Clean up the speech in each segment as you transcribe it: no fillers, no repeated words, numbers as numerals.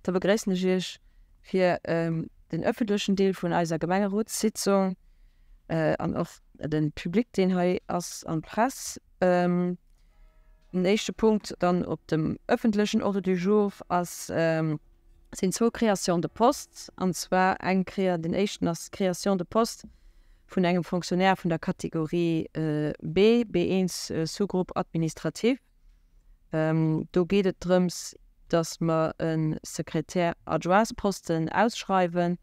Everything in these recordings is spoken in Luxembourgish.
Da begréissen ech Iech fir den öffentlechen Deel vun eiser Gemengerotssitzung an och de Public, deen hei ass, an d'Press. Den éischte Punkt dann op dem öffentlechen Ordre du jour ass, sinn zwou Créations de postes, an zwar eng Créa, den éischten ass d'Création de poste vun engem Fonctionnaire vun der Kategorie B, B1 Sous-groupe administratif. Do geet et drëms, datt mer e Secrétaire adjointsposten ausschreiwen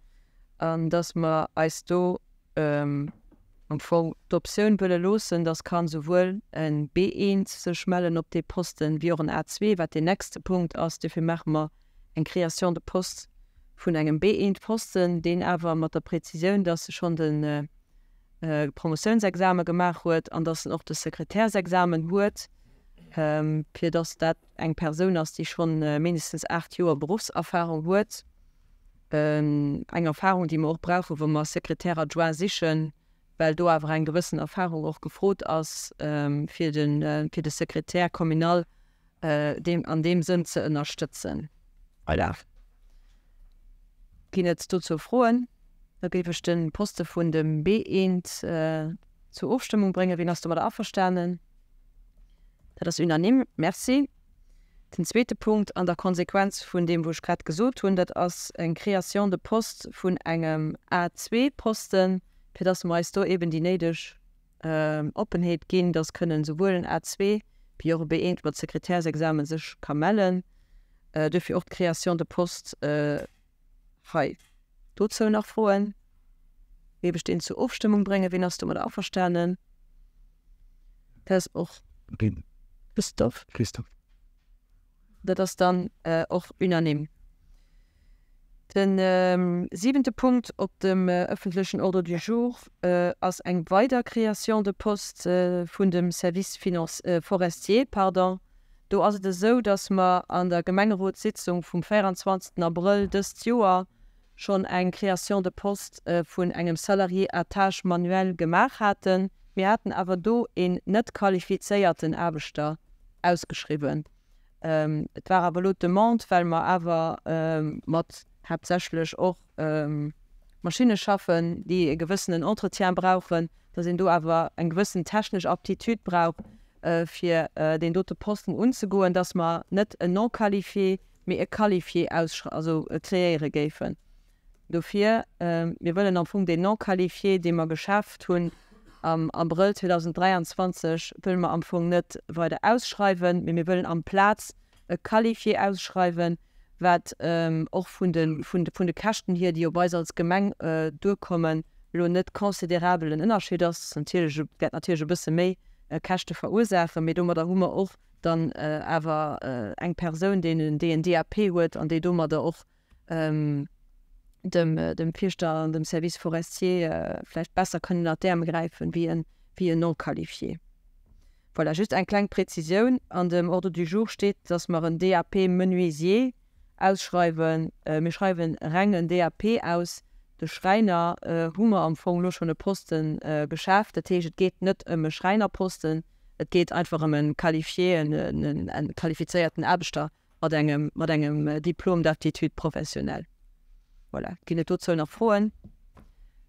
an datt mer eis do am Fong d'Optioun wëlle loossen, datt kann souwuel e B1 sech mellen op dee Posten, wéi och en A2, wat deen nächste Punkt ass. Dofir maache mer eng Création de poste vun engem B1-Posten, deen awer mat der Präzisioun, datt e schonn de Promotiounsexame gemaach huet an dass en och de Sekretärsexamen huet, fir dass dat eng Persoun ass, déi scho mindestens 8 Joer Beruffserfahrung huet, eng Erfahrung, déi mer och brauchen, wa mer Secrétaire adjoint sichen, well do awer eng gewëssen Erfahrung och gefrot ass, fir de fir de Secrétaire communal deem an deem Sënn ze ënnerstëtzen. Voilà. Ginn et dozou Froen? Da géif ech de Poste vun dem B1 zur Ofstëmmung bréngen. Wien ass domadder averstanen? Dat ass unanime. Merci. Den zweete Punkt an der Konsequenz vun deem, wou ech grad gesot hunn, dat ass eng Création de poste vun engem A2-Posten, fir dass mer eis do eeben déi néideg Oppenheet ginn, dass kënnen esouwuel en A2 wéi och e B1 mat Sekretärsexamen sech ka mellen. Duerfir och d'Création de poste hei. Dozou nach Froen? Géif ech deen zur Ofstëmmung bréngen. Wien ass domadder averstanen? Dat ass och. Christophe. Christophe. Dat ass dann och unanime. De siwente Punkt op dem öffentlechen Ordre du jour ass eng weider Création de poste vun dem Service forestier. Pardon. Do ass et esou, dass mer an der Gemengerotssitzung vum 24. Abrëll dëst Joer schonn eng Création de poste vun engem Salarié à tâches manuelles gemaach haten. Mir haten awer do een net qualifizéierten Aarbechter ausgeschriwwen. Et war awer elo d'Demande, well mer awer mat haaptsächlech och Maschinne schaffen, déi e gewëssenen Entretien brauchen, dass een do awer eng gewëssen technesch Aptitude brauch, fir deen dote Posten unzegoen, dass mer net en Non-qualifié, mee e Qualifié ausschrei-, also kreéiere géifen. Dofir, mir wëllen am Fong deen Non-qualifié, dee mer geschaaft hunn am Abrëll 2023, wëlle mer am Fong net weider ausschreiwen, mee mir wëllen amplaz e Qualifié ausschreiwen, wat och vun de, vun de, vun de Käschten hier, déi op eis als Gemeng duerkommen, elo net considerabel en Ënnerscheed ass. Natierlech, et wäert natierlech e bësse méi Käschte verursaachen, mee domadder hu mer och dann awer eng Persoun, déi en DAP huet an déi domadder och dem Fierschter an dem Service forestier vläicht besser kënnen ënnert d'Äerm gräifen, wéi en Non-qualifié. Voilà, just eng kleng Präzisioun, An dem Ordre du jour steet, dass mer en DAP menuisier ausschreiwen. Mir schreiwen reng en DAP aus. De Schräiner hu mer am Fong elo schonn e Poste geschaaft. Dat heescht, et geet net ëm e Schräinerposten, Et geet einfach ëm e Qualifié, en qualifizéierten Aarbechter mat engem, mat engem Diplôme d'aptitude professionnelle. Voilà. Ginn et dozou nach Froen?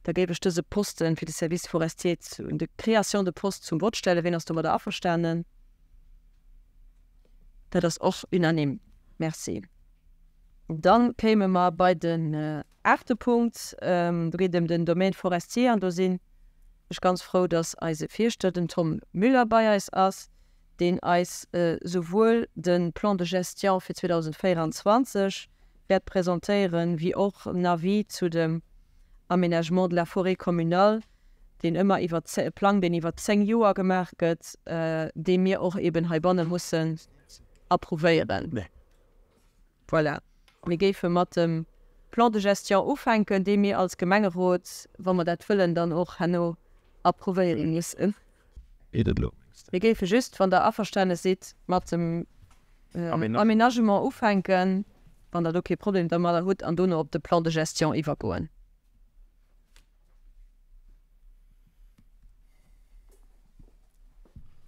Da géif ech dëse Poste fir de Service forestier, de Création de poste zum Vott stellen. Wien ass domadder averstanen? Dat ass och unanime. Merci. Da kéime mer bei den aachte Punkt. Do geet et ëm den Domaine forestier an do sinn ech ganz frou, dass eise Fierschter, den Tom Müller, bei eis ass, deen eis souwuel de Plan de gestion fir 2024 wäert presentéieren, wéi och en Avis zu dem Aménagement de la forêt communale, deen ëmmer iwwer, e Plang, deen iwwer 10 Joer gemaach gëtt, dee mir och eeben heibanne mussen approuvéieren. Voilà. Mir géife mat dem Plan de gestion ufänken, dee mir als Gemengerot, wa mer dat wëllen, dann och herno approuvéiere mussen. Mir géife just, wann Der averstane sidd, mat dem Aménagement ufänken, wann Der do kee Problem dermadder hutt, an dono op de Plan de gestion iwwergoen.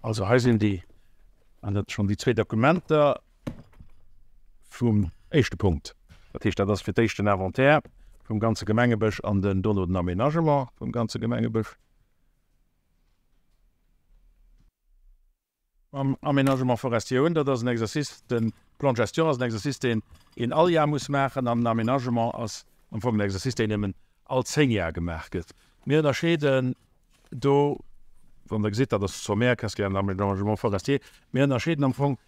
Also hei sinn déi, an dat schonn déi zwee Dokumenter vum éischte Punkt. Dat heescht, dat ass fir d'éischt den Inventaire vum ganze Gemengebësch an den dono den Aménagement vum ganze Gemengebësch. Mam Aménagement forestier hunn, dat ass en Exercice, de Plan de gestion ass en Exercice, deen een all Jar muss maachen an den Aménagement ass am Fong en Exercice, deen nëmmen all 10 Jar gemaach gëtt. Mir ënnerscheeden do, wann Der gesitt, dat ass sommaire, qu'est-ce qu'un aménagement forestier, mir ënnerscheeden am Fong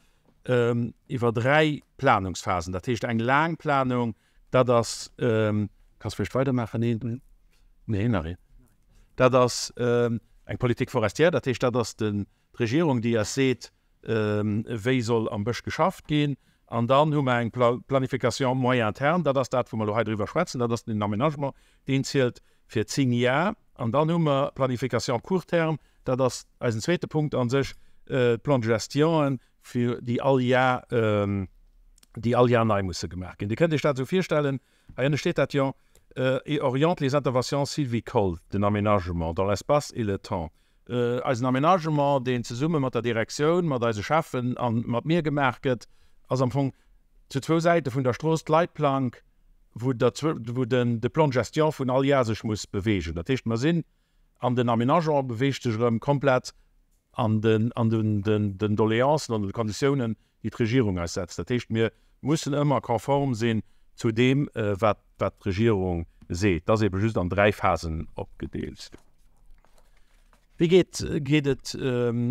iwwer 3 Planungsphasen, dat heescht eng laang Planung, dat ass, kanns vläicht weidermaachen, een, nee, nach een, dat ass eng Politique forestière, dat heescht, dat ass den, d'Regierung, déi eis seet, wéi soll am Bësch geschafft ginn. An dann hu mer eng Planification moyen terme, dat ass dat, wou mer elo hei driwwer schwätzen, dat ass den Aménagement, deen zielt fir 10 Jar. An dann hu mer Planification court terme, dat ass eisen zweete Punkt a sech, d'Plans de gestionen, fir déi all Jar, déi all Jar nei musse gemaach ginn. Dir kënnt Iech dat esou virstellen, hei ënne steet dat jo, et oriente les interventions sylvicoles, den Aménagement dans l'espace et le temps. Eisen Aménagement, deen zesumme mat der Direktioun, mat eise Cheffen a mat mir gemaach gëtt, ass am Fong zu zwou Säite vun der Strooss d'Leitplank, wou den de Plan de gestion vun all Jar sech muss beweegen. Dat heescht, mer sinn an den Aménagement beweegt sech erëm komplett an den den Doléancen an den Konditiounen, déi d'Regierung eis setzt. Dat heescht, mir mussen ëmmer konform sinn zu deem, wat d'Regierung seet. Dat ass ebe just an 3 Phasen opgedeelt. Wéi geet geet et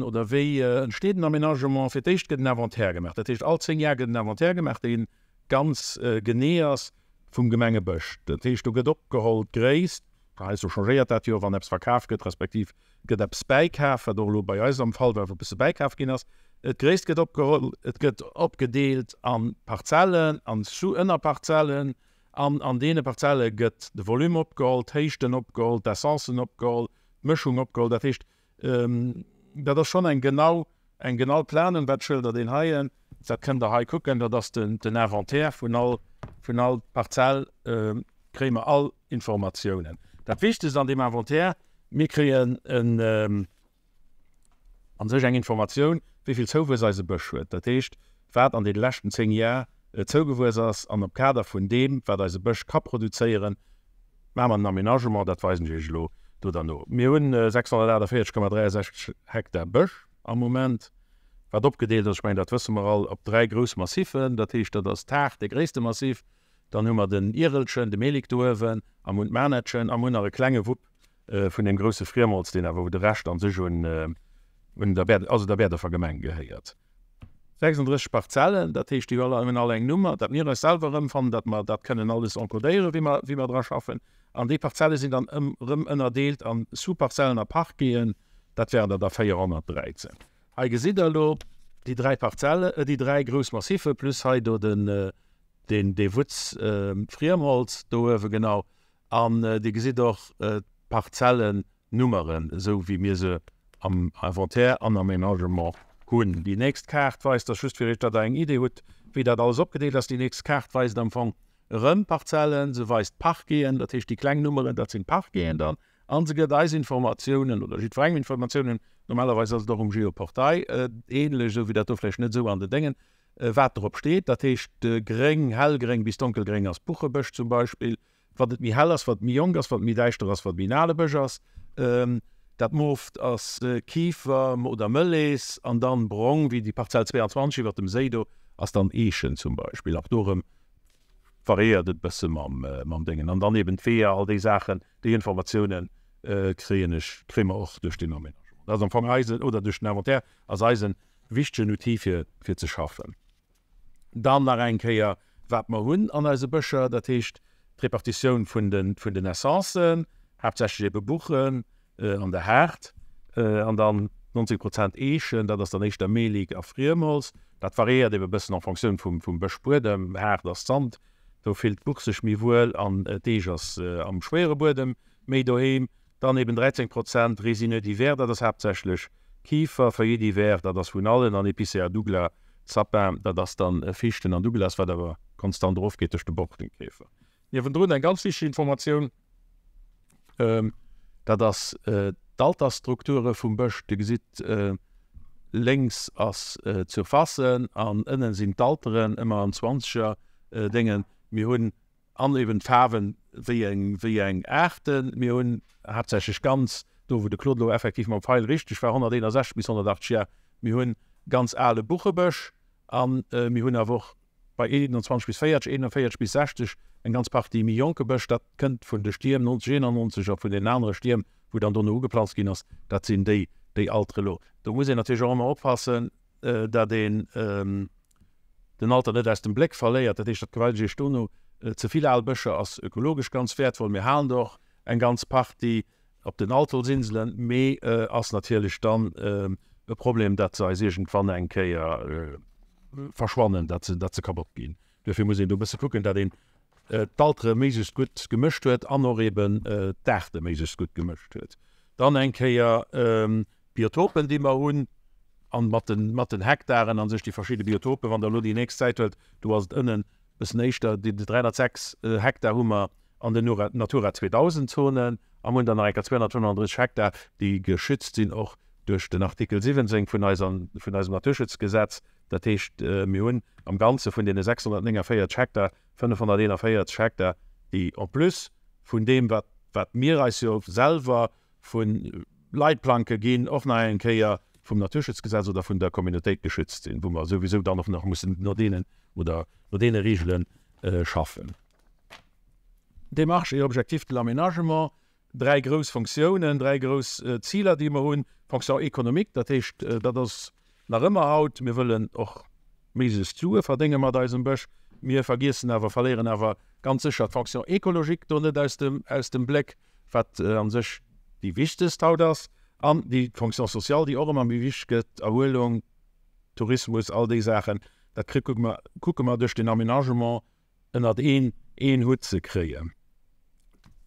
oder wéi entsteet en Aménagement? Fir d'éischt gëtt en Inventaire gemaach. Dat heescht, all 10 Jar gëtt en Inventaire gemaach, dee ganz genee ass vum Gemengebësch. Dat heescht, do gëtt opgeholl d'Gréisst, heiansdo changéiert dat jo, wann eppes verkaf gëtt, respektiv gëtt eppes bäikaf, wat och elo bei eis am Fall war, wou e bësse bäikaf ginn ass. D'Gréisst gëtt opgeholl, et gëtt opgedeelt a Parzellen, an Sous-Ënnerparzellen, an an deene Parzelle gëtt de Volume opgeholl, d'Héichten opgeholl, d'Essencen opgeholl, d'Mëschung opgeholl. Dat heescht, dat ass schonn eng genau, eng genau Planung. Wat schëldert een heien? Dat kënnt Der hei kucken, dat ass den Inventaire vun all, vun all Parzell kréie mer all Informatiounen. Dat Wichtegst an deem Inventaire, mir kréien en a sech eng Informatioun, wéi vill Zouwuess eise Bësch huet. Dat heescht, wat an deene leschten 10 Jar zougewuess ass an am Kader vun deem, wat eise Bësch ka produzéieren, maache mer den Aménagement. Dat weisen ech Iech elo do derno. Mir hunn 648,63 Hektar Bësch am Moment, wat opgedeelt ass, ech mengen, dat wësse mer all, op dräi grouss Massiffen. Dat heescht, dat ass d'Haard, dee gréisste Massif, Dann hu mer den Ierelchen, de Melik do uewen, a mer hunn d'Manettchen a mer hunn nach e klenge Wupp vun deem grousse Friemholz, deen awer, wou de Rescht an sech un, un der Bäer, also der Bäerdorfer Gemeng gehéiert. 36 Parzellen, dat heescht, déi hunn all eng Nummer, dat mir eis selwer erëmfannen, dat mer dat kënnen alles encodéieren, wéi mer, wéi mer dra schaffen. An déi Parzelle sinn dann erëm ënnerdeelt a Sous-Parzellen a Parqueten, dat wären der da 413. Hei gesitt Der elo déi dräi Parzellen, déi dräi grouss Massiffe plus hei do den, deen dee Wutz Friemholz do uewe, genau. An Dir gesitt och d'Parzellennummeren, esou wéi mir se am Inventaire an am Aménagement hunn. Déi nächst Kaart weist, dat ass just fir Iech, datt Der eng Idee hutt, wéi dat alles opgedeelt ass, déi nächst Kaart weist am Fong erëm d'Parzellen, se weist d'Parqueten, dat heescht déi kleng Nummeren, dat sinn d'Parqueten dann, a se gëtt eis Informatiounen oder jiddwerengem Informatiounen, normalerweis ass et och um Geoportail ähnlech, esou wéi dat do vläicht net esou an den Déngen, wat drop steet, dat heescht gréng, hellgréng bis donkelgréng ass Buchebësch zum Beispill, wat et méi hell ass, wat et méi jonk ass, wat et méi däischter ass, wat et méi en ale Bësch ass. Dat Mooft ass Kifer oder Mëllees an dann brong, wéi déi Parzell 22 iwwert dem Séi do, ass dann Eechen zum Beispill. Och do erëm variéiert et e bësse mam Déngen. An dann eben d'Weeër, all déi Saachen, déi Informatioune kréien ech, kréie mer och duerch den Aménagement. Dat ass am Fong eisen, oder duerch den Inventaire ass eisen Wichtegen Outil fir fir ze schaffen. Dann nach eng Kéier wat mer hunn an eise Bëscher, dat heescht d'Repartitioun vun de vun den Essencen, haaptsächlech ebe Buchen an der Haard an dann 90 Prozent Eechen, dat ass dann éischter Melik a Friemholz. Dat variéiert ebe bëssen en Fonctioun vum vum Bëschbuedem. Haard ass Sand, do fillt d'Buch sech méi wuel an d'Eech ass am schwéiere Buedem méi doheem. Dann eben 13 Prozent résineux divers, dat ass haaptsächlech Kifer, feuillets divers, dat ass vun allen, an Épicéa Douglas, Sapin, dat ass dann Fichten an Douglas, wat awer konstant erofgeet duerch de Borkenkäfer. Niewendrun eng ganz wichteg Informatioun, dat ass d'Altersstrukture vum Bësch. Dir gesitt, lénks ass d'Surface an ënnen sinn d'Alteren, ëmmer an Zwanzeger Déngen. Mir hunn an eben d'Faarwen, wéi eng, wéi eng Aarten. Mir hunn haaptsächlech ganz, do wou de Claude elo effektiv mam Feil richteg war, 161 bis 180 Jar. Mir hunn ganz ale Buchebësch a mir hunn awer och bei 21 bis 40, 41 bis 60 eng ganz Partie méi jonke Bësch. Dat kënnt vun de Stierm 90, 91 a vun deenen anere Stierm, wou dann dono ugeplanzt ginn ass. Dat sinn déi, déi Altere elo. Do muss een natierlech och ëmmer oppassen, datt een den Alter net aus dem Bléck verléiert. Dat heescht, dat geweint ech Iech dono. Ze vill al Bëscher ass ökologesch ganz wäertvoll. Mir halen der och eng ganz Partie op den Altholzinselen, mee ass natierlech dann e Problem, datt se eis iergendwann eng Kéier verschwannen, datt se, datt se kapott ginn. Duerfir muss een do e bësse kucken, datt een d'Altere méiglechst gutt gemëscht huet an och eeben d'Aarte méiglechst gutt gemëscht huet. Dann eng Kéier d'Biotopen, déi mer hunn, a mat den, mat den Hektaren a sech déi verschidde Biotopen. Wann Der elo déi nächst Säit huelt, do ass et ënnen e bëssen éischter, déi 306 Hektar hu mer an den Natura 2000 Zonen a mer hunn dann nach eng Kéier 235 Hektar, déi geschützt sinn och duerch den Artikel 17 vun eiser, vun eisem Naturschutzgesetz. Dat heescht, mir hunn am Ganze vun deene 649 Hektar 541 Hektar, déi en plus vun deem, wat, wat mir eis jo selwer vu Leitplanke ginn, och nach eng Kéier vum Naturschutzgesetz oder vun der Communautéit geschützt sinn, wou mer souwisou dann och nach mussen no deenen oder no deene Regele schaffen. Démarche et objectifs de l'aménagement, Dräi grouss Fonctiounen, dräi grouss Ziler, déi mer hunn. Fonction économique, dat heescht, dat ass nach ëmmer haut, mir wëllen och méiglechst Sue verdénge mat eisem Bësch. Mir vergiessen awer, verléieren awer ganz sécher d'Fonction écologique do net aus dem, aus dem Bléck, wat a sech déi wichtegst haut ass. An déi Fonction sociale, déi och ëmmer méi wichteg gëtt, Erhuelung, Tourismus, all déi Saachen, dat kucke mer, kucke mer duerch den Aménagement ënnert een een Hutt ze kréien.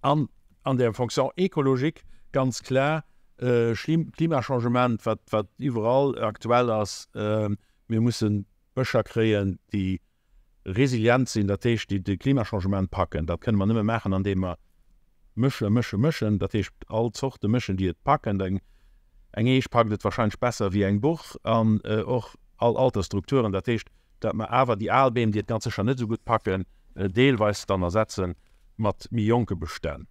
An an der Fonction écologique ganz klar Klimachangement, wat wat iwwerall aktuell ass. Mir mussen Bëscher kréien, déi resilient sinn, dat heescht, déi de Klimachangement packen. Dat kënne mer nëmme maachen, andeem mer mësche, mësche, mëschen, dat heescht all Zorte mëschen, déi et packen. Eng eng Eech packt et wahrscheinlech besser wéi eng Buch an och all Altersstrukturen, dat heescht, datt mer awer déi al Beem, déi et ganz sécher net esou gutt packen, deelweis dann ersetze mat méi jonke Bestänn.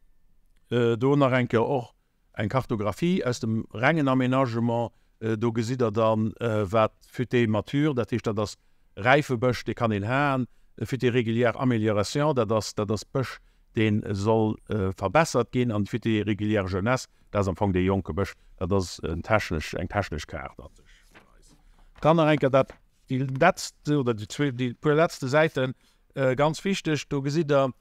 Do nach eng Kéier och eng Kartographie aus dem rengen Aménagement. Do gesitt Der dann, wat Futaie mature, dat heescht, dat ass räife Bësch, dee kann een haen, Futaie régulière amélioration, dat ass, dat ass Bësch, dee soll verbessert ginn, an Futaie régulière jeunesse, dat ass am Fong dee jonke Bësch. Dat ass en technesch, eng technesch Kaart a sech fir eis. Dann nach eng Kéier dat Déi letzt oder déi zwee, déi puer letzte Säiten, ganz wichteg, do gesitt Der,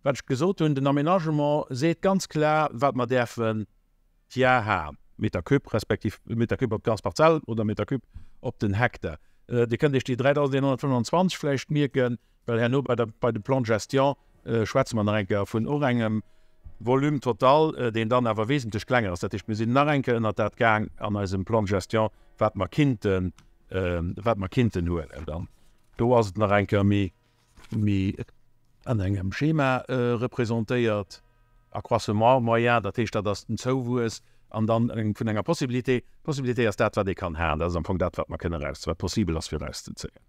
wat ech gesot hunn, den Aménagement seet ganz klar, wat mer däerfen d'Jar ha Meter cube, respektiv Meter cube op d'ganz Parzell oder Meter cube op den Hektar. Dir kënnt Iech déi 3.125 vläicht mierken, well herno bei der, bei de Plan de gestion schwätze mer nach eng Kéier vun och engem Volume total, deen dann awer wesentlech klenger ass. Dat heescht, mir sinn nach eng Kéier ënnert dat gaang an eisem Plan de gestion, wat mer kinnten wat mer kinnten huelen dann. Do ass et nach eng Kéier méi, méi an engem Schema representéiert. Accroissement moyen, dat heescht, dat ass den Zouwuess an dann eng vun enger Possibilité. D'Possibilité ass dat, wat ee kann haen. Dat ass am Fong dat, wat mer kënnen eraus, wat possibel ass fir erauszezéien.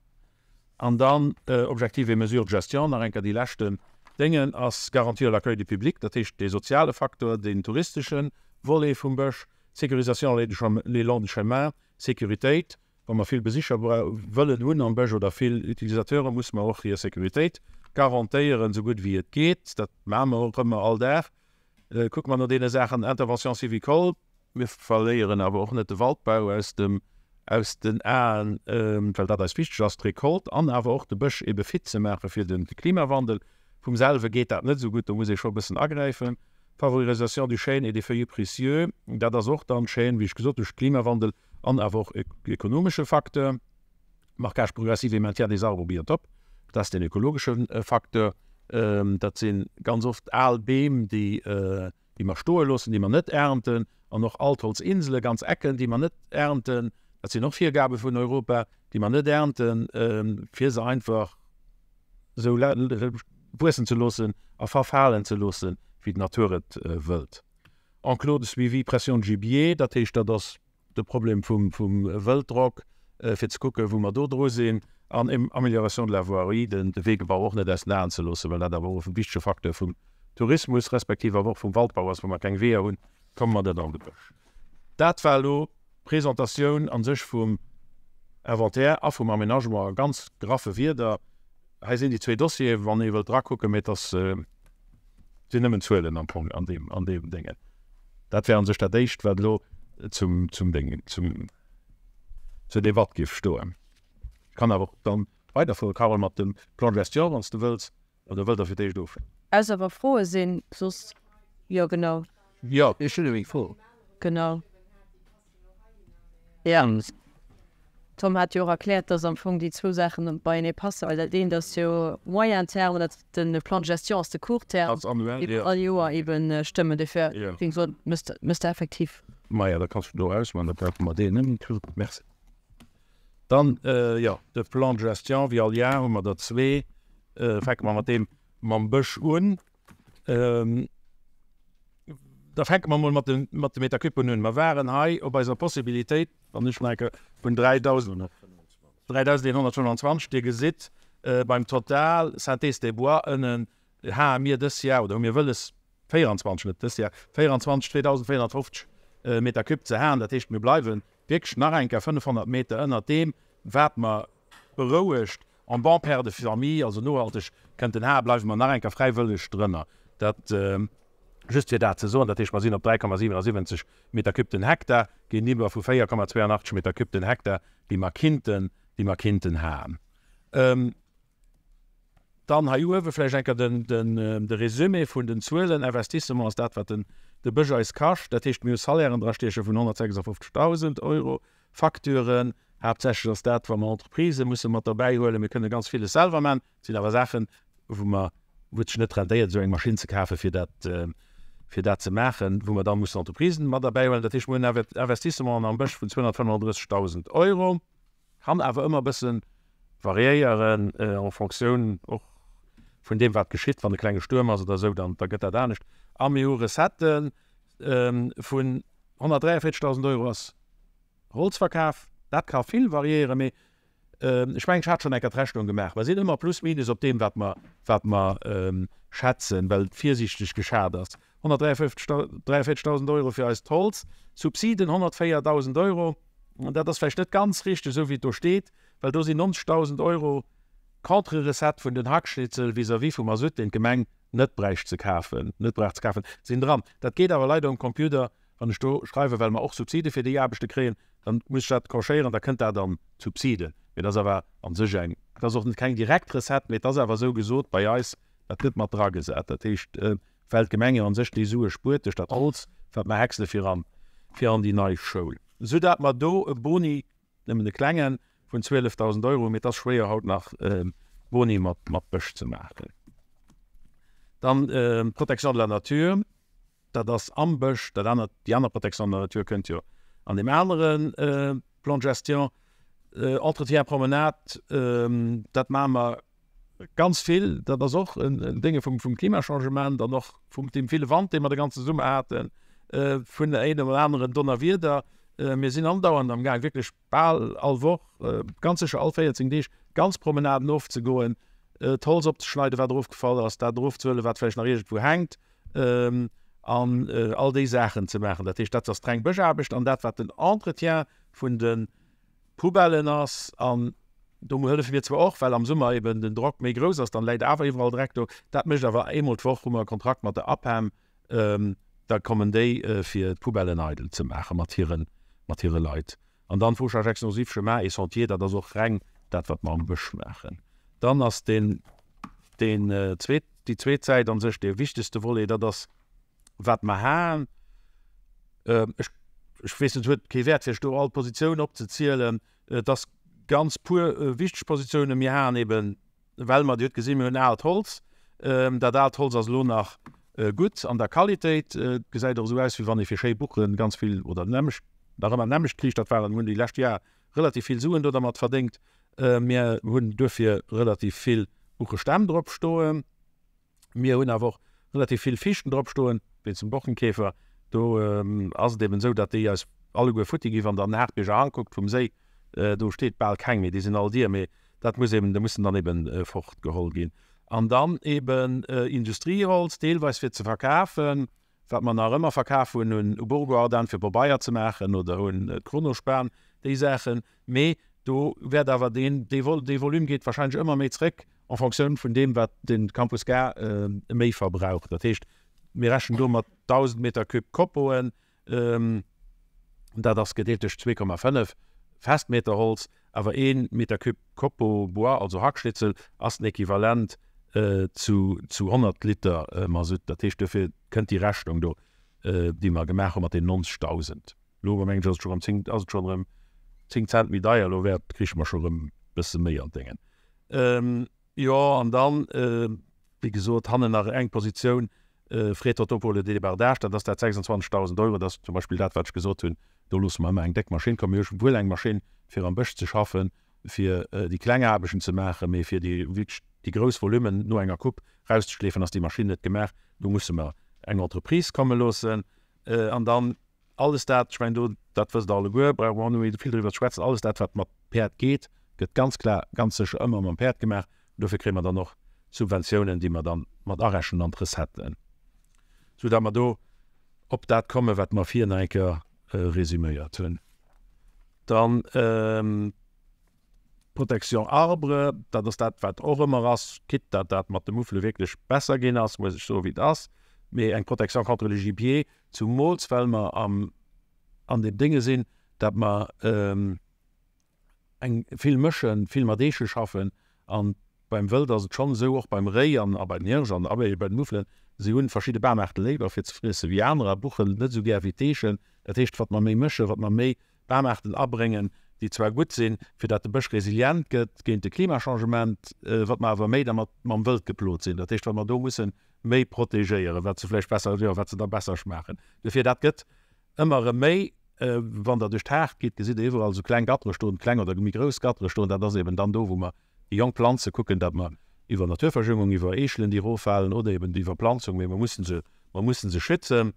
An dann Objectifs et mesures de gestion, nach eng Kéier déi leschten Déngen, ass garantir l'accueil du public, dat heescht dee soziale Faktor, deen touristeschen Volet vum Bësch, Sécurisation le long du chemin, Sécuritéit, Wa mer vill Besicher wëllen hunn am Bësch oder vill Utilisateure musse mer och hir Sécuritéit garantéieren, esou gutt wéi et geet. Dat maache mer och ëmmer all Dag. Kucke mer no deene Saachen. Intervention sylvicole, mir verléieren awer och net de Waldbau aus dem, aus den Aen, well dat eis wichteg ass, d'Recolte an awer och de Bësch ebe fit ze maache fir de Klimawandel. Vum selwe geet dat net esou gutt, do muss ee scho e bëssen agräifen. Favorisation du chêne et des feuillus précieux, dat ass och dann Chêne, wéi ech gesot hunn, duerch Klimawandel an awer och ökonomesche Facteur. Marquage progressif et maintien des arbres biotopes, dat ass den ökologesche Facteur. Dat si ganz oft al Beem, déi déi mer stoe loossen, déi mer net ernten, an och Altholzinsele, ganz Ecken, déi mer net ernten. Dat sinn och Virgabe vun Europa, déi mer net ernten, fir se einfach esou wuessen ze loossen a verfalen ze loossen, wéi d'Natur et wëllt. Enclos de suivi pression de gibier, dat heescht, dat ass de Problem vum Wëlddrock. fir ze kucken, wou mer do dru sinn, an Amélioration de la voirie, de Wegebau och net aus den Aen ze loossen, well dat awer och e wichtege Facteur vum Tourismus respektiv awer och vum Waldbau ass. Wa mer keng Weeër hunn, komme mer net an de Bësch. Dat war elo d'Presentatioun a sech vum Inventaire a vum Aménagement a ganz graffe Wierder. Hei sinn déi zwee Dossieren, wann ee wëllt drakucken, mee et ass, sinn nëmmen Zuelen am Fong an deem, an deem Déngen. Dat wär a sech dat Éischt, wat elo zum, zum Déngen, zum, zur Debatt géif stoen. Ech kann awer och dann weiderfuere, Carole, mat dem Plan de gestion, wann s de wëlls. Oder wëllt Der fir d'éischt ofstëmmen? Ausser wa Froe sinn, soss, jo, genau. Jo, ech hunn eng Fro. Genau. Jo. Tom hat jo och erkläert, dass am Fong déi zwou Saachen beienee passen, well dat eent ass jo moyen terme, dat de Plan de gestion ass de court terme, Ass annuel, dee mer all Joer eeben stëmmen. Dofir wéi gesot, mësst Der effektiv. Maja, da kanns du do ausmaachen, da brauche mer deen net méi. Merci. Dann, jo, de Plan de gestion, wéi all Jar hu mer der zwee. Fänke mer mat deem mam Bësch un. Da fänke mer emol mat de mat de Metercuppen un. Mer waren hei op eiser Possibilitéit, wann ech nach eng Kéier, vun 3.125, Dir gesitt beim Total Synthèse des Bois ënnen, hae mir dës Jar, oder hu mir wëlles, 24, net dës Jar, 24, 2.450 Meter cube ze haen. Dat heescht, mir bleiwe wierklech nach eng Kéier 500 Meter ënnert deem, wat mer berouegt en bon père de famille, also nohalteg, kënnten haen, bleiwe mer nach eng Kéier fräiwëlleg drënner. Dat just fir dat ze soen. Dat heescht, mer sinn op 3,77 Meter cube den Hektar géintiwwer vu 4,82 Meter cube den Hektar, déi mer kinnten, déi mer kinnten haen. Dann hei uewe vläicht eng Kéier de Résumé vun den Zuelen. Investissement ass dat, wat de Bësch eis kascht. Dat heescht, mir hu Salairen drastieche vun 156.000 Euro, Facturen, haaptsächlech ass dat, wa mer Entreprisë musse mat derbäihuelen. Mir kënne ganz villes selwer maachen. Et sinn awer Saachen, wou mer, wou et sech net rentéiert, esou eng Maschinn ze kafen, fir dat, fir dat ze maachen, wou mer da mussen Entreprisen mat derbäihuelen. Dat heescht, mir hunn Investissementen am Bësch vun 235.000 Euro. Kann awer ëmmer e bësse variéieren en Fonctioun och vun deem, wat geschitt. Wann e klenge Stuerm ass oder esou, dann da gëtt dat anescht. A mir hu Recettë vun 143.000 Euro ass Holzverkaf. Dat ka vill variéieren, mee ech mengen, ech hat schonn eng Kéier d'Rechnung gemaach. Mer sinn ëmmer plus minus op deem, wat mer, wat mer schätzen, well et virsiichteg geschat ass. 143.000 Euro fir eist Holz, Subsiden 104.000 Euro. Dat ass vläicht net ganz richteg, esou wéi et do steet, well do sinn 90.000 Euro Contre-recette vun den Hackschnitzel vis-à-vis vum Masutt, deen d'Gemeng net bräicht ze kafen, net brauch ze kafen, sinn dran. Dat geet awer leider um Computer, wann ech do schreiwen, well mer och Subside fir déi Aarbechte kréien, dann muss ech dat cochéieren, da kënnt dat an d'Subsiden. Mee dat ass awer a sech eng, dat ass och net keng direkt Recette, mee et ass awer esou gesot bei eis, dat gëtt mat dragesat. Dat heescht, well d'Gemeng jo an sech déi Sue spuert duerch dat Holz, wat mer häcksele fir an, fir an déi nei Schoul. Soudatt mer do e Boni, nëmmen e klengen, vun 12.000 Euro hunn. Mee et ass schwéier haut nach Boni mat, mat Bësch ze maachen. Dann d'Protection de la nature, dat ass am Bësch. Dat anert, déi aner Protection de la nature kënnt jo an deem anere Plan de gestion. Entretien Promenade, dat maache mer Ganz vill, dat ass och en Dénge vum Klimachangement an och vum deem ville Wand, dee mer de ganze Summer haten, vun engem oder aneren Donnerwieder. Mir sinn andauernd am Gaang, wierklech bal all Woch, ganz sécher all 14 Deeg, ganz Promenaden ofzegoen, d'Holz opzeschneiden, wat erofgefall ass, dat erofzehuelen, wat vläicht nach iergendwou hänkt, an all déi Saachen ze maachen. Dat heescht, dat ass d'reng Bëschaarbecht an dat, wat den Entretien vun de Poubellen ass an do hëllefe mir zwar och, well am Summer eben den Drock méi grouss ass, dann läit awer iwwerall Dreck do. Dat mécht awer eemol d'Woch hu mer e Kontrakt mat der APEM, da kommen déi fir d'Poubellen eidel ze maache mat hire mat hire Leit. An dann Fauchage extensif chemin et sentier, dat ass och reng dat wat mer am Bësch maachen. Dann ass deen deen zweet déi zweet Säit an sech dee wichtegste Volet, dat ass wat mer haen. Ech, ech weess net, huet kee Wäert fir ech do all d'Positiounen opzezielen. Et ass ganz puer wichteg Positiounen. Mir haen eben, well mer, Dir hutt gesinn, mir hunn aalt Holz. Dat aalt Holz ass elo nach gutt an der Qualitéit. Et gesäit och esou aus, wéi wann ee fir schéi Buche ganz vill oder nämmlecht, nach ëmmer nämmlecht kricht. Dat waren, hunn déi lescht Jar relativ vill Suen do dermat verdéngt. Mir hunn duerfir relativ vill Buchestämm drop stoen. Mir hunn awer och relativ vill Fichten drop stoen, wéinst dem Borkenkäfer. Do ass et eben esou, datt déi eis alleguer futti gi wann Der an den Haardbierger Hang kuckt vum Séi. Do steet bal keng méi, déi sinn all dier, mee dat muss eben, déi mussen dann eben fortgeholl ginn. An dann eben Industrieholz, deelweis fir ze verkafen, wat mer nach ëmmer verkaf hunn un Burgardin, fir Pabeier ze maachen, oder un d'Kronospan, déi Saachen. Mee do wäert awer deen, dee Volume geet wahrscheinlech ëmmer méi zréck en Fonctioun vun deem, wat de Campus Gare méi verbraucht. Dat heescht, mir rechnen do mat 1.000 Meter cube Copeauen, Dat ass gedeelt duerch 2,5 Festmeter Holz, awer ee Meter cube Copeaux bois, also Hackschnitzel, ass den Equivalent zu 100 Liter Masutt. Dat heescht, duerfir kënnt déi Rechnung do, déi mer gemaach hu mat den 90.000. Elo mengen ech ass et scho erëm 10, ass et scho erëm 10 Cent méi deier. Elo wäert, kriche mer scho erëm e bësse méi an d'Déngen. Jo, an dann, wéi gesot, hannen nach eng Positioun, Frais totaux pour le débardage, dat ass dat 26.000 Euro, dat ass zum Beispill dat, wat ech gesot hunn, do loosse mer ëmmer eng déck Maschinn kommen. Mir hu wuel eng Maschinn, fir am Bësch ze schaffen, fir déi kleng Aarbechten ze maachen, mee fir déi wierklech déi grouss Volummen no enger Coupe rauszeschleefen, ass déi Maschinn net gemaach. Do musse mer eng Entreprise komme loossen. An dann alles dat, ech mengen do, dat wësst Der alleguer, brauche mer och net méi vill driwwer ze schwätzen, alles dat, wat mat Päerd geet, gëtt ganz klar, ganz sécher ëmmer mam Päerd gemaach. Dofir kréie mer dann och Subventiounen, déi mer da mat arechnen an d'Recetten, soudatt mer do op dat kommen, wat mer vir nach eng Kéier resüméiert hunn. Dann d'Protection arbre, dat ass dat, wat och ëmmer ass, quitte datt dat mat de Muffele wierklech besser ginn ass, muss ech soen, wéi et ass, mee eng Protection contre le gibier, zumools well mer am an deem Dénge sinn, datt mer eng vill mëschen, vill mat Eeche schaffen an beim Wëld ass et schonn esou, och beim Réi an a bei den Hirsch an abee bei den Muffelen, si hunn verschidde Bamaarte léiwer fir ze friesse wéi anerer, Buchen net esou gär wéi d'Eechen. Dat heescht, wat mer méi mëschen, wat mer méi Bamaarten abréngen, déi zwar gutt sinn, fir dat de Bësch resilient gëtt géint de Klimachangement, wat mer awer méi da mat mam Wëld geplot sinn. Dat heescht, wat mer do musse méi protegéieren, wat se vläicht besser, jo, wat se da besser schmaachen. Dofir, dat gëtt ëmmer erëm méi. Wann Der duerch d'Haard gitt, gesitt Der iwwerall esou kleng Gattere stoen, kleng oder méi grouss Gattere stoen. Dat ass eben dann do, wou mer déi jonk Planze kucken, datt mer iwwer Naturverjüngung, iwwer Eechelen, déi eroffalen, oder eben iwwer Planzung, mee mer mussen se, mer mussen se schützen.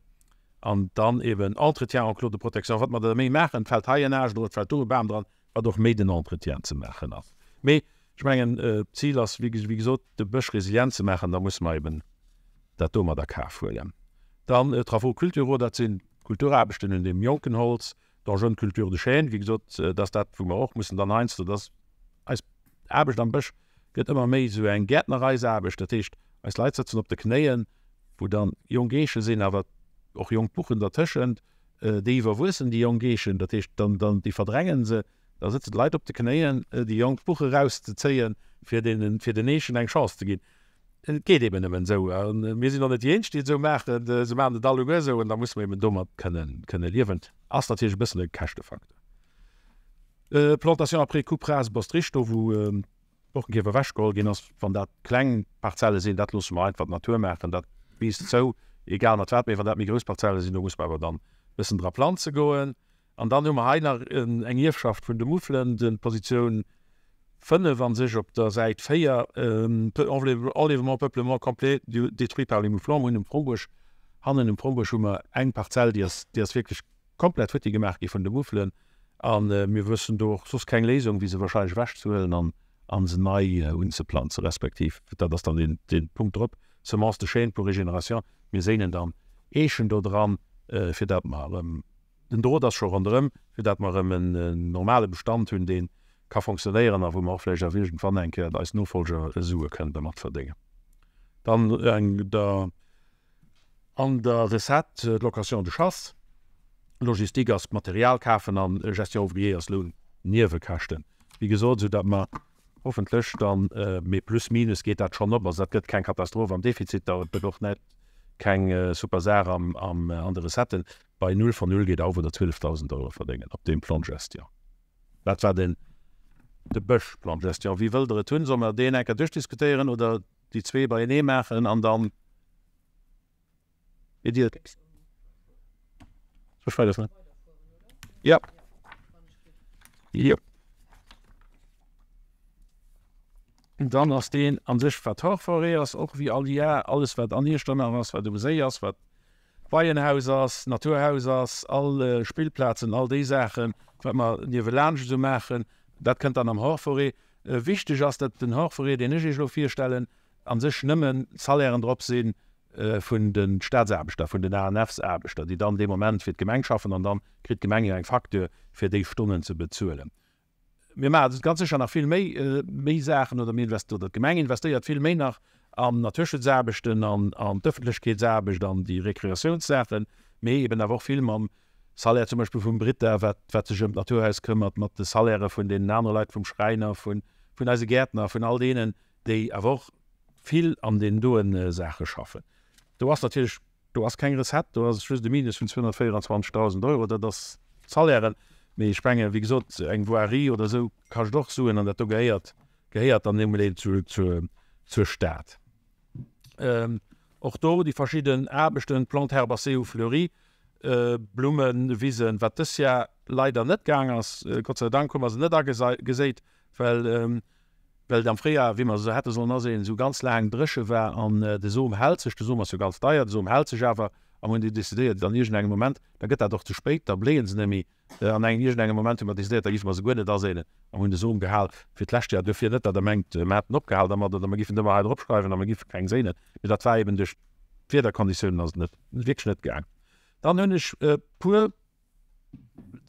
An dann eben Entretien enclos de protection, wat mer da méi maachen, et fält hei en Aascht oder et fält do e Bam dran, wat och méi den Entretien ze maachen ass. Mee ech mengen, d'Zil ass, wéi gesot, de Bësch resilient ze maachen, da musse mer eben dat do mat a Kaf huelen. Dann Travaux culturaux, dat sinn d'Kulturaarbechten un deem jonken Holz, dann Jeunes cultures de chêne, wéi gesot, dat ass dat, wou mer och mussen dann heiansdo, dat ass eis Aarbecht am Bësch gëtt ëmmer méi esou eng Gäertnereisaarbecht, dat heescht, eis Leit sëtzen op de Knéien, wou dann jonk Eeche sinn, awer och jonk Buchen dertëschent, déi iwwerwuessen déi jonk Eechen, dat heescht, dann, dann, déi verdrängen se, da sëtzen d'Leit op de Knéien, déi jonk Buche rauszezéien, fir deenen, fir den Eechen eng Chance ze ginn. Et geet eben nëmmen esou. A mir sinn och net déi Eenzeg, déi et esou maachen. Se maachen et alleguer esou an da musse mer eben domat kënnen, kënne liewen. Ass natierlech e bëssen e Käschtefaktor. Plantation après coupe rase Bostrich, do wou D'Buchenkierf ewechgeholl ginn ass. Wann dat kleng Parzelle sinn, dat loosse mer einfach d'Natur maachen, dat wiisst zou, egal mat wat. Mee wann dat méi grouss Parzelle sinn, do muss mer awer dann e bëssen dra planze goen. An dann hu mer hei nach eng Ierfschaft vun de Muffelen, de Positioun 5 a sech op der Säit 4, Enlèvement peuplement complet détruit par les mouflons. Mer hunn um Frombuerg, hannen um Frombuerg hu mer eng Parzell, déi ass, déi ass wierklech komplett futti gemaach gi vun de Muffelen a mir wëssen do och soss keng Léisung wéi se wahrscheinlech ewechzehuelen an an se nei unzeplanzen, respektiv dat ass dann deen deen Punkt drop, Semence de chêne pour régénération, mir séinen dann Eechen do dran, fir dat mer erëm, den Drot ass scho ronderëm, fir dat mer erëm en normale Bestand hunn, dee ka fonctionnéieren a wou mer och vläicht awer iergendwann eng Kéier eis Nofolger Sue kënnen dermat verdéngen. Dann eng der. An der Recette, d'Location de chasse, Logistique ass d'Material kafen an Gestion ouvrier ass Lounniewekäschten. Wéi gesot, esou datt mer hoffentlech dann, mee plus minus geet dat schonn op, also dat gëtt keng Katastroph am Defizit, dat gëtt och net keng super Saach am an de Recetten. Bei null von null geet auf oder 12.000 Euro verdéngen op deem Plan de gestion. Dat war den de Bësch Plan de gestion. Wéi wëllt Der et hunn? Solle mer deen eng Kéier duerchdiskutéieren oder déi zwee beienee maachen an dann Wéi Dir et. Soll ech weiderfueren? Ja. Jo. Dann ass deen an sech, wat Torforêt ass, och wéi all Jar, alles wat an Iechternach ass, wat um Séi ass, wat. Beienhaus ass, Naturhaus ass, all Spillplazen, all déi Saachen, wat mer niewelaanscht esou maachen, dat kënnt dann am Hors-forêt. Wichteg ass, datt den Hors-forêt, deen ech Iech elo virstellen, a sech nëmmen d'Salairen drop si vun de Staatsaarbechter, vun den ANFs-Aarbechter, déi dann dee Moment fir d'Gemeng schaffen, an dann kritt d'Gemeng jo eng Facture, fir déi Stonnen ze bezuelen. Mir maachen ganz sécher nach vill méi, méi Saachen, oder mir invest-, oder d'Gemeng investéiert vill méi nach an Naturschutzaarbechten an an d'Ëffentlechkeetsaarbecht an déi Rekreatiounssaachen, mee eben awer och vill mam Salaire zum Beispill vum Britta, wat, wat sech ëm d'Naturhaus këmmert, mat de Salairë vun deenen anere Leit, vum Schräiner, vun, vun eise Gäertner, vun all deenen, déi awer och vill an deenen doen Saache schaffen. Do ass natierlech, do ass keng Recette, do ass just e Minus vun 224.000 Euro, dat ass d'Salairen. Mee ech mengen, wéi gesot, eng Voirie oder esou kascht och Suen an dat do gehéiert, gehéiert dann emol eben zu, zur, zur Stad. Och do déi verschidden Aarbechten, Plantes herbacées ou fleuries, Blummenwisen, wat dës Jar leider net gaang ass, Gott sei Dank hu mer se net ageséit, well well et am Fréijar, wéi mer se hätte sollen aséien, esou ganz laang dréche war an de Som hält sech, de Som ass jo ganz deier, de Som hält sech awer, a mer hunn déi decidéiert, an iergendengem Moment, da gëtt dat och ze spéit, da bléien se net méi, an engem iergendengem Moment hu mer decidéiert, da géife mer se guer net aséinen a mer hunn de Som gehal fir d'lescht Jar. Duerfir net, datt Der mengt, mer hätten opgehal dermat oder mer géifen et ëmmer hei drop schreiwen a mer géife keng séinen, mee dat war eben duerch d'Wiederkonditiounen ass et net, wierklech net gaang. Dann hunn ech e puer.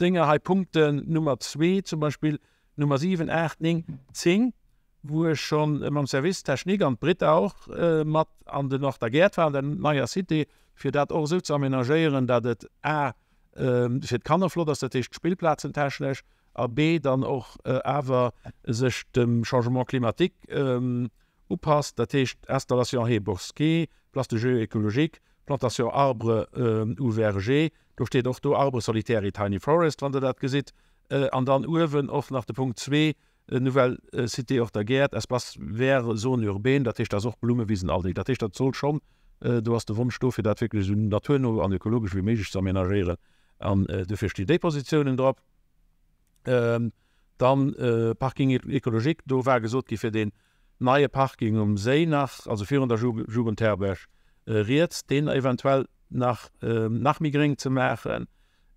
Dénger hei Punkten Nummer zwee zum Beispill, Nummer 7, 8, 9, 10, wou ech scho mam Service technique an d'Britta och mat an den Ortagäert war, an der neier Cité, fir dat och esou ze amenagéieren, datt et a fir d'Kanner flott ass, dat heescht d'Spillplazen technesch, a b dann och awer sech dem Changement climatique upasst, dat heescht Installation haie bosquet, Place de jeux écologique, Plantation arbres ou vergers, do steet och do Arbres solitaires et tiny forest, wann Der dat gesitt. An dann uewen och nach de Punkt zwee, Nouvelle Cité Ortageert, Espace vert, zone urbaine, dat heescht, da ass och Blummewisen, all déi. Dat heescht, dat soll schonn, do ass de Wonsch do, fir dat wierklech esou naturno an ökologesch wéi méiglech ze amenagéieren. An dofir sti déi Positiounen drop. Dann Parking écologique, do war gesot gi fir deen neie Parking um Séi nach, also virun der Jugendherberg riets, deen eventuell nach nach méi gréng ze maachen.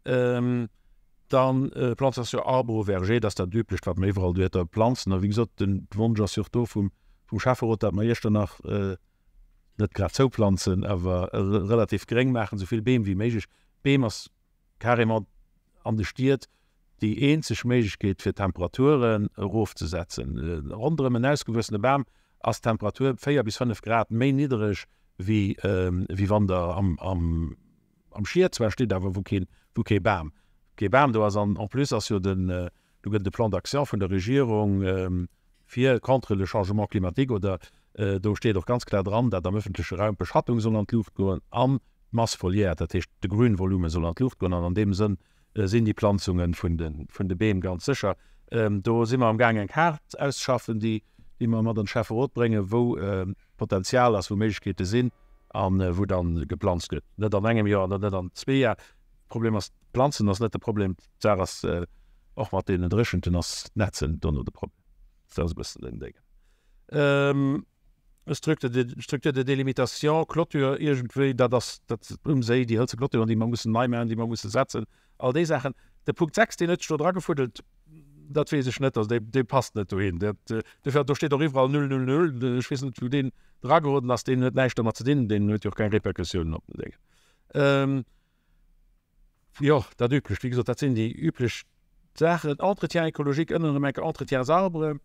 Dann Plantation arbres au verger, dat ass dat üblecht, wat mer iwwerall do huet, planzen. A wéi gesot, de Wonsch ass jo och do vum Schäfferot, datt mer Iechternach net grad zouplanzen, awer relativ gréng maachen, esou vill Beem wéi méiglech. Beem ass carrément an de Stied déi eenzeg Méiglechkeet fir d'Temperaturen erofzesetzen. Ronderëm en ausgewuessene Bam ass d'Temperatur 4 bis 5 Grad méi niddereg wéi wéi wann der am am Schied zwar steet, awer wou keen wou kee Bam kee Bam do ass. An en plus ass jo den do gëtt et e Plan d'action vun der Regierung fir contre le changement climatique oder do steet och ganz klar dran, dat am öffentleche Raum d'Beschattung soll an d'Luucht goen an d'Masse foliaire, dat heescht de Grünvolume soll an d'Luucht goen an an deem Sënn sinn déi Planzunge vun de Beem ganz sécher. Do si mer am Gaang eng Kaart auszeschaffen, déi mer mat an de Schäfferot bréngen, wou Potenzial ass, wou Méiglechkeete sinn a wou da geplanzt gëtt. Net an engem Joer an net an zwee Jar. Problem ass, d'Planzen ass net de Problem, d'Saach ass och mat deenen Dréchenten ass d'Netzen dono de Problem. Dat ass e bëssen den Déngen. Structure de délimitation, Clôture iergendwéi, dat ass dat um Séi, déi hëlze Clôturen, déi mer mussen nei maachen, déi mer musse setzen, all déi Saachen. De Punkt 6, deen huet sech do dragefuddelt, dat weess ech net, also dee, dee passt net dohin. Dat, dofir, do steet och iwwerall null, null, null. Ech weess net, wou deen drageroden ass, deen huet näischt domat ze dinn, deen huet jo och keng Répercussiounen op den Déngen. Jo, dat Üblecht, wéi gesot, dat sinn déi üblech Saachen. Entretien écologique, ënnen erëm eng Kéier Entretiens arbres.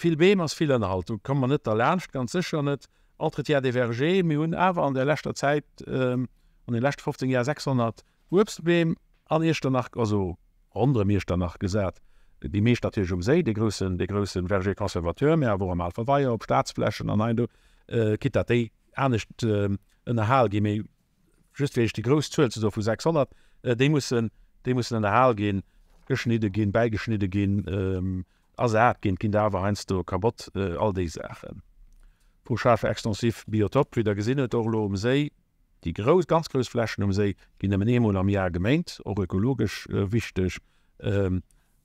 Vill Beem ass vill Ënnerhalt, do komme mer net derlaanscht, ganz sécher net. Entretien des vergers, mir hunn awer an der leschter Zäit, an de leschte 15 Jar 600 Uebstbeem an Iechternach, also ronderëm Iechternach gesat. Déi meescht natierlech um Séi, dee groussen, dee grousse Verger conservateur, mä awer och am Alfer Weier, op Staatsflächen an hei an do, quitte datt déi anescht ënnerhal ginn, mee just fir Iech déi grouss Zuel ze soen vu 600, déi mussen, déi mussen ënnerhal ginn, geschnidde ginn, bäigeschnidde ginn, ersat ginn, ginn der awer heiansdo kabott, all déi Saachen. Fauchage extensif Biotop, wéi Der gesinn hutt, och elo um Séi, déi grouss, ganz grouss Flächen um Séi ginn nëmmen eemol am Jar geméint, och ökologesch wichteg.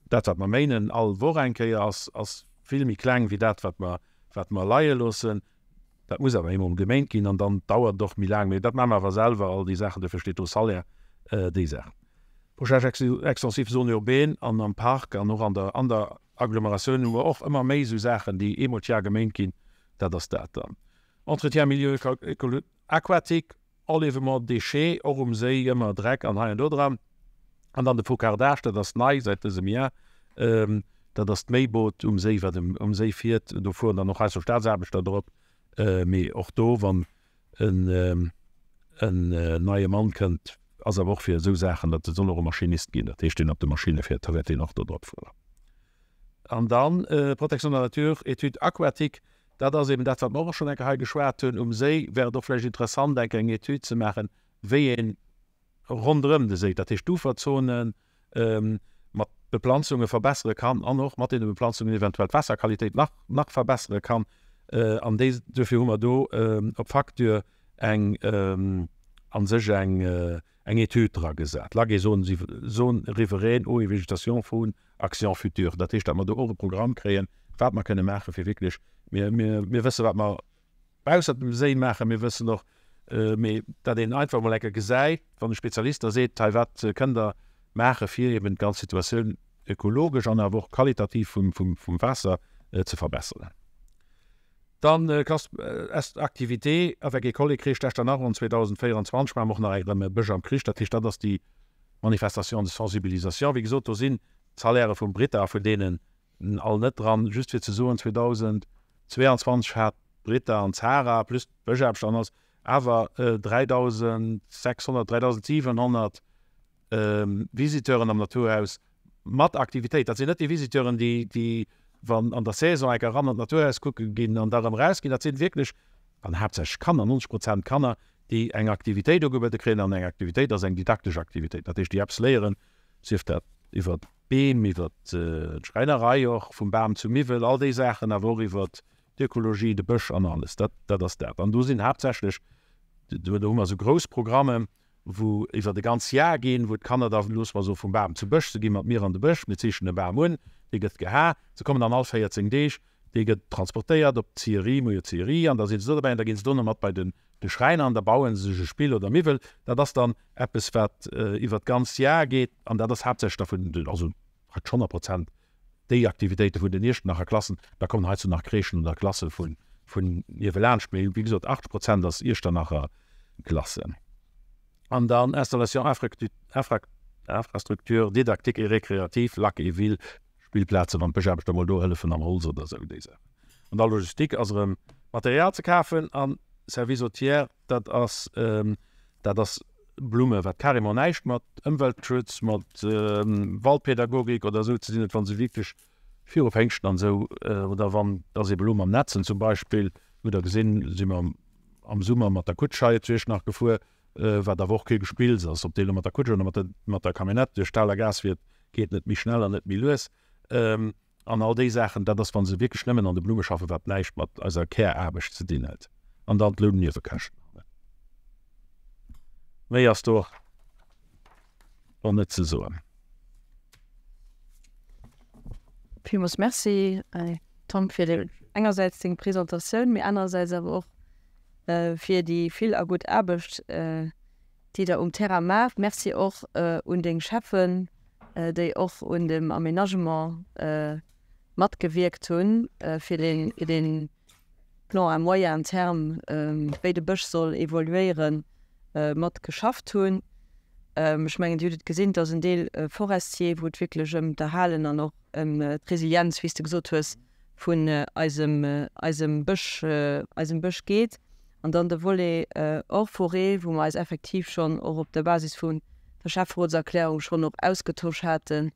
Dat, wat mer méinen all Woch eng Kéier, ass, ass vill méi kleng wéi dat, wat mer, wat mer leie loossen. Dat muss awer eemol geméint ginn an dann dauert et och méi laang. Mee dat maache mer awer selwer, all déi Saachen. Dofir steet do Salaire, déi Saachen. Bocage extensif zone urbaine an am Park an och an der an der Agglomeratioun hu mer och ëmmer méi esou Saachen, déi eemol d'Jar geméint ginn. Dat ass dat dann. Entretien milieu aquatique, Enlèvement déchets, och um Séi ëmmer Dreck an hei an do dran. An dann de Faucardage, dat ass nei säit dësem Jar. Dat ass d'Méiboot um Séi, wat um Séi fiert. Do fueren dann och heiansdo Staatsaarbechter drop. Mee och do, wann en neie Mann kënnt, ass awer och fir esou Saachen, dat soll och e Maschinist ginn, dat heescht deen op de Maschinne fiert, da wäert deen och do drop fueren. An dann Protection de la nature, Études aquatiques, dat ass eben dat, wat mer och schonn eng Kéier hei geschwat hunn. Um Séi wär et och vläicht interessant, eng Kéier eng Etüd ze maachen, wéi een ronderëm de Séi, dat heescht d'Uferzonen, mat Beplanzunge verbessere kann an och mat deene Beplanzungen eventuell d'Waasserqualitéit nach, nach verbessere kann. An déi, duerfir hu mer do op Facture eng, a sech eng, eng Etüd dragesat, Lacs et zones, zones riveraines, eau et végétation, faune, actions futures. Dat heescht, datt mer do och e Programm kréien, wat mer kënne maachen, fir wierklech, mir, mir, mir wësse wat mer baussert dem Séi maachen, mir wëssen och, mee datt een einfach emol eng Kéier gesäit, wann e Spezialist da seet, hei wat kënnt Der maache fir eben d'ganz Situatioun ökologesch an awer och qualitativ vum, vum, vum Waasser ze verbesseren. Dann Classe est Activité avec École et Crèche d'Echternach en 2024 maache mer och nach eng erëm e Bësch am Krich. Dat heescht, dat ass déi Manifestation de sensibilisation. Wéi gesot, do sinn d'Salairë vum Britta a vun deenen all net dran. Just fir ze soen, 2022 hat d'Britta an d'Sara plus d'Bëschaarbechter an alles awer 3.600, 3.700 Visiteuren am Naturhaus mat Aktivitéit. Dat sinn net déi Visiteuren, déi, déi wann an der Saison enk eran an d'Naturhaus kucke ginn an da erëm erausginn. Dat sinn wierklech, an haaptsächlech Kanner, 90 Prozent Kanner, déi eng Aktivitéit ugebuede kréien. An eng Aktivitéit ass eng didaktesch Aktivitéit, dat heescht, déi eppes léieren, sief dat iwwer d'Beem, iwwer d'Schräinerei och, vum Bam zum Miwwel, all déi Saachen, awer och iwwer d'Ökologie, de Bësch an alles. Dat, dat ass dat. An do sinn haaptsächlech, do hu mer esou grouss Programmen, wou iwwert e ganz Jar ginn, wou d'Kanner da, loosse mer soen, vum Bam zum Bësch, se gi mat mir an de Bësch, mir zeechnen e Bam un, dee gëtt geha, se kommen dann all 14 Deeg, dee gëtt transportéiert op d'Zierie, mir hu jo Zierie, an da si se do derbäi an da gi se dono mat bei den de Schräiner an da baue se sech e Spill oder Miwwel. Dat ass dann eppes, wat iwwert d'ganz Jar geet an dat ass haaptsächlech da vun den, also praktesch 100 Prozent déi Aktivitéite vun den Iechternacher Klassen. Da kommen heizou nach Crèchen oder Klasse vun niewelaanscht, mee wéi gesot 80 Prozent ass Iechternacher Klassen. An dann Installation Infrastructure didactique et récréative, Lac et Ville, Spillplazen, wann d'Bëschaarbechter mol do hëllefen am Holz oder esou déi Saachen. An da Logistik ass erëm Material ze kafen an Service au tiers, dat ass dat ass Blumme wat carrément näischt mat Ëmweltschutz, mat Waldpädagogik oder esou ze dinn huet, wa se wierklech viru Péngschten an esou oder wann ass ebe lo mam Netzen zum Beispill, hutt Der gesinn, si mer am Summer mat der Kutsch hei zu Iechternach gefuer, wat awer och kee Gespills ass, ob dee lo mat der Kutsch oder mat der mat der Camionnette duerch d'Dal a Gaass fiert, geet net méi schnell an net méi lues. An all déi Saachen, dat ass, wa se wierklech nëmmen an de Blumme schaffen, wat näischt mat eiser Käraarbecht ze dinn huet. An dann d'Lounniewekäschten. Méi ass do och net ze soen. Villmools Merci, Tom, fir engersäits deng Presentatioun, mee anerersäits awer och fir déi vill a gutt Aarbecht, déi Der um Terrain maacht. Merci och un deng Cheffen, déi och un dem Aménagement matgewierkt hunn, fir dee Plan à moyen terme, wéi de Bësch soll evoluéieren, mat geschafft hunn. Ech mengen, Dir hutt et gesinn, et ass en Deel forestier, wou et wierklech ëm d'Erhalen an och ëm d'Resilienz, wéi s de gesot hues, vun eisem, eisem Bësch, eisem Bësch geet. An dann de Volet hors forêt, wou mer eis effektiv schonn och op der Basis vun der Schäfferotserklärung schonn och ausgetosch haten,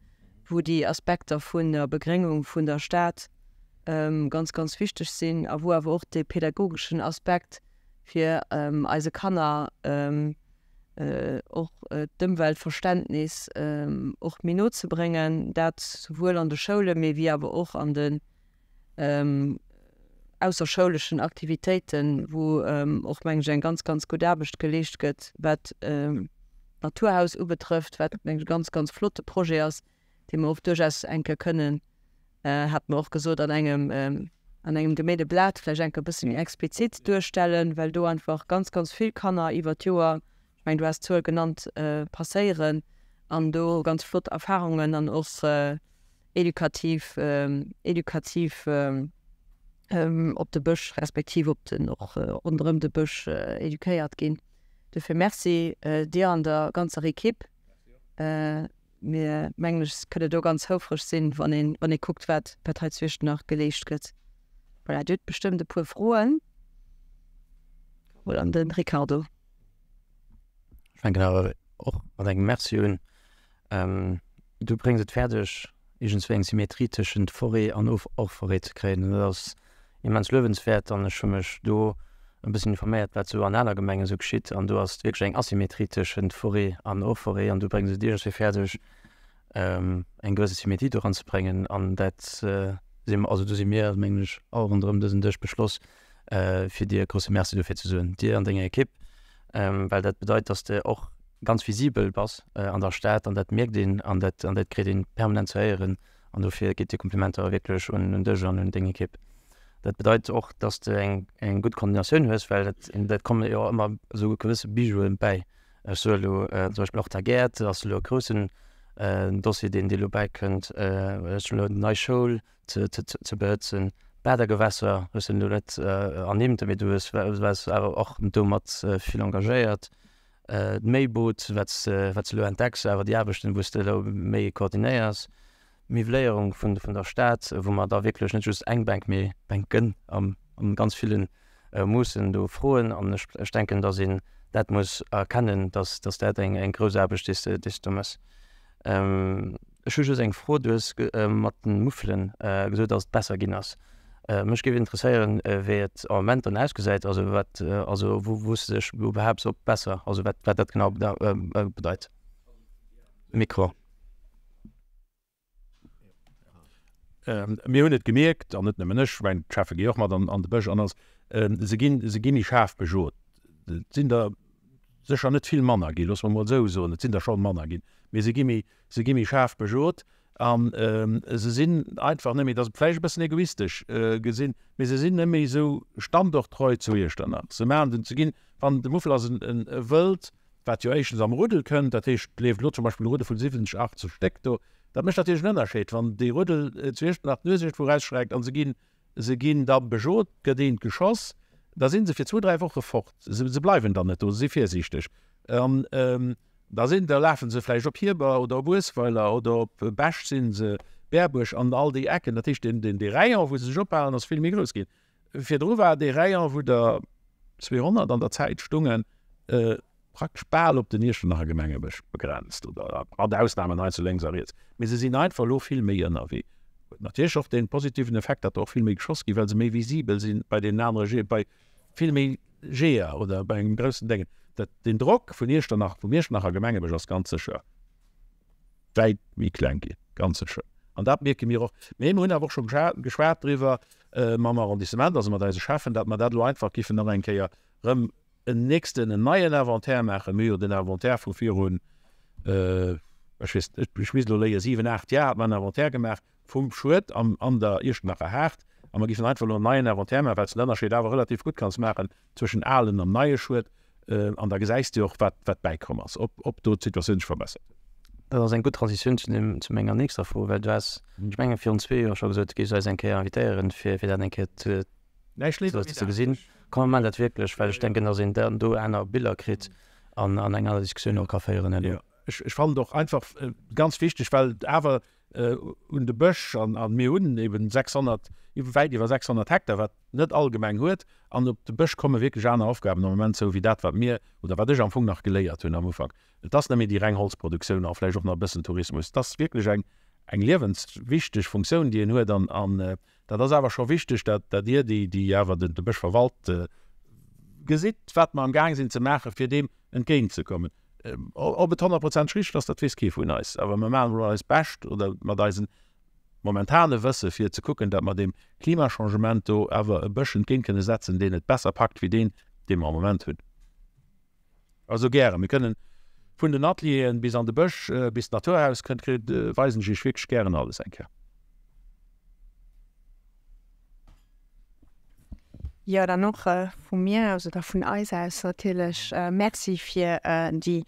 wou déi Aspekter vun der Begréngung vun der Stad ganz, ganz wichteg sinn a wou awer och dee pädagogeschen Aspekt fir eise Kanner och d'Ëmweltverständnis och méi no ze bréngen, dat souwuel an de Schoule mee wéi awer och an den ausserschouleschen Aktivitéiten, wou och, meng ech, eng ganz, ganz gutt Aarbecht geleescht gëtt, wat d'Naturhaus ubetrëfft, wat, meng ech, e ganz, ganz flotte Projet ass, dee mer och duerchaus eng Kéier kënnen, hat mer och gesot, an engem. An engem geméite Blat vläicht enker e bësse méi explizit duerstellen, well do einfach ganz, ganz vill Kanner iwwer d'Joer, ech mengen, du has d'Zuel genannt, passéieren an do ganz flott Erfarungen an och edukativ, edukativ op de Bësch respektiv op den, och ronderëm de Bësch eduquéiert ginn. Dofir Merci dir an der ganzer Equipe. Mir, mengen ech, kënne do ganz houfreg sinn, wann een, wann ee kuckt, wat, wat hei zu Iechternach geleescht gëtt. Voilà, Dir hutt bestëmmt e puer Froen. Carole an de Ricardo. Ech fänken awer och mat engem Merci un. Du bréngs et fäerdeg, iergendswéi eng Symmetrie tëschent Forêt an Hors-forêt ze kréien. An dat ass immens luewenswäert. An ech hu mech do e bëssen informéiert, wat esou an aner Gemengen esou geschitt. An do ass et wierklech eng Asymmetrie tëschent Forêt an Hors-forêt. An du bréngs et iergendswéi fäerdeg, eng gewësse Symetrie do eranzebréngen. An dat si mer, also do si mir, mengen ech, all ronderëm dësen Dësch beschloss, fir dir e grousse Merci dofir ze soen, dir an denger Ekipp, well dat bedeit, dass de och ganz visibel bass an der Stad an dat mierkt een an dat, an dat kritt een permanent ze héieren. An dofir geet déi Komplimenter wierklech un dech an un deng Ekipp. Dat bedeit och, dass de eng, eng gutt Koordinatioun hues, well dat, dat komme jo ëmmer esou gewësse Bijouen bäi. Ech soe elo zum Beispill och d'Agert ass elo e groussen Dossier, deen, dee elo bäikënnt. Ech hunn elo nei Schoul ze, ze, ze behëtzen. D'Badergewässer hues de elo net ernimmt, mee du hues, waars awer och domat vill engagéiert. D'Méiboot, wat s de elo entdecks, awer déi Aarbechten, wou s de elo méi koordinéiers, d'Miwwléierung vun der Stad, wou mer da wierklech net just eng Bänk, mee Bänken a ganz ville Muussen do froen. An ech denken, datt een dat muss erkennen, datt dat eng grouss Aarbecht déi s de do méchs. Ech hu just eng Fro, Du hues mat de Muffelen gesot, datt et besser ginn ass. Mech géif interesséieren, wéi et am Moment dann ausgesäit, also wat, also wou wou s de dech elo behaapts, ob besser, also wat wat dat genau bedeit. Mikro. Mir hunn et gemierkt, an net nëmmen ech, mäin Schäffe geet och mat an de Bësch, an ass, se ginn, se gi méi schaarf bejot. Et sinn der sécher net vill manner ginn, loosse mer emol esou soen, et sinn der schonn manner ginn, mee se gi méi, se gi méi schaarf bejot a se sinn einfach net méi, dat ass vläicht e bëssen egoistesch gesinn, mee se sinn net méi esou standorttreu zu Iechternach. Se maachen den, se ginn, wann de Muffel ass en e Wëld, wat jo éischtens am Ruddel kënnt, dat heescht, et leeft elo zum Beispill e Ruddel vun 70, 80 Stéck do, dat mécht natierlech en Ënnerscheed, wann dee Ruddel zu Iechternach d'Nues iergendwou erausschreckt a se ginn Se ginn da bejot, gëtt eent geschoss, da si se fir zwou, dräi Woche fort. Se bleiwen dann net do, se si virsiichteg. An da sinn, da lafe se vläicht op Hierber oder op Uesweiler oder op Bech si se, Berbuerg an all déi Ecken. Dat heescht, deen, dee Rayon, wou se sech ophalen, ass vill méi grouss ginn. Virdru war dee Rayon, wou der 200 an der Zäit stungen, praktesch bal op den Iechternacher Gemengebësch begrenzt, oder mat Ausnamen heiansdo lénks a riets, mee se sinn einfach elo vill méi ënnerwee. Huet natierlech och dee positiven Effekt, datt der och vill méi geschoss ginn, well se méi visibel sinn bei deenen anere Jeeër, bei vill méi Jeeër oder bei engem groussen Déngen. Dat, den Drock vun Iechternach, vum Iechternacher Gemengebësch ass ganz sécher wäit méi kleng ginn, ganz sécher. An dat mierke mir och. Mee mir hunn awer och scho geschwat driwwer mam Arrondissement, also mat eise Cheffen, datt mer dat elo einfach giffen nach eng Kéier erëm en nächsten, en neien Inventaire maachen. Mir hu jo den Inventaire vu virun, ech weess net, ech misst elo léien, 7, 8 Jar hat mer en Inventaire gemaach vum Schued am, an der Iechternacher Haard. A mer géifen einfach elo en neien Inventaire maachen, well s de den Ënnerscheed awer relativ gutt kanns maachen zwëschen alen an neie Schued. An da gesäis de och, wat, wat bäikomm ass, ob, ob do d'Situatioun sech verbessert huet. Dat ass eng gutt Transitioun zu dem, zu menger nächster Fro, well du has, ech mengen, virun zwee Joer scho gesot, du géifs eis eng Kéier invitéieren, fir, fir dat eng Kéier ze, Näischt léiwer wéi ze gesinn. Komm mer maachen dat wierklech, well ech denken, datt een dann do aner Biller kritt an an eng aner Diskussioun och ka féieren herno. Jo, ech ech fannen et och einfach ganz wichteg, well awer un de Bësch an a mir hunn eben 600, wäit iwwer 600 Hektar, wat net all Gemeng huet, an op de Bësch komme wierklech aner Aufgaben am Moment zou wéi dat, wat mir oder wat ech am Fong nach geléiert hunn am Ufank. Et ass net méi déi reng Holzproduktioun a vläicht och nach e bëssen Tourismus. Et ass wierklech eng eng liewenswichteg Funktioun, déi een huet an an Dat ass awer scho wichteg, datt Dir, déi awer de Bësch verwalt, gesitt, wat mer am Gaang sinn ze maachen, fir deem entgéintzekommen. Ob et honnertprozenteg richteg ass, dat weess kee vun eis. Awer mer maachen elo eist Bescht oder mat eisem momentane Wësse fir ze kucken, datt mer deem Klimachangement do awer e Bësch entgéint kënne setzen, deen et besser packt wéi deen, dee mer am Moment hunn. Also gären. Mir kënnen vun den Atelieren bis an de Bësch, bis d'Naturhaus kënnt, kritt, weisen ech iech wierklech gären alles eng Kéier. Jo, dann och vu mir aus oder vun eis aus natierlech Merci fir déi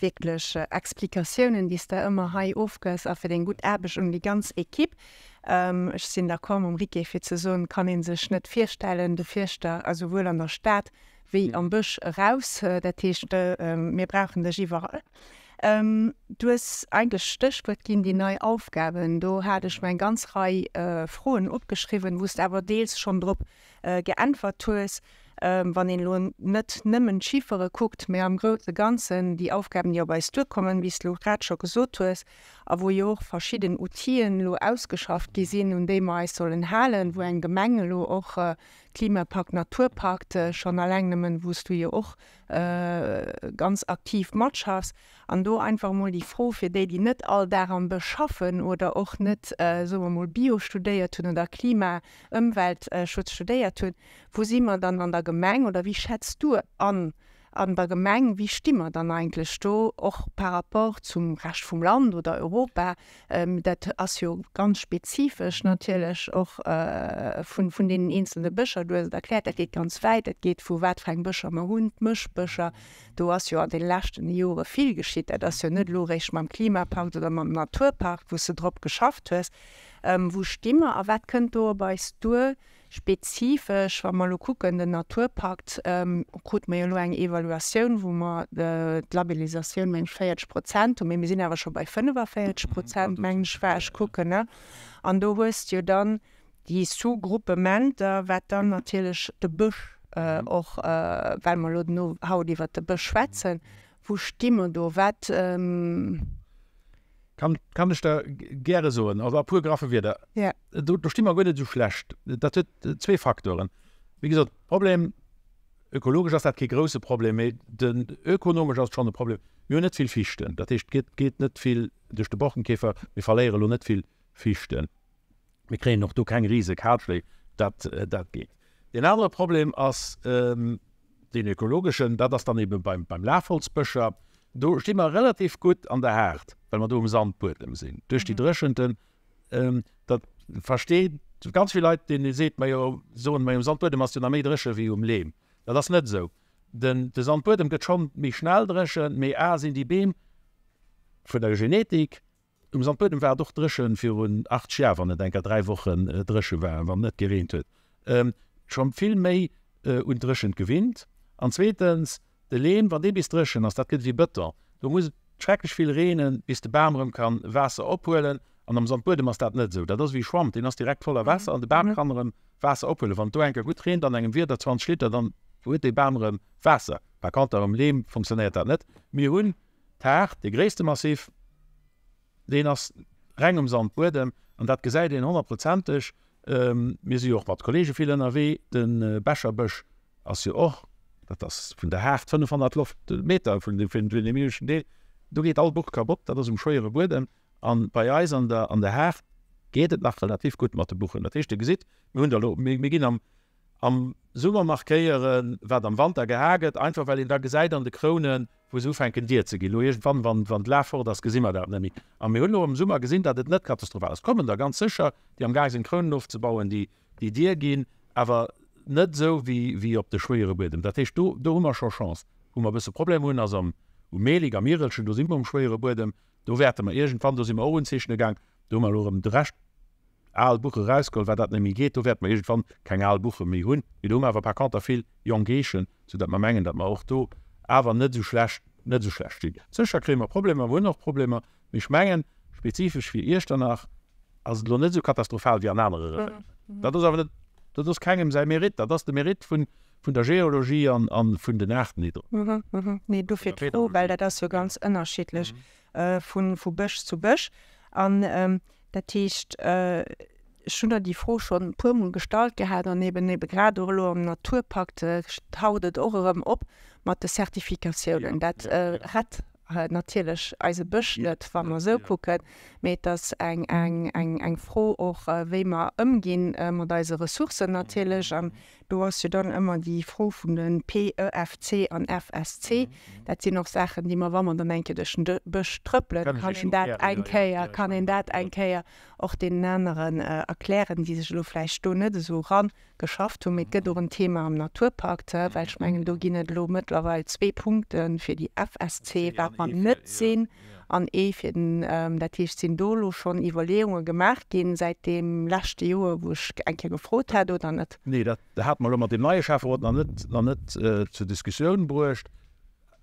wierklech Explikatiounen, déi s de ëmmer hei ofgëss a fir deng gutt Aarbecht un déi ganz Equipe. Ech sinn d'accord mam Ricky fir ze soen, et kann ee sech net virstellen, de Fierschter esouwuel an der Stad wéi am Bësch eraus. Dat heescht, mir brauchen dech iwwerall. Du hues eigentlech d'Stéchwuert ginn, déi nei Aufgaben. Do hat ech mer eng ganz Rei Froen opgeschriwwen, wou s de awer deels schonn drop geäntwert hues. Wann een elo net nëmmen d'Chiffere kuckt, mä am grousse Ganzen déi Aufgaben, déi op eis duerkommen, wéi s de elo grad scho gesot hues, a wou jo och verschidden Outile elo ausgeschafft gi sinn, un déi mer eis sollen halen, wou eng Gemeng elo och Klimapakt, Naturpakt, schonn alleng nëmmen, wou s du jo och ganz aktiv matschaffs. An do einfach emol déi Fro fir déi, déi net all Dag am Bësch schaffen oder och net, soe mer emol, Bio studéiert hunn oder Klima, Ëmweltschutz studéiert hunn, Wou si mer dann an der Gemeng oder wéi schätz du an an der Gemeng, wéi sti mer dann eigentlech do och par rapport zum Rescht vum Land oder Europa? Dat ass jo ganz spezifesch natierlech och vun vun deenen eenzelne Bëscher. Du hues et erkläert, dat geet ganz wäit, dat geet vu wat fir eng Bëscher mer hunn, d'Mëschbëscher, do ass jo an de leschten Jore vill geschitt. Dat ass jo net elo eréischt mam Klimapakt oder mam Naturpakt, wou s de drop geschafft hues. Wou sti mer a wat kënnt do op eis duer? Spezifesch, wa mer elo kucken, den Naturpakt, krute mer jo elo eng Evaluatioun, wou mer d'Labellisatioun, meng ech, 40 Prozent hunn, mee mir sinn awer scho bei 45 Prozent, meng ech, war ech kucken, ne? An do hues de jo dann déi Sous-Gruppementer, wat dann natierlech de Bësch och, well mer elo no haut iwwert de Bësch schwätzen, wou sti mer do, wat. Kann, kann ech der gäre soen, also a puer graffe Wierder. Ja. Do, do sti mer guer net esou schlecht. Dat huet zwee Faktoren. Wéi gesot, Problem, ökologesch ass dat kee grouse Problem, mee den ökonomesch ass et schonn e Problem. Mir hunn net vill Fichten, dat heescht, et geet, geet net vill duerch de Borkenkäfer, mir verléiere elo net vill Fichten. Mir kréien och do keng rise Kalschléi, dat, dat geet. Deen anere Problem ass deen ökologeschen, dat ass dann ebe beim, beim Lafholzbëscher. Do sti mer relativ gutt an der Haart, well mer do um Sandbuedem sinn. Duerch déi Dréchenten, dat versteet ganz vill Leit, deenen ee seet, majo, soen, majo um Sandbuedem ass jo nach méi dréche wéi um Leem. Dat ass net esou. Den, de Sandbuedem gëtt schonn méi schnell dréchen, mee a sinn déi Beem vun der Genetik Um Sandbuedem war et och dréchen virun 80 Jar, wann et enker 3 Wochen dréche war, wann net gereent huet. Scho vill méi un d'Dréchent gewinnt. An zweetens, de Leem, wann dee bis dréchen ass, dat gëtt ewéi Bëton. Do muss et schrecklech vill reenen, bis de Bam erëm ka Waasser ophuelen. An am Sandbuedem ass dat net esou. Dat ass ewéi Schwamm, deen ass direkt voller Waasser an de Bam kann erëm Waasser ophuelen. Wann et do enker gutt reent an engem Wieder, 20 Liter, dann huet dee Bam erëm Waasser. Par conter am Leem funktionéiert dat net. Mir hunn D'Haart, dee gréisste Massif, deen ass reng um Sandbuedem an dat gesäit een honnertprozenteg. Mir si jo och mat Kollege vill ënnerwee. De Becherbësch ass jo och, dat ass vun der Haart 500 Loftmeter vun deem ieweschten Deel, do geet all Buch kapott, dat ass um schwéiere Buedem. A bei eis an der an der Haart geet et nach relativ gutt mat de Buchen. Dat heescht, Dir gesitt, mir hunn der elo, mir ginn am Am Summer markéieren, wat am Wanter geha gëtt, einfach well een da gesäit an de Krounen, wou se ufänken dier ze ginn. Lo iergendwann, wann, wann d'Laf fort ass, gesi mer dat net méi. A mir hunn elo am Summer gesinn, datt et net katastrophal ass. Et kommen der ganz sécher, déi am Gaang sinn, Krounen ofzebauen, déi, déi dier ginn, awer net esou wéi, wéi op de schwéiere Buedem. Dat heescht, do, do hu mer scho Chance. Wou mer e bësse Problem hunn, ass am, um Mehlig, am Irelchen, do si mer um schwéiere Buedem. Do wäerte mer iergendwann, do si mer och unzeechne gaang, do hu mer elo erëm de Rescht al Buche erausgeholl, wat dat net méi geet. Do wäerte mer iergendwann keng al Buche méi hunn. Mee do hu mer awer par conter vill jonk Eechen, soudatt mer mengen, datt mer och do awer net esou schlecht, net esou schlecht stinn. Sécher kréie mer Problemer, mer hunn och Problemer, mee ech mengen, spezifesch fir Iechternach ass et elo net esou katastrophal wéi an anere Revéieren. Dat ass awer net, dat ass kengem säi Mérite, dat ass de Mérite vun, vun der Geologie an, an vun den Aarten, déi do. Nee, dofir d'Fro, well dat ass jo ganz ënnerschiddlech vu, vu Bësch zu Bësch. An dat heescht, ech hunn der déi Fro schonn e puermol gestallt gehat an eben ebe grad och elo am Naturpakt taucht et och erëm op mat de Zertifikatiounen. Dat rett. natierlech eise Bësch net, wa mer esou kucken, mee et ass eng, eng, eng, eng Fro och, wéi mer ëmginn mat eise Ressourcen natierlech. An do ass jo dann ëmmer déi Fro vun de P, E, F, C an FSC. Dat sinn och Saachen, déi mer, wa mer dann eng Kéier duerch den Bësch trëppelen, kann een dat eng Kéier, kann een dat eng Kéier och deenen aneren erklären, déi sech elo vläicht do net esou eran geschafft hunn. Mee et gëtt och en Thema am Naturpakt, well ech mengen, do ginn et elo mëttlerweil zwee Punkte fir déi FSC, wat mer net sinn, an ee fir den, dat heescht, sinn do elo schonn Iwwerleeunge gemaach ginn säit deem leschte Joer, wou ech eng Kéier gefrot hat, oder net? Nee, dat hate mer elo mat deem neie Schäfferot nach net, nach net zur Diskussioun bruecht.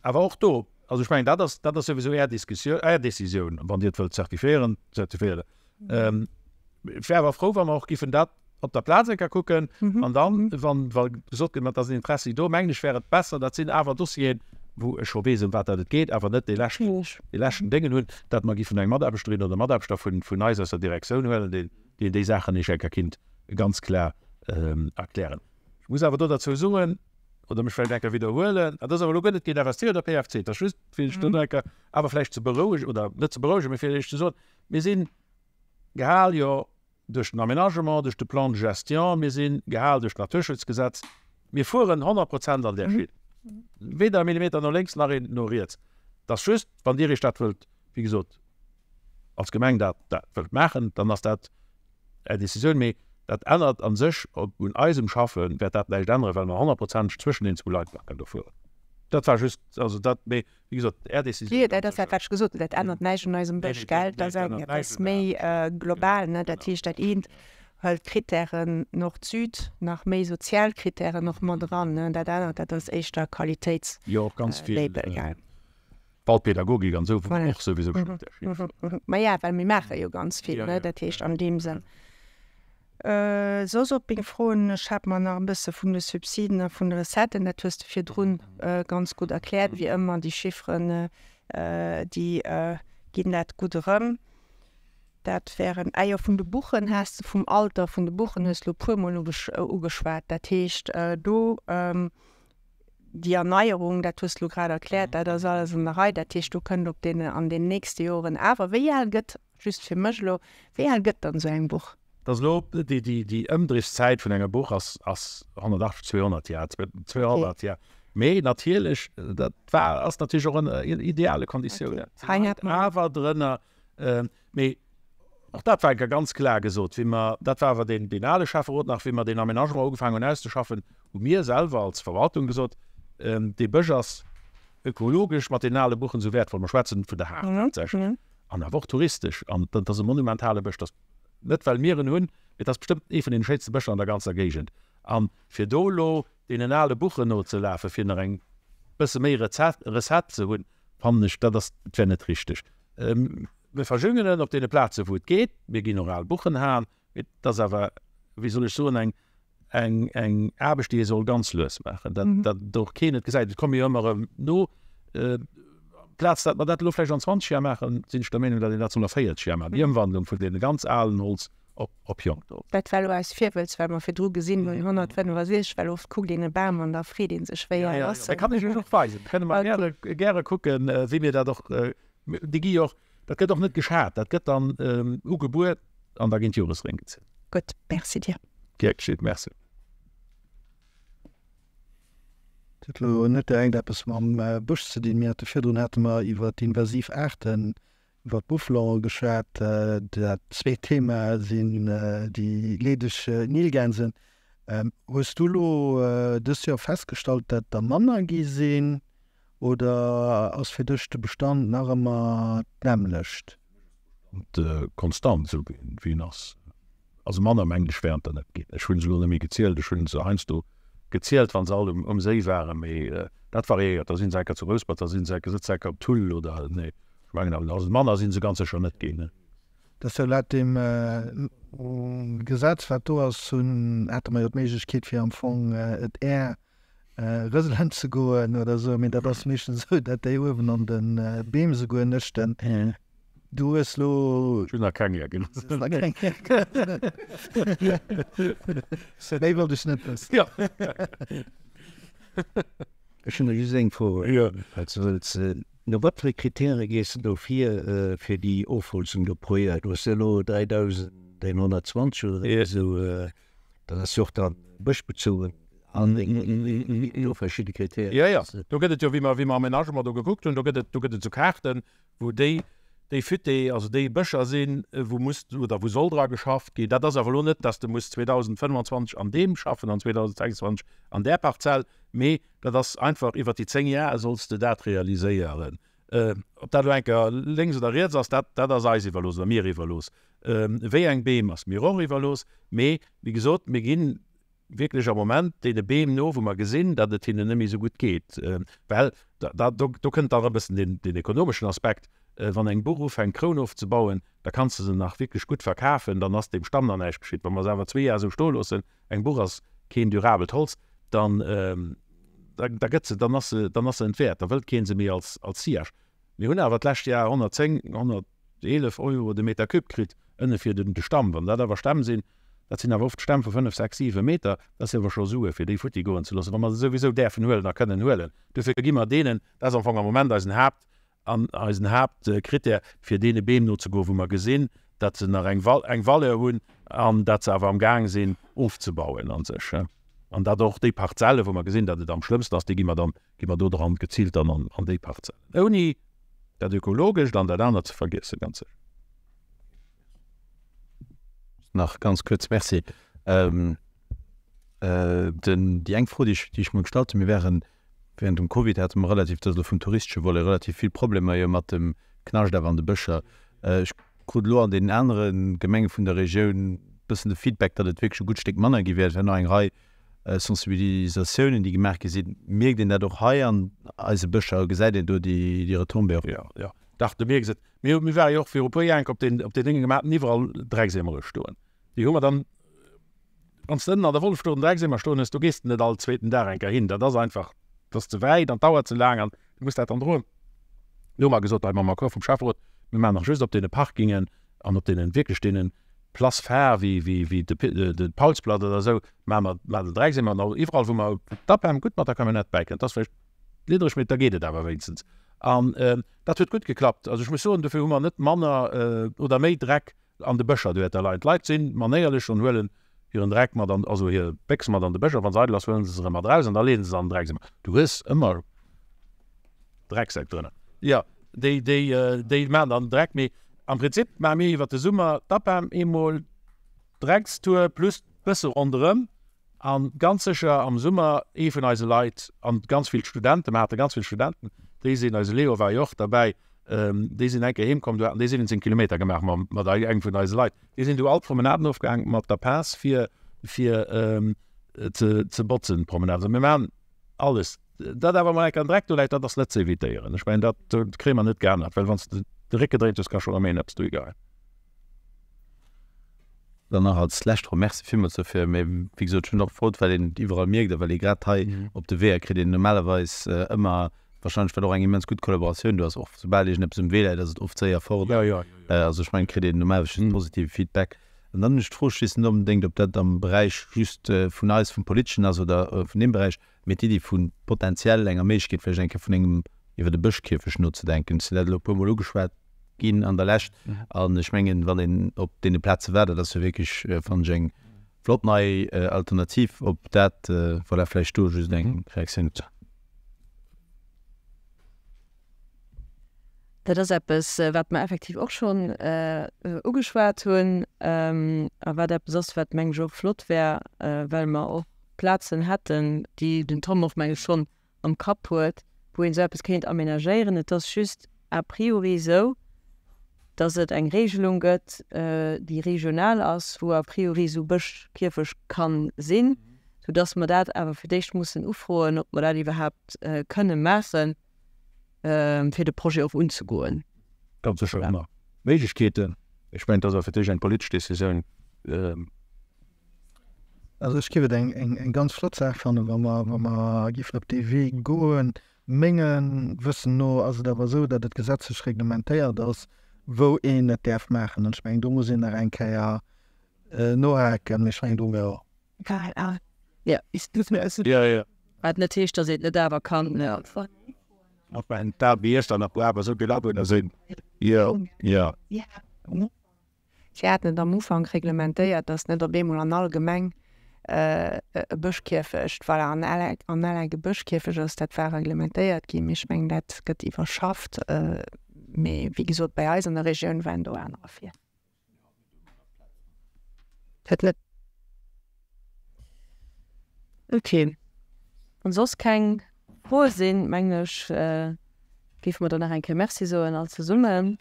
Awer och do, also ech mengen, dat ass, dat ass souwisou Är Diskussioun, Är Décisioun, wann Dir et wëllt zertifiéieren, zertifiéiert et. Ech wär awer frou, wa mer och giffen dat op der Plaz eng Kéier kucken. An dann, wann, wa gesot gëtt, ma et ass en Interessi do, mengen ech, wär et besser, dat sinn awer Dossieren, wou ech scho weess, ëm wat dat et geet, awer net dee leschten, dee leschten Déngen hunn, dat mer giffen eng Mataarbechterin oder Mataarbechter vun, vun eis aus der Direktioun huelen, deen, deen déi Saachen Iech eng Kéier kinnt ganz klar erklären. Ech muss awer do derzou soen, oder mech vläicht eng Kéier widderhuelen, dat ass awer elo guer net géint FSC oder PFC, dat ass just, fir Iech do nach eng Kéier awer vläicht ze berouegen, oder net ze berouegen, mä fir Iech ze soen, mir sinn gehal jo duerch den Aménagement, duerch de Plan de gestion, mir si gehal duerch d'Naturschutzgesetz, mir fueren 100 Prozent an där Schinn, weder e Millimeter no lénks nach een no riets. Et ass just, wann Dir Iech dat wëllt, wéi gesot, als Gemeng dat wëllt maachen, dann ass dat Är Decisioun. Mee dat ännert a sech un eisem Schaffe wäert dat näischt änneren, well mer honnertprozenteg zwëschen den zwou Leitplanken do fueren. Dat war just, also dat, mee wéi gesot, Är Decisioun. Jo, dat ass dat, wat ech gesot hunn. Dat ännert näischt un eisem Bësch, gell? Dat ass méi global, ne? Dat heescht, dat eent hëlt Krittären Nord-Süd, nach méi sozial Krittären och mat eran, ne? Dat anert, dat ass éischter Qualitéitslabel, gell? Jo, och ganz vill Waldpädagogik an esou, wou och souwisou schonn op där Schinn ass. Maja, well mir maache jo ganz vill, ne? Dat heescht an deem Sënn. Soss op meng Froen, ech hat mer nach e bësse vun de Subsiden a vun de Recetten, dat hues de virdrun ganz gutt erkläert, wéi ëmmer, déi Chifferen, déi ginn dat gutt erëm. Dat wären, ah jo, vun de Buchen has de, vum Alter vun de Buchen hues de elo e puermol ugeschwat. Dat heescht do, déi Erneierung, dat hues de elo grad erkläert, dat ass alles an der Rei. Dat heescht, do kënnt op deene, an den nächste Joren awer, wéi al gëtt, just fir mech elo, wéi al gëtt dann esou eng Buch? Dat ass elo, déi, déi, déi Ëmdriffszäit vun enger Buch ass, ass 180, 200 Jar, 200 Jar. Mee natierlech, dat war, ass natierlech och ënner ideale Konditiounen. Awer drënner, Mee och dat war eng Kéier ganz klar gesot, wéi mer, dat war awer deen, deen ale Schäfferot nach, wéi mer deen Aménagement ugefaangen hunn auszeschaffen, hu mir selwer als Verwaltung gesot, dee Bësch ass ökologesch mat deenen ale Buchen esou wäertvoll, mer schwätzen vun der Haard haaptsächlech, an awer och touristesch, an dat ass e monumentale Bësch, dat ass net well mir en hunn, mee dat ass bestëmmt ee vun deene schéinste Bëscher an der ganzer Géigend. A fir do elo deenen ale Buchen nozelafen, fir nach eng bësse méi Recette ze hunn, fannen ech, dat ass, dat wär net richteg. Mir verjüngen en op deene Plaze wou et geet, mir ginn och al Buchen haen, mee et ass awer, wéi soll ech soen, eng, eng, eng Aarbecht, déi ee soll ganz lues maachen, dat, dat och keen et gesäit. Et komme jo ëmmer erëm no. Amplaz dat mer dat elo vläicht an 20 Jar maachen, sinn ech der Meenung, datt een dat soll a 40 Jar maachen, déi Ëmwandlung vun deene ganz alen Holz op, op jonkt Holz. Dat war elo aus Virwëlz, well mer virdru gesinn hunn, 165, well oft kuckt een e Bam an da freet ee sech, wéi al ass en. Dat kann ech Iech och weisen. Kënne mer gäre, gäre kucken, wéi mir dat och Déi gi jo och, dat gëtt och net geschat, dat gëtt dann ugebuert an da ginn d'Joresréng gezillt. Gutt, merci dir. Gär geschitt, merci. Et huet elo net direkt eppes mam Bësch ze dinn. Mir hate virdrun hate mer iwwer d'invasiv Aarten, iwwer d'Mouflone geschwat. Dat zweet Thema sinn déi leedeg Nilgänsen. Hues du elo dëst Joer festgestallt, dat der manner gi sinn? Oder ass fir dech de Bestand nach ëmmer d'nämmlecht? Konstant esou wéi en ass. Also manner mengen ech wären der net ginn. Ech hunn se elo net méi gezielt. Ech hunn se heiansdo gezielt wann se all um Séi waren, mee dat variéiert. Da sinn se enker zu Rouspert, da sinn se enker, sëtze se enker op Thull oder nee ech mengen awer also manner sinn se ganz sécher net ginn. Dat ass jo laut deem Gesetz wat do ass hunn hate mer jo d'Méiglechkeet fir am Fong et är Rëselen ze goen oder esou, mee dat ass meeschtens esou, dat déi uewen an de Beem esouguer nëschten. Du hues lo. Ech hunn nach keng Är gelooss. Nach keng Är gelooss. Méi wollt ech net wëssen. Jo. Ech hunn nach just eng Fro, falls du wëlls. No wat fir Kritäre gees de do vir, fir déi Ofholzung do pro Joer? Du hues jo elo 3.120 oder esou, dat ass jo och dann bëschbezogen an no verschidde Kritären. Jo, jo, do gëtt et jo, wéi mer, wéi mer Aménagement do gekuckt hunn, do gëtt et, do gëtt et esou Kaarten, wou déi, déi Futée, also déi Bëscher sinn, wou muss oder wou soll dra geschafft ginn. Dat ass awer elo net, dass de muss 2025 an deem schaffen an 2026 an där Parzell, mee Dat ass einfach, iwwert déi 10 Jar solls de dat realiséieren. Ob dat elo eng Kéier lénks oder riets ass, dat, dat ass eis iwwerlooss oder mir iwwerlooss. Wéi eng Beem ass mir och iwwerlooss. Mee, wéi gesot, mir gi wierklech am Moment deene Beem no, wou mer gesinn, datt et hinnen net méi esou gutt geet. Well da, do, do kënnt dann e bëssen deen, deen ekonomeschen Aspekt. Wann eng Buch ufänkt Kroun ofzebauen, da kanns de se nach wierklech gutt verkafen, dann ass deem Stamm nach näischt geschitt. Wa mer se awer zwee Jar esou stoe loossen, Eng Buch ass keen durabelt Holz, dann da gëtt se, dann ass se, dann ass se entwäert, da wëllt keen se méi als als Sillage. Mir hunn awer d'lescht Jar 110, 111 Euro de Meter cube kritt ënne fir den de Stamm. Wann dat awer Stämm sinn, dat sinn awer oft Stämm vu 5, 6, 7 Meter, dat ass jo awer scho Sue fir déi futti goen ze loossen, wa mer se souwisou däerfen huelen a kënnen huelen. Dofir gi mer deenen, dat ass am Fong am Moment eisen Haapt An eisen Haaptkrittär, fir deene Beem nozegoen, wou mer gesinn, datt se nach eng eng Valeur hunn an datt se awer am Gaang sinn ofzebauen a sech. An datt och déi Parzelle, wou mer gesinn, datt et am schlëmmsten ass, déi gi mer dann, gi mer do dran geziilt dann an an déi Parzellen. Ouni dat Ökologescht an dat anert ze vergiessen, ganz sécher. Nach ganz kuerz, Merci. Den, déi eng Fro, déi ech, déi ech mer gestallt hunn, mir wären Während dem Covid hate mer relativ, dat ass elo vum touristesche Volet, relativ vill Problemer jo mat dem Knascht awer an de Bëscher. Ech krut elo an deenen anere Gemenge vun der Regioun bëssen de Feedback, datt et wierklech e gutt Stéck manner gi wär. Et wären och eng Rei Sensibilisatiounen, déi gemaach gi sinn. Mierkt een dat och hei an eise Bëscher? Gesäit een do déi Retombée och? Jo, jo, dach, du mierks et. Mir ware jo och viru puer Joer enk op deen Dénge gemaach, haten iwwerall Dreckseemere stoen. Déi hu mer dann Wann s de ënnen an der Wollef do den Dreckseemer stoen hues, do gees de net all zweeten Dag eng Kéier hin. Dat ass einfach, dat ass ze wäit an dauert ze laang an du muss dat dann droen. Do hu mer gesot, hei mam Accord vum Schäfferot, mir maachen nach just op deene Parkingen an op deenen, wierklech deenen Places phares wéi, wéi, wéi de, de Paulsplatz oder esou, maache mer, maache den Dreckseemer an iwwerall, wou mer, wou d'APEM gutt mat der Camionnette bäikënnt, dat ass vläicht liddereg, mee da geet et awer wéinstens. An dat huet gutt geklappt. Also ech muss soen, dofir hu mer net manner oder méi Dreck An de Bëscher do wäert leien. D'Leit sinn manéierlech an huelen hiren Dreck mat an, also hir Béchs mat an de Bësch, a wann se eidel ass, huelen se se erëm mat eraus an da leeën se se an den Dreckseemer. Du hues ëmmer Drecksäck drënner. Jo, déi, déi, déi maachen dann Dreck, mee am Prinzip maache mir iwwert de Summer d'APEM eemol Dreckstour plus bësse ronderëm. A ganz sécher am Summer ee vun eise Leit an ganz vill Studenten, mir hate ganz vill Studenten, déi sinn, eise Leo war jo och derbäi, déi sinn eng Kéier heem komm, do haten déi 17 Kilometer gemaach mam, mat engem vun eise Leit. Déi sinn du all d'Promenaden ofgaang mat der Pince fir, fir ze, ze botzen, d'Promenade. Also mir maachen alles. Dat awer mol eng Kéier an Dreck do läit, dat ass net ze evitéieren. Ech mengen, dat kréie mer net geännert, well wann s de de Réck gedréint hues, ka schonn erëm een eppes dohigeheien. Dann nach als lescht Fro, Merci villmools dofir, mee wéi gesot, ech hunn och gefrot, well een et iwwerall mierkt a well ee grad hei op de Weeër kritt een normalerweis ëmmer, wahrscheinlech well och eng immens gutt Kollaboratioun do ass, och soubal iergendeppes um Wee läit, ass et oft séier fort. Also ech mengen, kritt een normalerweis just positive Feedback. An dann hunn ech d'Fro schliisslech net onbedéngt, ob dat am Beräich just vun eis, vum Politeschen ass oder vun deem Beräich, mee d'Iddi vu potenziell enger Méiglechkeet vläicht eng Kéier vun engem iwwer e Bëschkierfecht nozedenken. Ech sinn dat elo e puermol ugeschwat. ginn an der Lescht. An ech mengen, wann een op deene Plaze war, dat ass jo wierklech, fannen ech, eng flott nei Alternativ. Ob dat, voilà, vläicht do just eng Reaktioun dozou. Dat ass eppes, wat mer effektiv och schonn ugeschwat hunn a wat eppes ass, wat, meng ech, och flott wär, well mer och Plazen hätten, déi den Tom och, meng ech, schonn am Kapp huet, wou een esou eppes kéint aménagéieren. Et ass just a priori esou, datt et eng Regelung gëtt, déi regional ass, wou a priori esou Bëschkierfecht ka sinn, soudatt mer dat awer fir d'éischt mussen ufroen, ob mer dat iwwerhaapt kënne maachen, fir de Projet och unzegoen. Ganz sécher ëmmer Méiglechkeeten. Ech mengen, et ass awer fir d'éischt eng politesch Décisioun. Also ech géif et eng ganz flott Saach fannen, wa mer, wa mer géifen op dee Wee goen. Mengem Wëssen no ass et awer esou, datt et gesetzlech reglementéiert ass, wou een et däerf maachen. An ech mengen, do muss een nach eng Kéier nohaken. Mee ech mengen, do hu mir och. Wat net heescht, datt een et net awer kann. Dat wéi ech dann nach awer esou vill Awunner sinn. Jo, jo. Si haten et am Ufank reglementéiert, datt net op eemol an all Gemeng e Bëschkierfecht, voilà, an all Eck e Bëschkierfecht ass. Dat war reglementéiert ginn, mee ech mengen, dat gëtt iwwerschafft. Mee wéi gesot, bei eis an der Regioun waren do anerer vir. Huet net. Ok. Wann soss keng Froe sinn, mengen ech, géife mer der nach eng Kéier Merci soen all zesummen.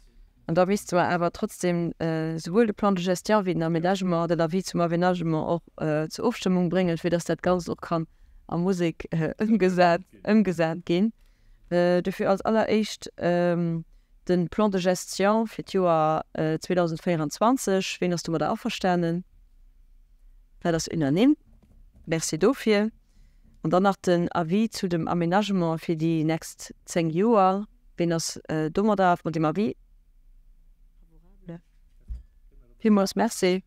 An da misste mer awer trotzdem souwuel de Plan de gestion wéi den Aménagement, den Avis zum Aménagement och zur Ofstëmmung bréngen, fir dass dat Ganzt och kann a Musek ëmgesat, ëmgesat ginn. Dofir als alleréischt de Plan de gestion fir d'Joer 2024. Ween ass domadder averstanen? Dat ass unanime. Merci dofir. An dann nach den Avis zu dem Aménagement fir déi nächst 10 Joer. Ween ass domadder, mat deem Avis favorable? Villmools Merci.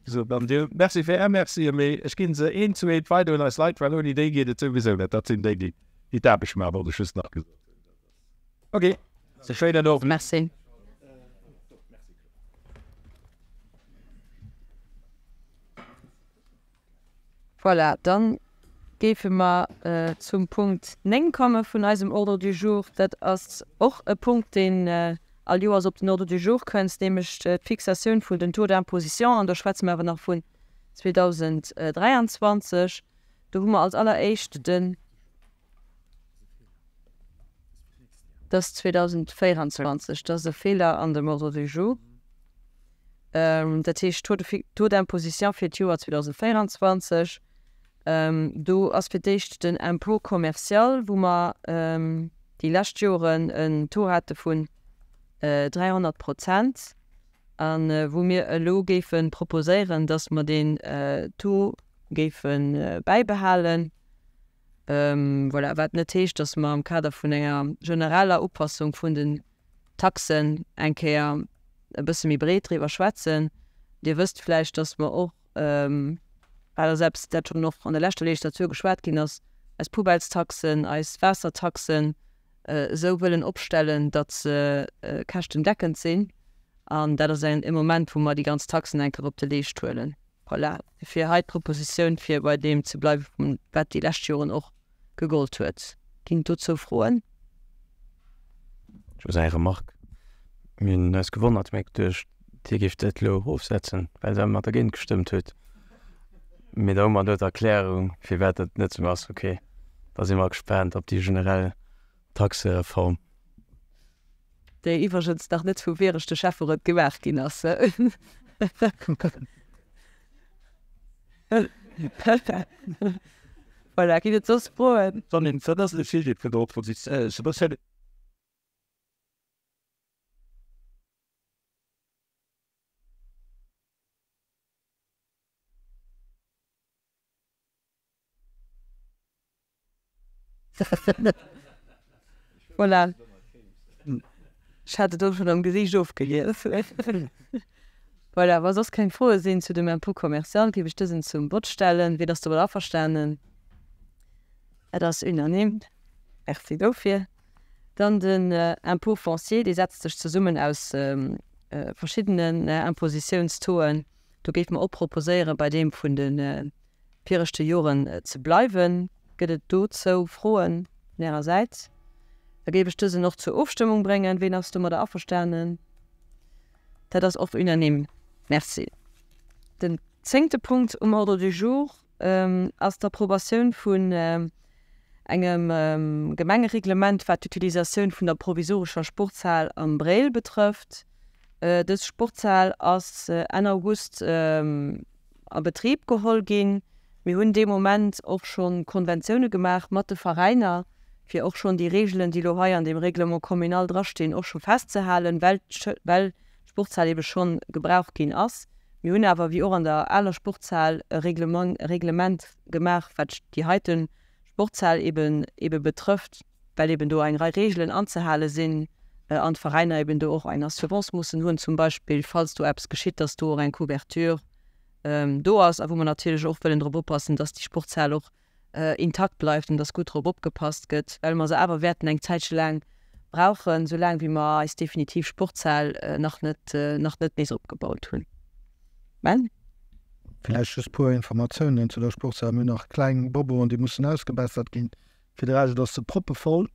Sou, dann dir Merci fir Är Mercië, mee ech gi se eent zu eent weider un eis Leit, well ouni déi geet et souwisou net. Dat sinn déi, déi d'Aarbecht maachen, wollt ech just nach gesot hunn. Ok, e schéinen Owend. Merci. Voilà, dann géife mer zum Punkt 9 komme vun eisem Ordre du jour. Dat ass och e Punkt, deen all Joers op den Ordre du jour kënnst, nämlech d'Fixatioun vun den Taux d'imposition. An do schwätze mer awer nach vun 2023. Do hu mer als alleréischt den. Dat ass 2024, dat ass e Feeler an dem Ordre du jour. Dat heescht Taux d'imposition fir d'Joer 2024. Do ass fir d'éischt den Impôt commercial, wou mer déi lescht Joren en Taux hate vun 300 Prozent a wou mir elo géife proposéieren, datt mer deen Taux géife bäibehalen. Voilà, wat net heescht, datt mer am Kader vun enger genereller Upassung vun den Taxen eng Kéier e bësse méi breet driwwer schwätzen. Dir wësst vläicht, datt mer och, dat ass eppes, dat schonn och an der leschter Legislatur geschwat ginn ass, eis Poubellestaxen, eis Waassertaxen esou wëllen opstellen, datt se käschtendeckend sinn. An dat ass e Moment, wou mer déi ganz Taxen eng Kéier op de Leescht huelen. Voilà, fir hei d'Propositioun, fir bei deem ze bleiwen, wat déi lescht Joren och gegollt huet. Ginn et dozou Froen? Just eng Remarque, Mir hunn eis gewonnert, mir hu geduecht, Dir géift dat elo erofsetzen, well Der ëmmer dergéint gestëmmt hutt. Mee da hu mer elo d'Erklärung, firwat dat net esou ass. Okay, da si mer gespaant op déi generell Taxereform. Déi iwwregens nach net vum viregte Schäfferot gemaach ginn ass. Voilà, ginn et soss Froen? Voilà. Ech hat et och schonn am Gesiicht ofgelies. Voilà, wa soss keng Froe sinn zu dem Impôt commercial, géif ech dësen zum Vott stellen. Wien ass domat averstanen? Et ass unanime. Merci dofir. Dann den Impôt foncier, dee setzt sech zesummen aus verschiddenen Impositiounstauxen. Do géife mer och proposéieren, bei deem vun de viregte Joren ze bleiwen. Gëtt et dozou Froen vun Ärer Säit? Da géif ech dësen och zur Ofstëmmung bréngen. Ween ass domadder averstanen? Dat ass och unanime. Merci. Den zéngte Punkt um Ordre du jour ass d'Approbatioun vun engem Gemengereglement, wat d'Utilisatioun vun der provisorescher Sportshal am Bréil betrëfft. Dës Sportshal ass Enn August a Betrib geholl ginn. Mir hunn dee Moment och scho Konventioune gemaach mat de Veräiner, fir och schonn déi Reegelen, déi elo hei an deem Règlement communal drastinn, och scho festzehalen, well d'Sportshal ebe scho gebraucht ginn ass. Mir hunn awer, wéi och an der aler Sportshal, e Reglement gemaach, wat déi heite Sportshal ebe betrëfft. well eben do eng Rei Reegelen anzehale sinn an d'Veräiner eben do och eng Assurance mussen hunn, zum Beispill falls do eppes geschitt, dass do och eng Couverture do ass a wou mer natierlech och wëllen drop oppassen, dass déi Sportshal och. intakt bleift an dass gutt drop opgepasst gëtt, well mer se awer wäerten eng Zäitche laang brauchen, soulaang wéi mer eis definitiv Sportshal nach net nach net nees opgebaut hunn. Ben? Vläicht just puer Informatiounen zu der Sportshal. Mir hunn nach kleng Boboen, déi mussen ausgebessert ginn. Fir de Rescht ass se proppevoll.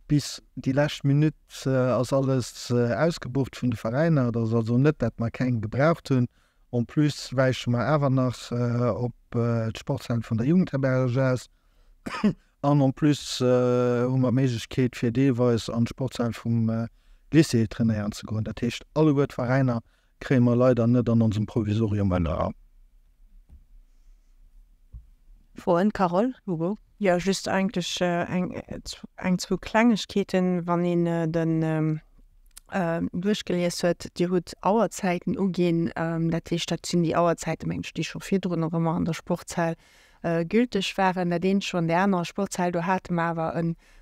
Bis déi lescht Minutt ass alles ausgebucht vun de Veräiner. Et ass also net, dat mer keng gebraucht hunn. En plus wäiche mer awer nach op d'Sportshal vun der Jugendherberg aus. An en plus hu mer d'Méiglechkeet, fir deelweis an d'Sportshal vum Lycée trainéieren ze goen. Dat heescht, alleguer d'Veräiner kréie mer leider net an onsem Provisorium ënner. Froen, Carole, Hugo? Jo, just eigentlech eng, eng zwou Klengegkeeten. Wann een den duerchgelies huet, Dir hutt Auerzäiten uginn. Dat heescht, dat sinn déi Auerzäiten, mengen ech, déi scho virdrun och ëmmer an der Sportshal gülteg waren. Dat eent scho an där anerer Sportshal, do hate mer awer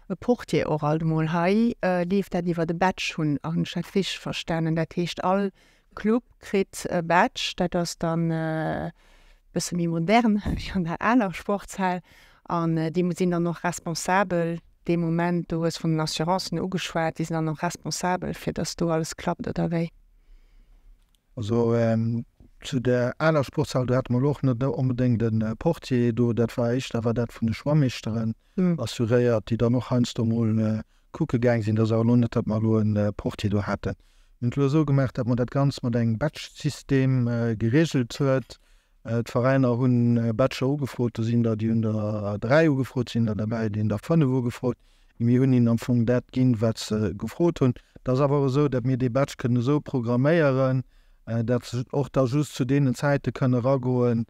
e Portier och alt emol. Hei leeft dat iwwer e Badge, hunn ech dat richteg verstanen? Dat heescht, all Club kritt e Badge, dat ass dann e bësse méi modern wéi an der aler Sportshal. An déi sinn dann och responsabel dee Moment, du hues vun den Assurancen ugeschwat, déi sinn dann och responsabel, fir datt do alles klappt, oder wéi? Also zu der aler Sportshal, do hate mer elo och net onbedéngt e Portier do. Dat war éischter war dat vun de Schwammeeschteren assuréiert, déi dann och heiansdo mol kucke gaang sinn. Dat ass awer elo net, datt mer elo e Portier do haten. Mir hunn et elo esou gemaach, datt mer dat Ganzt mat engem Badge-System geregelt huet. D'Veräiner hunn Badger ugefrot, do sinn der, déi hunn der 3 ugefrot, sinn der derbäi, déi hunn der 5 ugefrot. Mir hunn hinnen am Fong dat ginn, wat se gefrot hunn. Et ass awer och esou, datt mir dee Badge kënnen esou programméieren, datt se och da just zu deenen Zäite kënnen eragoen,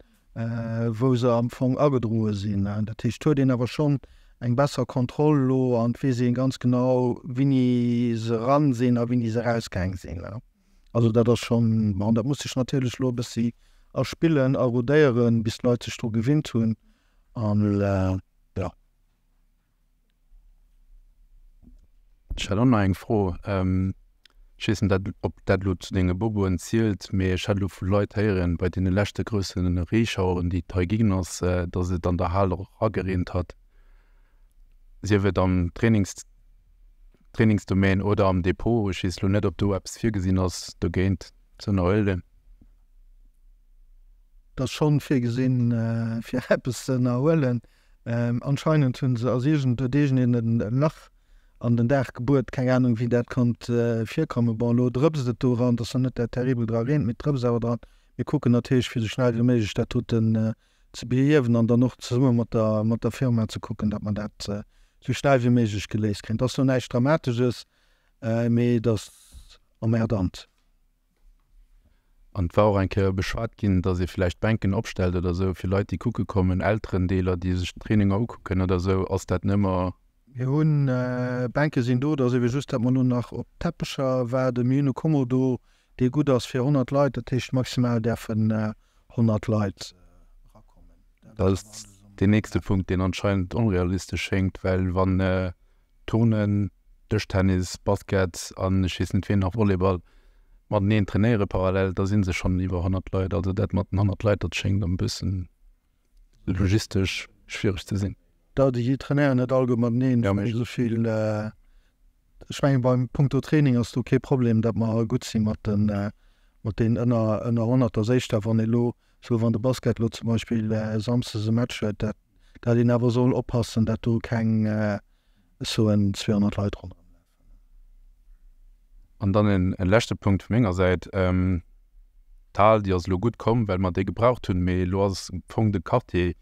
wou se am Fong agedroe sinn. Dat heescht, et huet een awer schonn eng besser Kontroll elo an et weess ee ganz genau, wéini se eran sinn a wéini se erausgaang sinn. Also dat ass schonn, bon, dat muss sech natierlech elo e bëssi erspillen, erodéieren, bis d'Leit sech dru gewinnt hunn an jo. Ech hätt och nach eng Fro. Ech weess net, ob dat elo zu denge Boboen zielt, mee ech hat elo vu Leit héieren, bei deene leschte grousse Reeschaueren, déi et hei ginn ass, datt et an der Hal och eragereent hat, sief et am Trainings, Trainingsdomaine oder am Depot. Ech weess elo net, ob do eppes virgesinn ass, dogéint ze ënnerhuelen. Et ass schonn virgesinn, fir eppes ze ënnerhuelen. Anscheinend hunn se, ass iergend, huet iergendeen e Lach an den Daach gebuert. Keng Anung, wéi dat konnt virkommen. Bon, elo drëpst et do eran. Et ass nach net dat terribel dra reent, mee et drëpst awer dran. Mir kucken natierlech, fir esou schnell wéi méiglech dat doten ze behiewen an dann och zesumme mat der, mat der Firma ze kucken, datt mer dat esou schnell wéi méiglech geléist kréien. Et ass lo näischt Dramatesches, mee et ass emmerdant. An et war och eng Kéier beschwat ginn, datt ee vläicht Bänken opstellt oder esou fir Leit, déi kucke kommen, Elterendeeler, déi sech d'Traininger ukucken oder esou. Ass dat nëmmer. Mir hunn, Bänke sinn do, et ass ebe just, datt mer elo nach op Teppecher waarden. Mir hunn e Kommodo, dee gutt ass fir 100 Leit, dat heescht maximal däerfen 100 Leit erakommen. Dat ass deen nächste Punkt, deen anscheinend onrealistesch schéngt, well wann Turnen, Dëschtennis, Basket an ech weess net wien nach, Volleyball, mateneen trainéiere parallel, da si se schonn iwwer 100 Leit. Also dat mat den 100 Leit, dat schéngt e bëssen logistesch schwiereg ze sinn. Da déi trainéieren net alleguer mateneen, ech mengen esou vill, ech mengen beim punkto Training ass do kee Problem, datt mer gutt si mat den mat deenen ënner ënner 100. Ass éischter wann ee lo sou wann de Basket lo zum Beispill samsdes e Match huet, dat dat een awer soll oppassen, dat do keng ech soen 200 Leit ronderëm lafen. An dann en leschte Punkt vu menger Säit, D'Hal, déi ass elo gutt komm, well mer déi gebraucht hunn, mee elo ass am Fong de Quartier,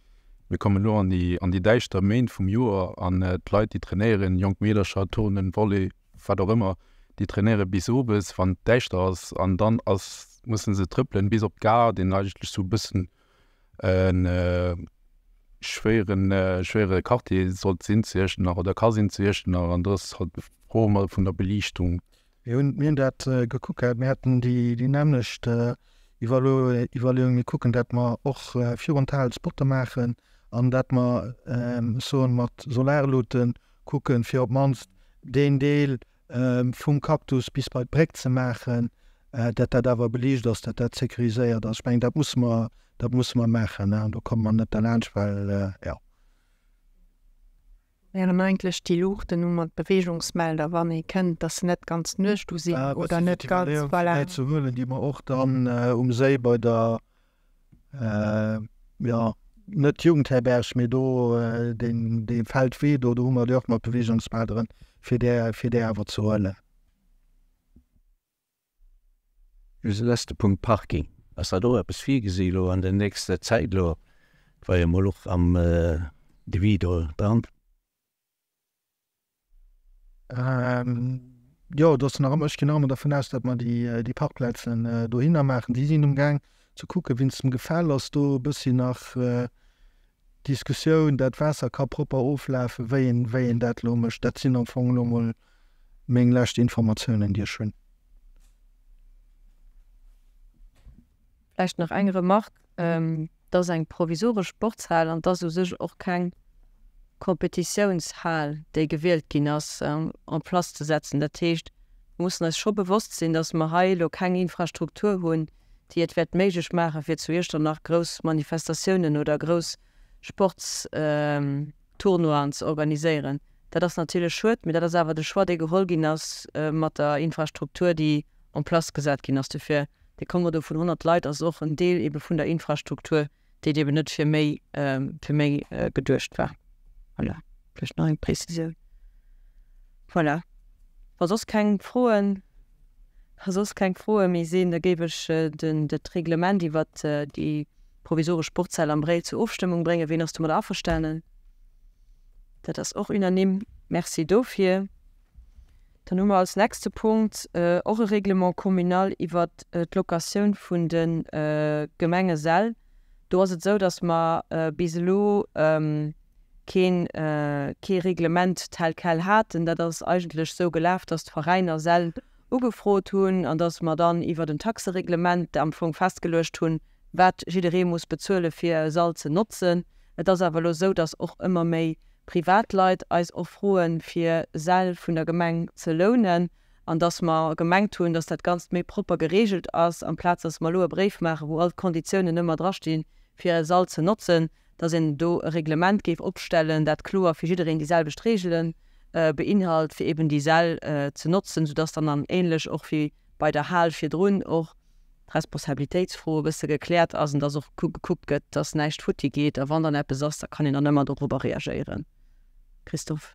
mir kommen elo an déi, an déi däischter Méint vum Joer an d'Leit, déi trainéieren, jonk Meedercher, Turnen, Volley, wat och ëmmer, déi trainéiere bis owes, wann et däischter ass an dann ass, musse se trëppelen bis op d'Gare, deen eigentlech sou e bëssen e schwéieren, schwéiere Quartier sollt sinn zu Iechternach oder ka sinn zu Iechternach an do ass halt d'Fro ëmmer vun der Beliichtung. Mir hunn, mir hunn dat gekuckt gehat, mir haten déi, déi nämmlecht Iwwerleeung. Mir kucken, dat mer och virun d'Hal Spotte maachen an dat mer, ech soen, mat Solarluute kucken, fir op d'mannst deen Deel vum Cactus bis bei d'Bréck ze maachen, dat dat awer beliicht ass, dat dat sécuriséiert ass. Ech mengen, dat musse mer. Dat musse mer maachen, an do komme mer net derlaanscht, well, jo. Wären eigentlech déi Luuchten u mat Beweegungsmelder, wann ee kënnt, dass se net d'ganz Nuecht u sinn oder net ganz, voilà. Déi ze huelen, déi mer och dann um Séi bei der, jo, net d'Jugendherberg, mee do deen, dee Feldwee do, do hu mer déi och mat Beweegungsmelderen, fir där, fir där awer ze huelen. Just e leschte Punkt, Parking. Ass dat och eppes virgesi elo an der nächster Zäit elo? Et war jo emol och am Devis do dran. Jo, do ass nach ëmmer, ech ginn nach ëmmer dervun aus, datt mer déi Parkplazen dohinner maachen. Déi sinn umgaang ze kucken, wéinst dem Gefäll ass do e bëssi nach d'Diskussioun, dat Waasser ka propper oflafen, wéi een, wéi een dat elo mécht. Dat sinn am Fong elo emol meng lescht Informatiounen, déi ech hunn. Vläicht nach eng Remarque, Et ass eng provisoresch Sportshal an et ass u sech och keng Competitiounshal, déi gewielt ginn ass, en place ze setzen. Dat heescht, mer mussen eis scho bewosst sinn, datt mer hei elo keng Infrastruktur hunn, déi et wäert méiglech maachen, fir zu Iechternach grouss Manifestatiounen oder grouss Sportstournoien ze organiséieren. Dat ass natierlech schued, mee dat ass awer de Choix, dee geholl ginn ass mat der Infrastruktur, déi en place gesat ginn ass. Dofir, dee Kommodo vun 100 Leit ass och en Deel ebe vun der Infrastruktur, déi eben net fir méi, fir méi geduecht war. Voilà, vläicht nach eng Prezisioun. Voilà, wa soss keng Froen, wa soss keng Froe méi sinn, da géif ech den, dat Reglement iwwert déi provisoresch Sportshal am Bréil zur Ofstëmmung bréngen. Ween ass domadder averstanen? Dat ass och unanime. Merci dofir. Dann hu mer als nächste Punkt och e Règlement communal iwwert d'Locatioun vun de Gemengesäll. Do ass et esou, datt mer bis elo keen, kee Reglement tel quel haten. Dat ass eigentlech esou gelaf, datt d'Veräiner Säll ugefrot hunn an datt mer dann iwwert en Taxereglement am Fong festgeluecht hunn, wat jidderee muss bezuele fir e Sall ze notzen. Et ass awer elo esou, datt och ëmmer méi Privatleit eis och froen, fir Säll vun der Gemeng ze lounen, an dass mer gemengt hunn, dass dat Ganzt méi propper geregelt ass, amplaz dass mer elo e Bréif maachen, wou all d'Konditiounen ëmmer drastinn, fir e Sall ze notzen, dass een do e Reglement géif opstellen, dat kloer fir jiddereen déi selwecht Regele beinhalt, fir eben déi Säll ze notzen, soudass dann an ähnlech och wéi bei der Hal virdrun och d'Responsabilitéitsfro e bësse gekläert ass an dass och gekuckt gëtt, dass näischt futti geet a wann dann eppes ass, da kann een dann ëmmer dorobber reagéieren. Christophe.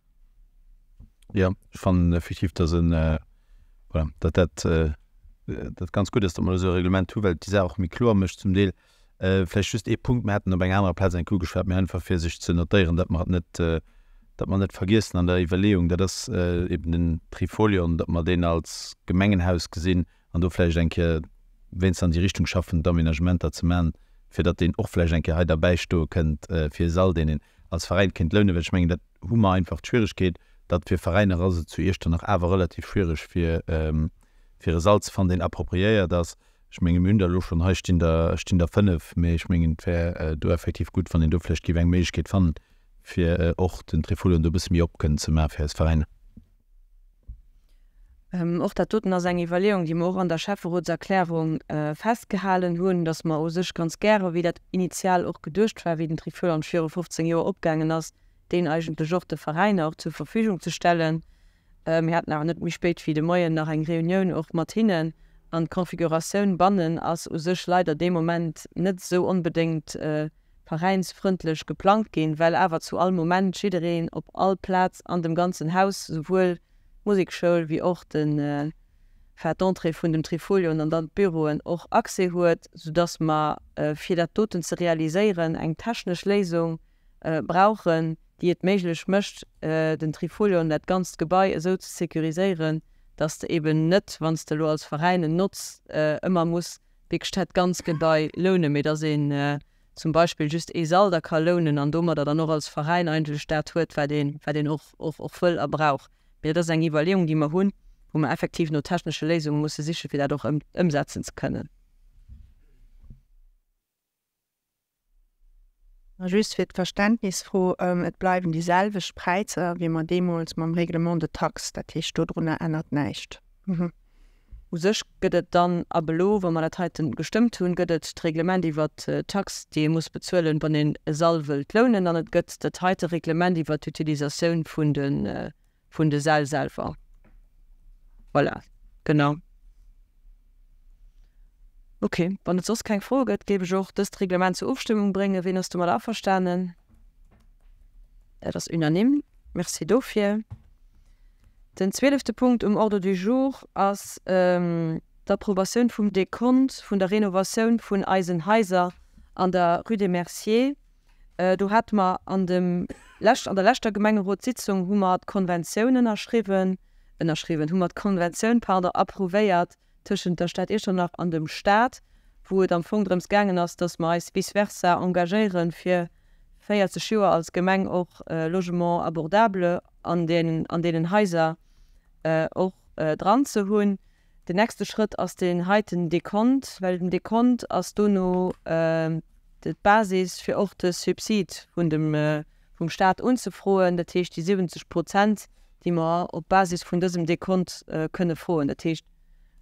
Jo, ech fannen effektiv, dass en, voilà, datt dat, dat ganz gutt ass, datt mer esou e Reglement hu well et déi Saach och méi kloer mécht zum Deel. Vläicht just ee Punkt, Mir haten op enger anerer Plaz eng Kéier ugeschwat, mee einfach fir sech ze notéieren, datt mer et net, datt mer net vergiessen an der Iwwerleeung, dat ass eben den Trifolion, datt mer deen als Gemengenhaus gesinn an do vläicht eng Kéier wéinst an déi Richtung schaffen, d'Aménagementer ze maachen, fir datt deen och vläicht eng Kéier hei derbäi stoe kënnt fir e Sall, deen een als Veräin kéint lounen. Well ech mengen, dat hu mer einfach d'Schwieregkeet, datt fir Veräiner ass et zu Iechternach awer relativ schwiereg, fir fir e Sall ze fannen, deen appropriéiert ass. Ech menge mir hunn der elo schonn, hei stinn der, stinn der 5, mee ech mengen et wär do effektiv gutt, wann een do vläicht géif eng Méiglechkeet fannen, fir och den Trifolion do e bësse méi op kënnen ze maache fir eis Veräiner. Och dat doten ass eng Iwwerleeung, déi mer och an der Schäfferotserklärung festgehalen hunn, dass mer u sech ganz gäre, wéi dat initial och geduecht war, wéi den Trifolion viru 15 Joer opgaangen ass, deen eigentlech och de Veräiner och zur Verfügung ze stellen. Mir haten awer net méi spéit wéi de Moien nach eng Reunioun och mat hinnen an d'Configuratioun bannen ass u sech leider dee Moment net esou onbedéngt veräinsfrëndlech geplangt ginn, well awer zu all Moment jiddereen op all Plaz an dem ganzen Haus, souwuel d'Musekschoul wéi och den, enfin d'Entrée vun dem Trifolion an dann d'Büroen och Accès huet, soudass mer fir dat doten ze realiséieren eng technesch Léisung brauchen, déi et méiglech mécht, den Trifolion, dat ganzt Gebai esou ze sécuriséieren, dass de eben net, wann s de elo als Veräin en notz, ëmmer muss wierklech dat ganzt Gebai lounen, mee dass een zum Beispill just ee Sall da ka lounen an domadder dann och als Veräin eigentlech dat huet, wat een, wat een och, och, och wëll a brauch. Mee dat ass eng Iwwerleeung, déi mer hunn, wou mer effektiv no technesche Léisunge musse sichen, fir dat och ëmsetzen ze kënnen. Just fir d'Verständnisfro, Et bleiwen déi selwecht Präisser wéi mer deemools mam Règlement de taxe, dat heescht dodrunner ännert näischt. U sech gëtt et dann ab elo, wa mer dat heiten gestëmmt hunn, gëtt et d'Reglement iwwert d'Tax, déi ee muss bezuelen, wann een e Sall wëllt lounen, an et gëtt dat heite Reglement iwwert d'Utilisatioun vun de vun de Säll selwer. Voilà, genau. Ok, wann et soss keng Froe gëtt, géif ech och dëst Reglement zur Ofstëmmung bréngen. Wien ass domadder averstanen? Dat ass unanime. Merci dofir. Den zwielefte Punkt um Ordre du jour ass d'Approbatioun vum Dekont vun der Renovatioun vun eisen Haiser an der Rue des Merciers. Do hate mer an dem lescht, an der leschter Gemengerotssitzung hu mer d'Konventioun ënnerschriwwen, ënnerschriwwen, hu mer d'Konventioun, pardon, approuvéiert tëschent der Stad Iechternach an dem Stat, wou et am Fong drëms gaangen ass, dass mer eis vice versa engagéiere fir 40 Joer als Gemeng och Logement abordable an deenen, an deenen Haiser och dran ze hunn. Den nächste Schrëtt ass deen heiten Dekont, well den Dekont ass dono d'Basis fir och de Subsid vun dem, vum Stat unzefroen, dat heescht déi 70 Prozent, déi mer op Basis vun dësem Dekont kënne froen. Dat heescht,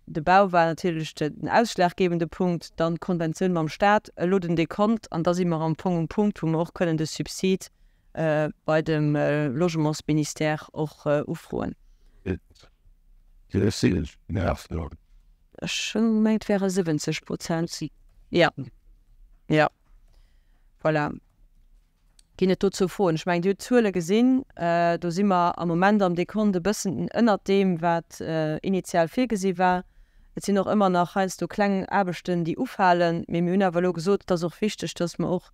de Bau war natierlech den ausschlaggebende Punkt, dann d'Konventioun mam Stat, elo den Dekont an da si mer am Fong um Punkt, wou mer och kënnen de Subsid bei dem Logementsministère och ufroen. Ech hunn gemengt, et wäre 70 Prozent. Jo, jo, voilà. Ginn et dozou Froen? Ech mengen, Dir hutt d'Zuele gesinn. Do si mer am Moment am Dekont e bëssen ënnert deem, wat initial virgesi war. Et sinn och ëmmer nach heiansdo kleng Aarbechten, déi ufalen. Mee mir hunn awer elo gesot, et ass och wichteg, dass mer och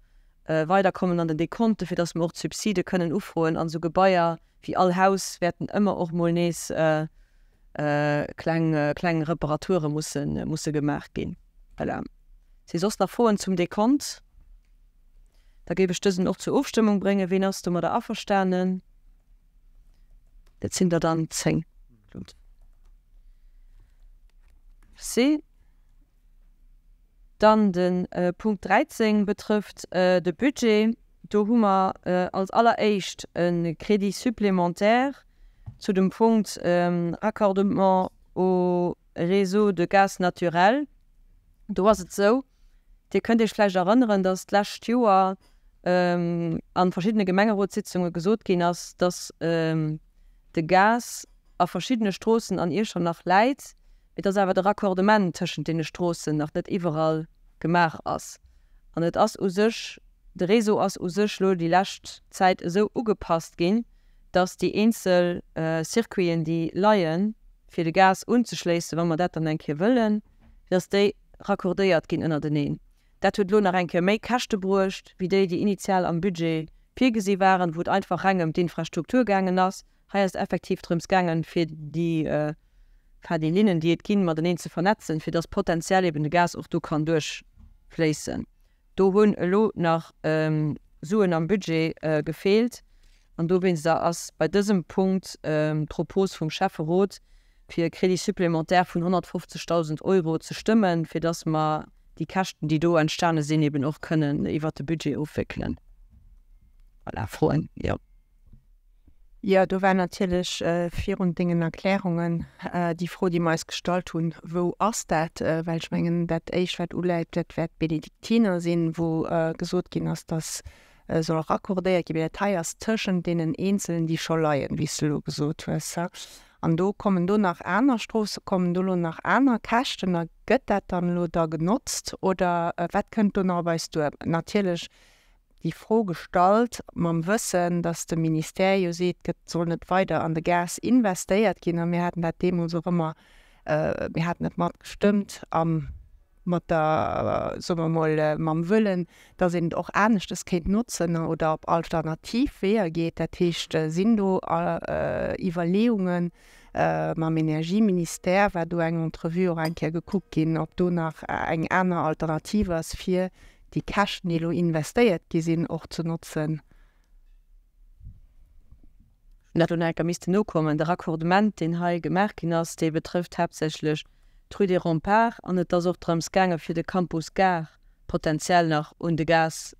weiderkommen an den Dekonte, fir dass mer och d'Subside kënnen ufroen. An esou Gebaier wéi all Haus wäerten ëmmer och mol nees kleng, kleng Reparature musse, musse gemaach ginn. Voilà. Si soss nach Froen zum Dekont? Da géif ech dësen och zur Ofstëmmung bréngen. Ween ass domadder averstanen? Dat sinn der dann 10. Merci. Dann de Punkt 13 betrëfft de Budget. Do hu mer als alleréischt e Crédit supplémentaire zu dem Punkt Raccordement au réseau de gaz naturel. Do ass et esou, Dir kënnt Iech vläicht erënneren, dass d'lescht Joer a verschiddene Gemengerotssitzunge gesot ginn ass, dass de Gas a verschiddene Stroossen an Iechternach läit, mee dass awer de Raccordement tëschent deene Stroossen nach net iwwerall gemaach ass. An et ass u sech, de Réseau ass u sech elo déi lescht Zäit esou ugepasst ginn, dass déi eenzel Circuiten, déi leien, fir de Gas unzeschléissen, wa mer dat dann eng Kéier wëllen, dass déi raccordéiert ginn ënnerteneen. Dat huet elo nach eng Kéier méi Käschte bruecht, wéi déi, déi initial am Budget virgesi waren, wou et einfach reng ëm d'Infrastruktur gaangen ass. Hei ass et effektiv drëms gaangen, fir déi, enfin, déi Linnen, déi et ginn, mateneen ze vernetzen, fir dass potenziell eben de Gas och do kann duerchfléissen. Do hunn elo nach Suen am Budget gefeelt an dowéinster ass bei dësem Punkt d'Propos vum Schäfferot, fir e Crédit supplémentaire vun 150.000 Euro ze stëmmen, fir dass mer déi Käschten, déi do entstane sinn, eben och kënnen iwwert de Budget ofwéckelen. Voilà, Froen? Jo. Jo, do war natierlech virun dengen Erklärungen déi Fro, déi mer eis gestallt hunn, Wou ass dat? Well ech mengen, dat Éischt, wat uläit, dat wäert d'Benediktiner sinn, wou gesot ginn ass, dass soll raccordéiert ginn. Mee dat hei ass tëschent deenen eenzelen, déi scho leien, wéi s de elo gesot hues. An do kommen do nach aner Stroosse, kommen do elo nach aner Käschten a gëtt dat dann elo da genotzt oder wat kënnt do nach op eis duer? Natierlech déi Fro gestallt mam Wëssen, datt de Ministère jo seet, gëtt, soll net weider an de Gas investéiert ginn. A mir haten dat deemools och ëmmer, mir haten et mat gestëmmt a mat der, soe mer emol, mam Wëllen, datt een et och aneschtes kéint notzen oder op alternativ Weeër geet. Dat heescht, sinn do Iwwerleeungen mam Energieministère, war do eng Entrevue och eng Kéier gekuckt ginn, ob do nach eng aner Alternativ ass, fir déi Käschten, déi elo investéiert gi sinn, och ze notzen. Ech hunn dat elo nach eng Kéier missten nokommen. De Raccordement, deen hei gemaach ginn ass, dee betrëfft haaptsächlech d'Rue des Remparts an et ass och drëms gaange fir de Campus Gare potenziell nach un de Gas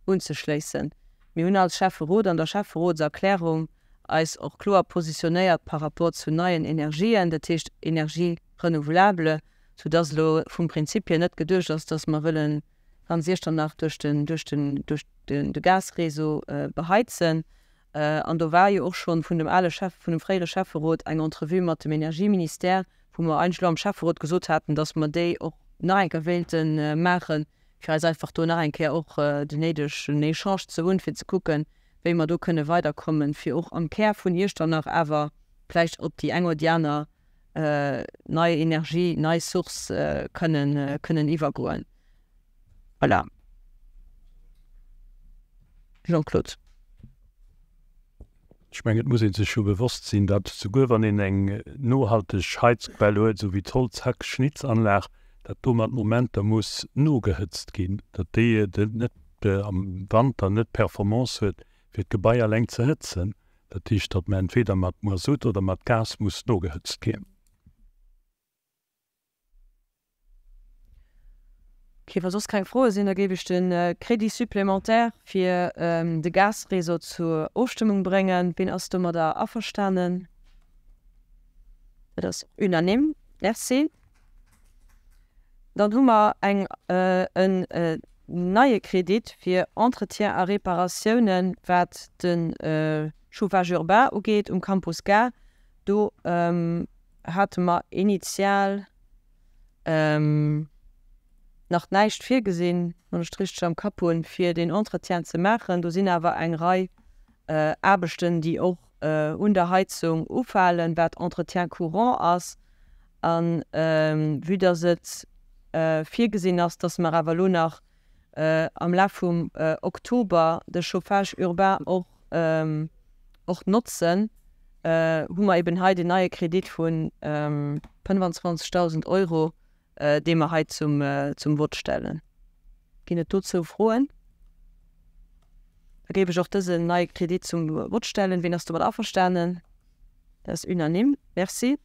unzeschléissen. Mir hunn als Schäfferot an der Schäfferotserklärung. eis och kloer positionéiert par rapport zu neien Energien, dat heescht Énergies renouvelables, soudass elo vum Prinzip hier net geduecht ass, dass mer wëllen ganz Iechternach duerch den, duerch den, duerch de Gasréseau beheizen. An do war jo och schonn vun dem ale Chef, vun dem fréiere Schäfferot eng Entrevue mat dem Energieministère, wou mer eigentlech elo am Schäfferot gesot haten, dass mer déi och nach eng Kéier wéilte maachen, fir eis einfach do nach eng Kéier och den néidegen Echange ze hunn, fir ze kucken, wéi mer do kënne weiderkommen, fir och am Kär vun Iechternach awer vläicht op déi eng oder déi aner nei Energie, nei Source kënnen, kënnen iwwergoen. Voilà. Jean-Claude. Ech mengen, et muss ee sech jo bewosst sinn, datt souguer wann een eng nohalteg Heizquell huet, esou wéi d'Holzhackschnitzanlag, datt do mat Momenter muss nogehëtzt ginn, datt déi net am Wanter net d'Performance huet, fir d'Gebai alleng ze hëtzen. Dat heescht, datt mer entweder mat Mazout oder mat Gas muss nogehëtzt ginn. Ok, wa soss keng Froe sinn, da géif ech de Crédit supplémentaire fir de Gasréseau zur Ofstëmmung bréngen. Wien ass domadder averstanen? Dat ass unanime. Merci. Dann hu mer eng en neie Kredit fir Entretien a Reparatiounen, wat de Chauffage urbain ugeet um Campus Gare. Do hate mer initial nach näischt virgesinn, wann ech et richteg am Kapp hunn, fir deen Entretien ze maachen. Do sinn awer eng Rei Aarbechten, déi och un der Heizung ufalen, wat Entretien courant ass. A vue dass et virgesinn ass, dass mer awer elo nach am Laf vum Oktober de Chauffage urbain och och notzen, hu mer eben hei deen neie Kredit vu 25.000 Euro, dee mer hei zum zum Vott stellen. Ginn et dozou Froen? Da géif ech och dësen neie Kredit zum Vott stellen. Wien ass domat averstanen? Dat ass unanime. Merci.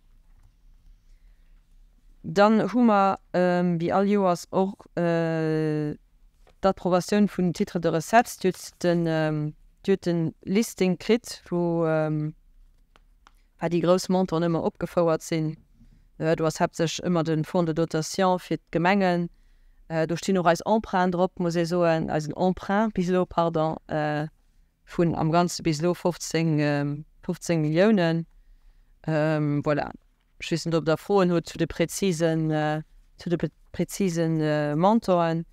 Dann hu mer, wéi all Joers, och d'Approbatioun vun den Titres de recettes. Dir hutt den, Dir hutt de Listing kritt, wou war déi grouss Montanten ëmmer opgefouert sinn. Do ass haaptsächlech ëmmer de Fonds de dotation fir d'Gemengen. Do stinn och eis Emprunten drop, muss ee soen, eisen Emprunt bis elo, pardon, vun am Ganze bis elo 15, 15 Milliounen. Voilà. Ech weess net, ob Der Froen hutt zu de präzisen, zu de präzisen Montanten.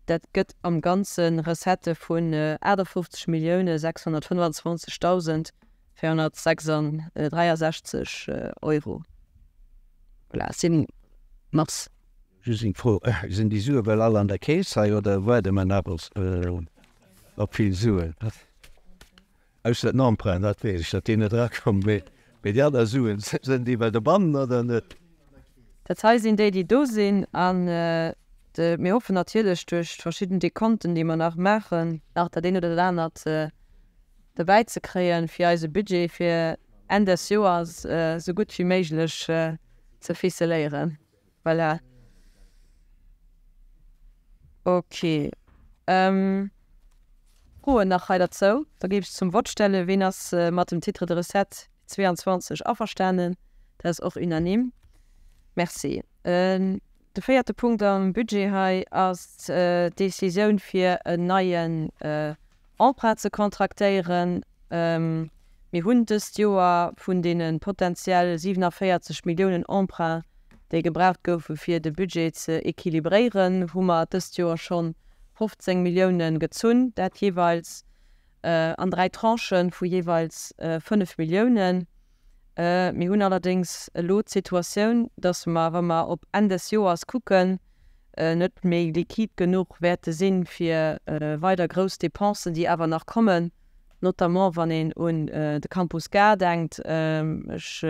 Dat gëtt am Ganze Recettë vun 58 Millioune 625.000 463 Euro. Voilà, et sinn mass. Just eng Fro, Sinn déi Sue well all an der Keess hei oder waarde mer nach op vill Suen? Ausser den Emprunt, dat weess ech, datt deen net erakomm, mee déi aner Suen, sinn déi well dobannen oder net? Dat hei sinn déi, déi do sinn. A mir hoffen natierlech duerch d'verschidden Dekonten, déi mer nach maachen, nach dat eent oder dat anert dobäi ze kréien, fir eise Budget fir Enn des Joers esou gutt wéi méiglech ze ficeléieren. Voilà. Ok. Froen nach hei derzou? Da géif ech zum Vott stellen. Ween ass mat dem Titre de recette 22 averstanen? Dat ass och unanime. Merci. De véierte Punkt am Budget hei ass d'Décisioun fir en neien Emprunt ze kontraktéieren. Mir hunn dëst Joer vun deene potenziell 47 Milliounen Emprunt, déi gebraucht goufe fir de Budget ze équilibréieren, hu mer dëst Joer schonn 15 Milliounen gezunn, dat jeeweils an 3 Tranchë vu jeeweils 5 Milliounen. Mir hunn allerdéngs elo d'Situatioun, dass mer, wa mer op Enn des Joers kucken, net méi liquide genuch wäerte sinn, fir weider grouss Dépensen, déi awer nach kommen, notamment wann een un de Campus Gare denkt. Ech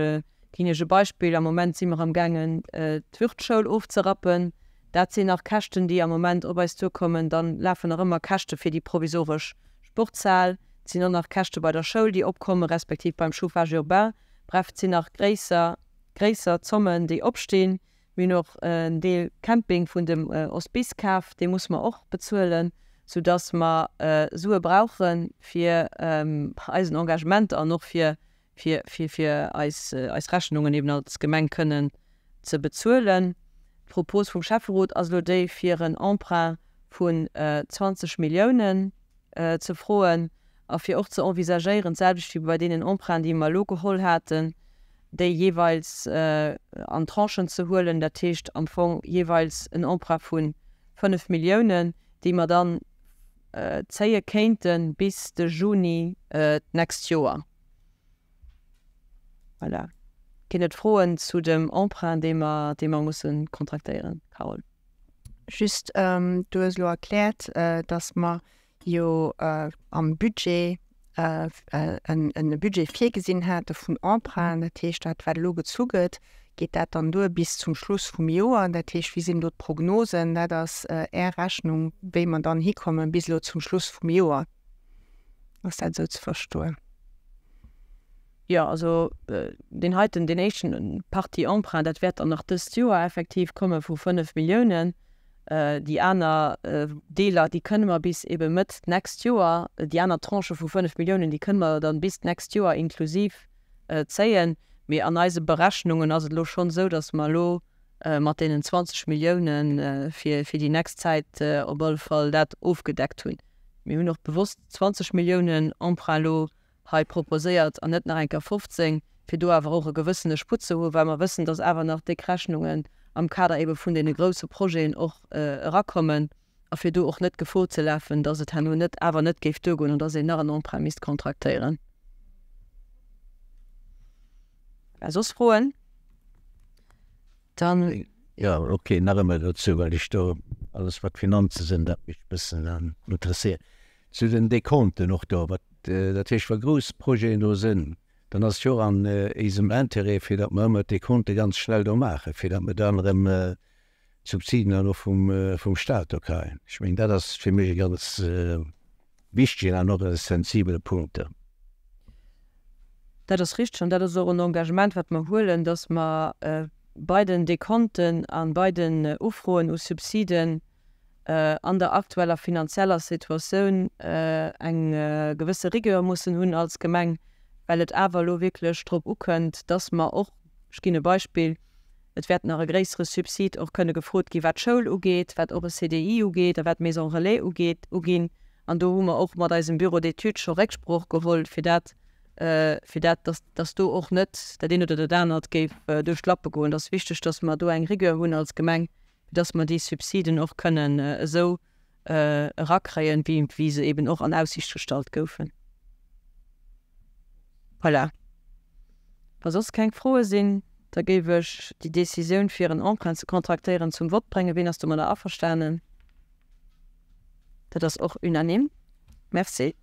ginn Iech e Beispill, Am Moment si mer amgaangen, d'Würth-Schoul ofzerappen. Dat sinn nach Käschten, déi am Moment op eis duerkommen. Da lafen nach ëmmer Käschte fir déi provisoresch Sportshal. Et sinn och nach Käschte bei der Schoul, déi opkommen, respektiv beim Chauffage urbain. Bref, et sinn nach gréisser, gréisser Zommen, déi opstinn. Mir hunn och en Deel Camping vun dem Hospice kaf, dee musse mer och bezuelen. Soudass mer Sue brauche fir eisen Engagement an och fir fir eis Rechnungen eben als Gemeng kënnen ze bezuelen. D'Propos vum Schäfferot ass elo déi, fir en Emprunt vun 20 Milliounen ze froen a fir och ze envisagéieren, d'selwecht wéi bei deenen Emprunten, déi mer elo geholl haten, déi jeeweils an Tranchen ze huelen, dat heescht am Fong jeeweils en Emprunt vu 5 Milliounen, déi mer dann zéie kéinte bis de Juni d'nächst Joer. Voilà. Ginn et Froen zu dem Emprunt, dee mer, dee mer musse kontraktéieren? Carole. Just, du hues elo erkläert, dass mer jo am Budget e Budget virgesinn hate vun Emprunten. Dat heescht, dat wat elo gezu gëtt, geet dat dann duer bis zum Schluss vum Joer? Dat heescht, wéi sinn do d'Prognosen? Dat ass Är Rechnung, wéi mer dann hikomme bis elo zum Schluss vum Joer. Ass dat esou ze verstoen? Jo, also deen heiten, deen éischten Partie Emprunt, dat wäert dann nach dëst Joer effektiv komme vu 5 Milliounen. Déi aner Deeler, déi kënne mer bis ebe Mëtt d'nächst Joer, déi aner Tranchë vu 5 Milliounen, déi kënne mer dann bis d'nächst Joer inklusiv zéien. Mee an eise Berechnungen ass et elo schonn esou, datt mer elo mat deenen 20 Milliounen fir déi nächst Zäit op alle Fall dat ofgedeckt hunn. Mir hunn och bewosst 20 Milliounen Emprunt elo hei proposéiert an net nach eng Kéier 15, fir do awer och e gewëssene Sputt ze hunn, well mer wëssen, dass awer nach déck Rechnungen am Kader ebe vun deene grouse Projeten och erakommen a fir do och net Gefor ze lafen, dass et herno net awer net géif duergoen an dass een nach en Emprunt misst kontraktéieren. Voilà, soss Froen? Dann. Jo, ok, nach ëmmer dozou, well ech do alles wat Finanze sinn, dat mech e bëssen interesséiert. Zu den Dekonten och do, wat, dat heescht wa grouss Projeten do sinn, dann ass et jo och an éisem Intérêt, fir datt mer ëmmer d'Dekonte ganz schnell do maachen, fir datt mer dann erëm d'Subsiden dann och vum, vum Stat do kréien. Ech mengen, dat ass fir mech e ganz wichtegen an och e sensibele Punkt do. Dat ass richteg an dat ass och en Engagement, wat mer huelen, dass mer bei den Dekonten a bei den Ufroen u Subsiden an der aktueller finanzieller Situatioun eng gewësse Rigueur mussen hunn als Gemeng, well et awer elo wierklech drop ukënnt, dass mer och, ech ginn e Beispill, et wäert nach e gréissere Subsid och kënne gefrot ginn, wat d'Schoul ugeet, wat och e CDI ugeet a wat d'Maison relais ugeet, uginn. An do hu mer och mat eisem Bureau d'études scho Récksprooch geholl, fir dat, fir dat, dass, dass do och net dat eent oder dat anert géif duerch d'Lappe goen. Et ass wichteg, dass mer do eng Rigueur hunn als Gemeng, fir dass mer déi Subsiden och kënnen esou erakréien, wéi, wéi se eben och an Aussiicht gestallt goufen. Voilà. Wa soss keng Froe sinn, da géif ech déi Décisioun, fir en Emprunt ze kontraktéieren, zum Vott bréngen. Ween ass domadder averstanen? Dat ass och unanime. Merci.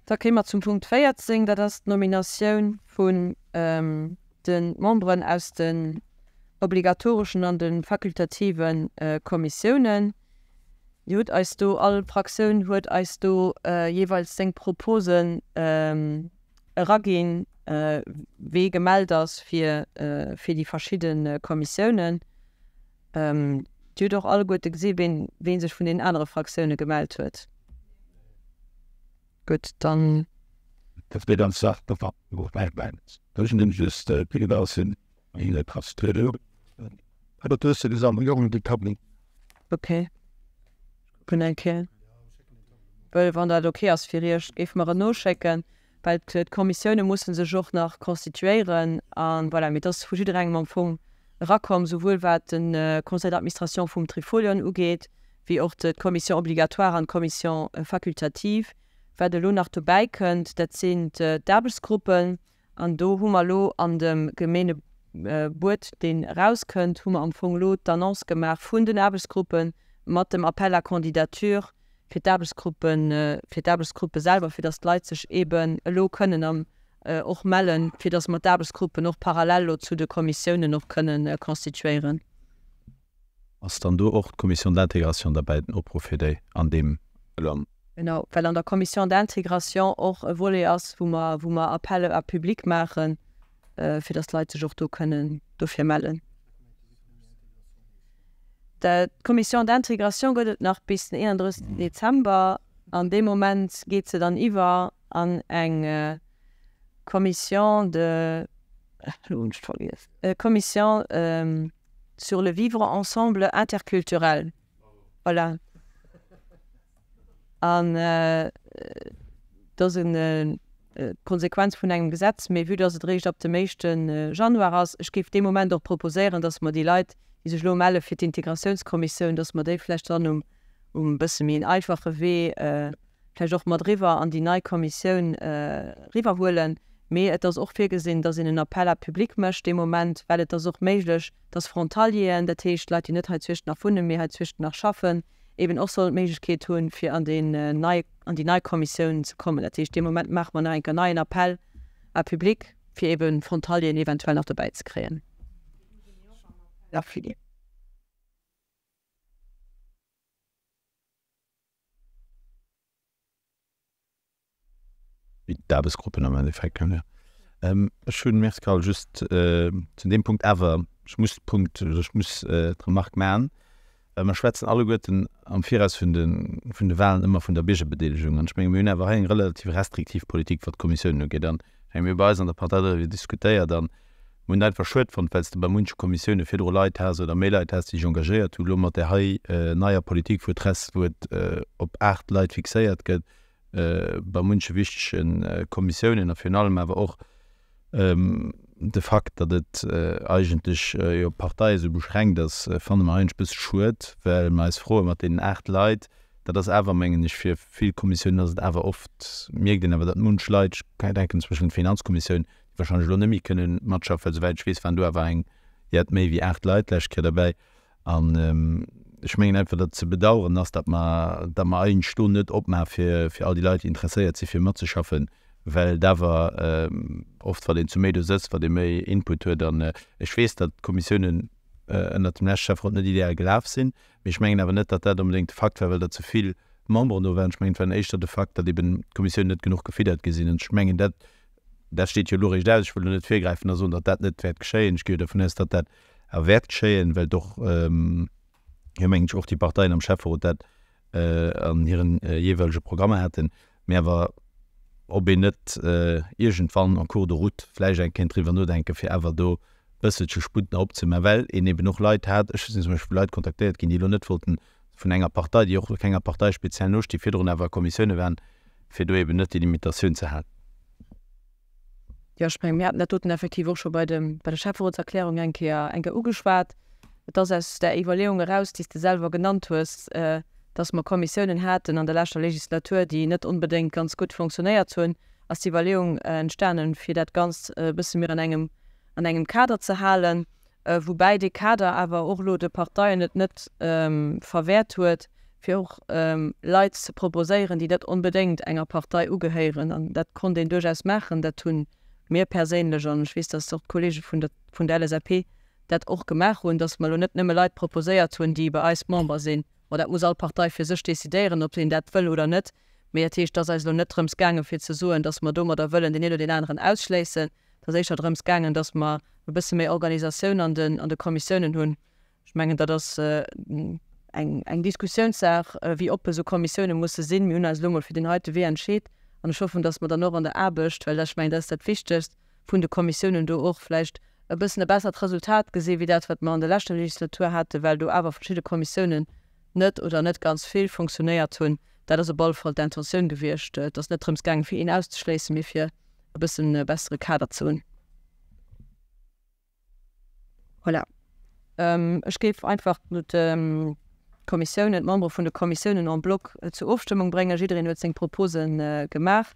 Da kéime mer zum Punkt 14, dat ass d'Nominatioun vun de Memberen aus den obligatoreschen an de fakultative Kommissiounen. Dir hutt eis do, all Fraktioun huet eis do jeeweils seng Proposen eraginn, wee gemellt ass fir déi verschidde Kommissiounen. Dir hutt och alleguerte gesi ween ween sech vun deenen anere Fraktioune gemellt huet. Gutt, dann. Dat wier ganz Saach Ok, kucken eng Kéier. Well wann dat ok ass fir Iech, géife mer en noschécken. Well d'Kommissioune musse sech och nach constituéieren a voilà. Mee et ass vu jidderengem am Fong erakomm, souwuel wat de Conseil d'administration vum Trifolion ugeet, wéi och d'Commission obligatoire an d'Commission facultative. Wat elo nach dobäi kënnt, dat sinn d'Aarbechtsgruppen. An do hu mer elo an dem Gemeengebuet, deen erauskënnt, hu mer am Fong elo d'Annonce gemaach vun den Aarbechtsgruppe mat dem Appel à candidature fir d'Aarbechtsgruppen, fir d'Aarbechtsgruppe selwer, fir datt d'Leit sech eeben elo kënnen am och mellen, fir datt mer d'Aarbechtsgruppen och parallel elo zu de Kommissiounen och kënnen constituéieren. Ass dann do och d'Commission d'intégration derbäi, den Opruff fir déi an deem elo am. Genau, well an der Commission d'intégration och e Volet ass, wou mer, wou mer Appel à public maachen, fir datt d'Leit sech och do kënnen dofir mellen. D'Commission d'intégration gëtt et nach bis den 31 Dezember an dee Moment geet se dann iwwer an eng Commission de, elo hunn ech et vergiess, Commission sur le vivre ensemble interculturel. Voilà. An dat ass d'Konsequenz vun engem Gesetz. Mee vue dass et eréischt ab dem éischte Januar ass, ech géif dee Moment och proposéieren, dass mer déi Leit, déi sech elo melle fir d'Integratiounskommissioun, dass mer déi vläicht dann um e bësse méi en einfache Wee vläicht och mat eriwwer an déi nei Kommissioun eriwwerhuelen. Mee et ass och virgesinn, dass een en Appel à public mécht dee Moment, well et ass och méiglech, dass Frontalieren, dat heescht Leit, déi net hei zu Iechternach wunnen, mee hei zu Iechternach schaffen, eben och sollen d'Méiglechkeet hunn, fir an déi nei, an déi nei Kommissioun ze kommen. Dat heescht, dee Moment maache mer nach eng Kéier neien Appel à public, fir eben Frontalieren eventuell nach dobäi ze kréien. Wéi d'Aarbechtsgruppen am Endeffekt, jo. Ech hunn, Merci Carole, just zu deem Punkt awer, ech muss d'Punkt, also ech muss d'Remark maachen, well mer schwätzen alleguerten am Viraus vun de, vun de Wahlen ëmmer vun der Biergerbedeelegung. An ech menge mir hunn awer hei eng relativ restriktiv Politik, wat d'Kommissiounen ugeet. An ech menge mir hu bei eis an der Partei doriwwer diskutéiert an mir hunn et einfach schued fonnt, well s de bei munche Kommissioune virdru Leit has oder méi Leit has, déi sech engagéiert hunn. Elo mat där hei neier Politik, wou et res, wou et op 8 Leit fixéiert gëtt, bei munche wichtege Kommissiounen a virun allem awer och de Fakt, datt et eigentlech jo op d'Partei esou beschränkt ass, fanne mer eigentlech e bësse schued, well mer eis froe mat deenen 8 Leit, dat ass awer, mengen ech, fir vill Kommissiounen ass et awer oft, mierkt een awer, datt munch Leit, ech denken zum Beispill un d'Finanzkommissioun, déi wahrscheinlech elo net méi kënnen matschaffen, well souwäit ech weess, waren do awer eng jett méi wéi 8 Leit d'lescht Kéier derbäi. An ech mengen einfach, datt et ze bedauern ass, datt mer, datt mer eigentlech do net opmaache fir, fir all déi Leit, déi interesséiert si fir matzeschaffen, well et awer oft, wat een zu méi do sëtzt, wat ee méi Input huet. An ech weess, datt d'Kommissiounen ënnert dem leschte Schäfferot net ideal gelaf sinn, mee ech mengen awer net, datt dat onbedéngt de Fakt war, well der ze vill Memberen do waren. Ech mengen, et war éischter de Fakt, datt eben d'Kommissiounen net genuch gefiddert gi sinn. An ech mengen, dat, dat steet jo elo eréischt aus. Ech wëll elo net virgräifen a soen, datt dat net wäert geschéien. Ech gi jo dervun aus, datt dat awer wäert geschéien, well och, jo mengen ech, och déi Parteien am Schäfferot dat an hiren jeeweilege Programmer haten, mee awer ob een net iergendwann en cours de route vläicht eng kéint driwwer nodenken, fir awer do e bësselche Sputt nach opzemaachen, well een eben och Leit hat, ech sinn zum Beispill vu Leit kontaktéiert ginn, déi elo net wollten vun enger Partei, déi och kenger Partei speziell nostinn, virdrun awer a Kommissioune waren, fir do eben net déi Limitatioun ze halen. Jo, ech mengen, mir haten dat doten effektiv och scho bei dem, bei der Schäfferotserklärung eng Kéier, eng Kéier ugeschwat. Et ass aus där Iwwerleeung eraus, déi s de selwer genannt hues, dass mer Kommissiounen haten an der leschter Legislatur, déi net onbedéngt ganz gutt fonctionnéiert hunn, ass d'Iwwerleeung entstanen, fir dat Ganzt e bësse méi an engem, an engem Kader ze halen. Woubäi dee Kader awer och elo de Parteien et net verwäert huet, fir och Leit ze proposéieren, déi net onbedéngt enger Partei ugehéieren. An dat konnt een duerchaus maachen. Dat hu mir perséinlech, an ech weess, datt och d'Kollege vun der vun der LSAP dat och gemaach hunn, datt mer elo net nëmme Leit proposéiert hunn, déi bei eis Member sinn. Bon, dat muss all Partei fir sech decidéieren, ob een dat wëll oder net. Mee dat heescht, et ass eis elo net drëms gaangen, fir ze soen, datt mer domadder wëllen deen een oder deen aneren ausschléissen. Et ass éischter drëms gaangen, datt mer e bësse méi Organisatioun an den, an de Kommissiounen hunn. Ech mengen, dat ass eng, eng Diskussiounssaach, wéi oppe sou Kommissioune musse sinn. Mir hunn eis elo emol fir deen heite Wee entscheet an ech hoffen, datt mer dann och an der Aarbecht, well ech mengen, dat ass dat Wichtegst vun de Kommissiounen, do och vläicht e bëssen e bessert Resultat gesi wéi dat, wat mer an der leschter Legislatur haten, well do awer verschidde Kommissiounen net oder net ganz vill funktionéiert hunn. Dat ass op alle Fall d'Intentioun gewiescht. Et ass net drëms gaangen, fir een auszeschléissen, mee fir e bëssen e bessere Kader ze hunn. Voilà. Ech géif einfach d'Kommissiounen, d'Membere vun de Kommissiounen en bloc zur Ofstëmmung bréngen. Jiddereen huet seng Propose gemaach.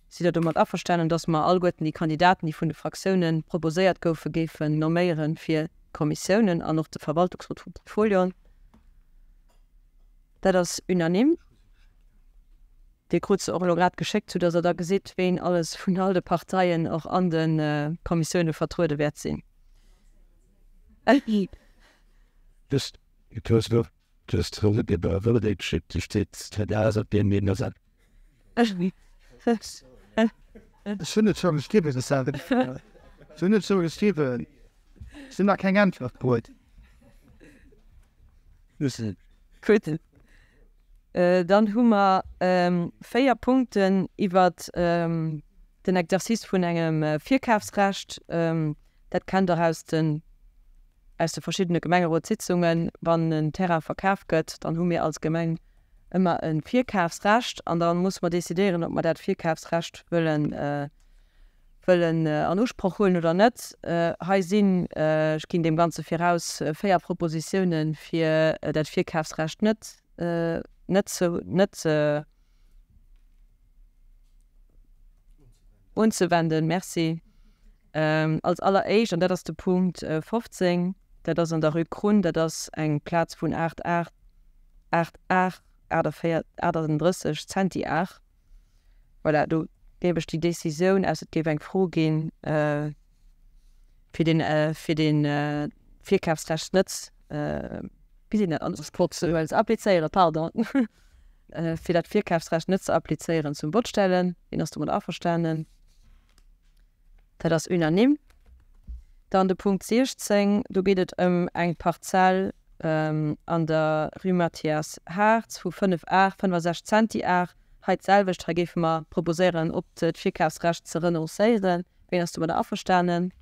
Sidd Der domat averstanen, dass mer alleguerten déi Kandidaten, déi vun de Fraktiounen proposéiert goufen, géifen nomméiere fir d'Kommissiounen an och de Verwaltungsrot vum Trifolion? Dat ass unanime. Dir krut se och elo grad geschéckt, soudass Der da gesitt, ween alles vun all de Parteien och an de Kommissioune vertruede wäert sinn. Ech hunn et scho geschriwwen. Ech hunn et scho geschriwwen. Ech hunn nach keng Äntwert krut. Gutt. Dann hu mer 4 Punkten iwwert den Exercice vun engem Virkafsrecht. Dat kennt Der aus den aus de verschiddene Gemengerotssitzungen. Wann en Terrain verkaf gëtt, dann hu mir als Gemeng ëmmer e Virkafsrecht an da musse mer decidéieren, ob mer dat Virkafsrecht wëllen wëllen an Usproch huelen oder net. Hei sinn, ech ginn deem Ganze viraus, 4 Propositiounen, fir dat Virkafsrecht net, net ze, net ze unzewenden. Merci. Als alleréischt, an dat ass de Punkt 15, dat ass an der Rue Krunn, dat ass eng Plaz vun 8 Ar, 8 Ar, 48, 38 Zentiar. Voilà, do géif ech déi Décisioun, ausser et géif eng Fro ginn, fir deen, fir dee Virkafsrecht net, wéi seet een dat, an Usproch ze huelen, ze applizéieren, pardon, fir dat Virkafsrecht net ze applizéieren, zum Vott stellen. Wien ass domat averstanen? Dat ass unanime. Dann de Punkt 16, do geet et ëm eng Parzell an der Rue Mathias Hartz vu 5 Ar 65 Zentiar. Hei d'selwecht, hei géife mer proposéieren, op d'Virkafsrecht ze renoncéieren. Wien ass domadder averstanen?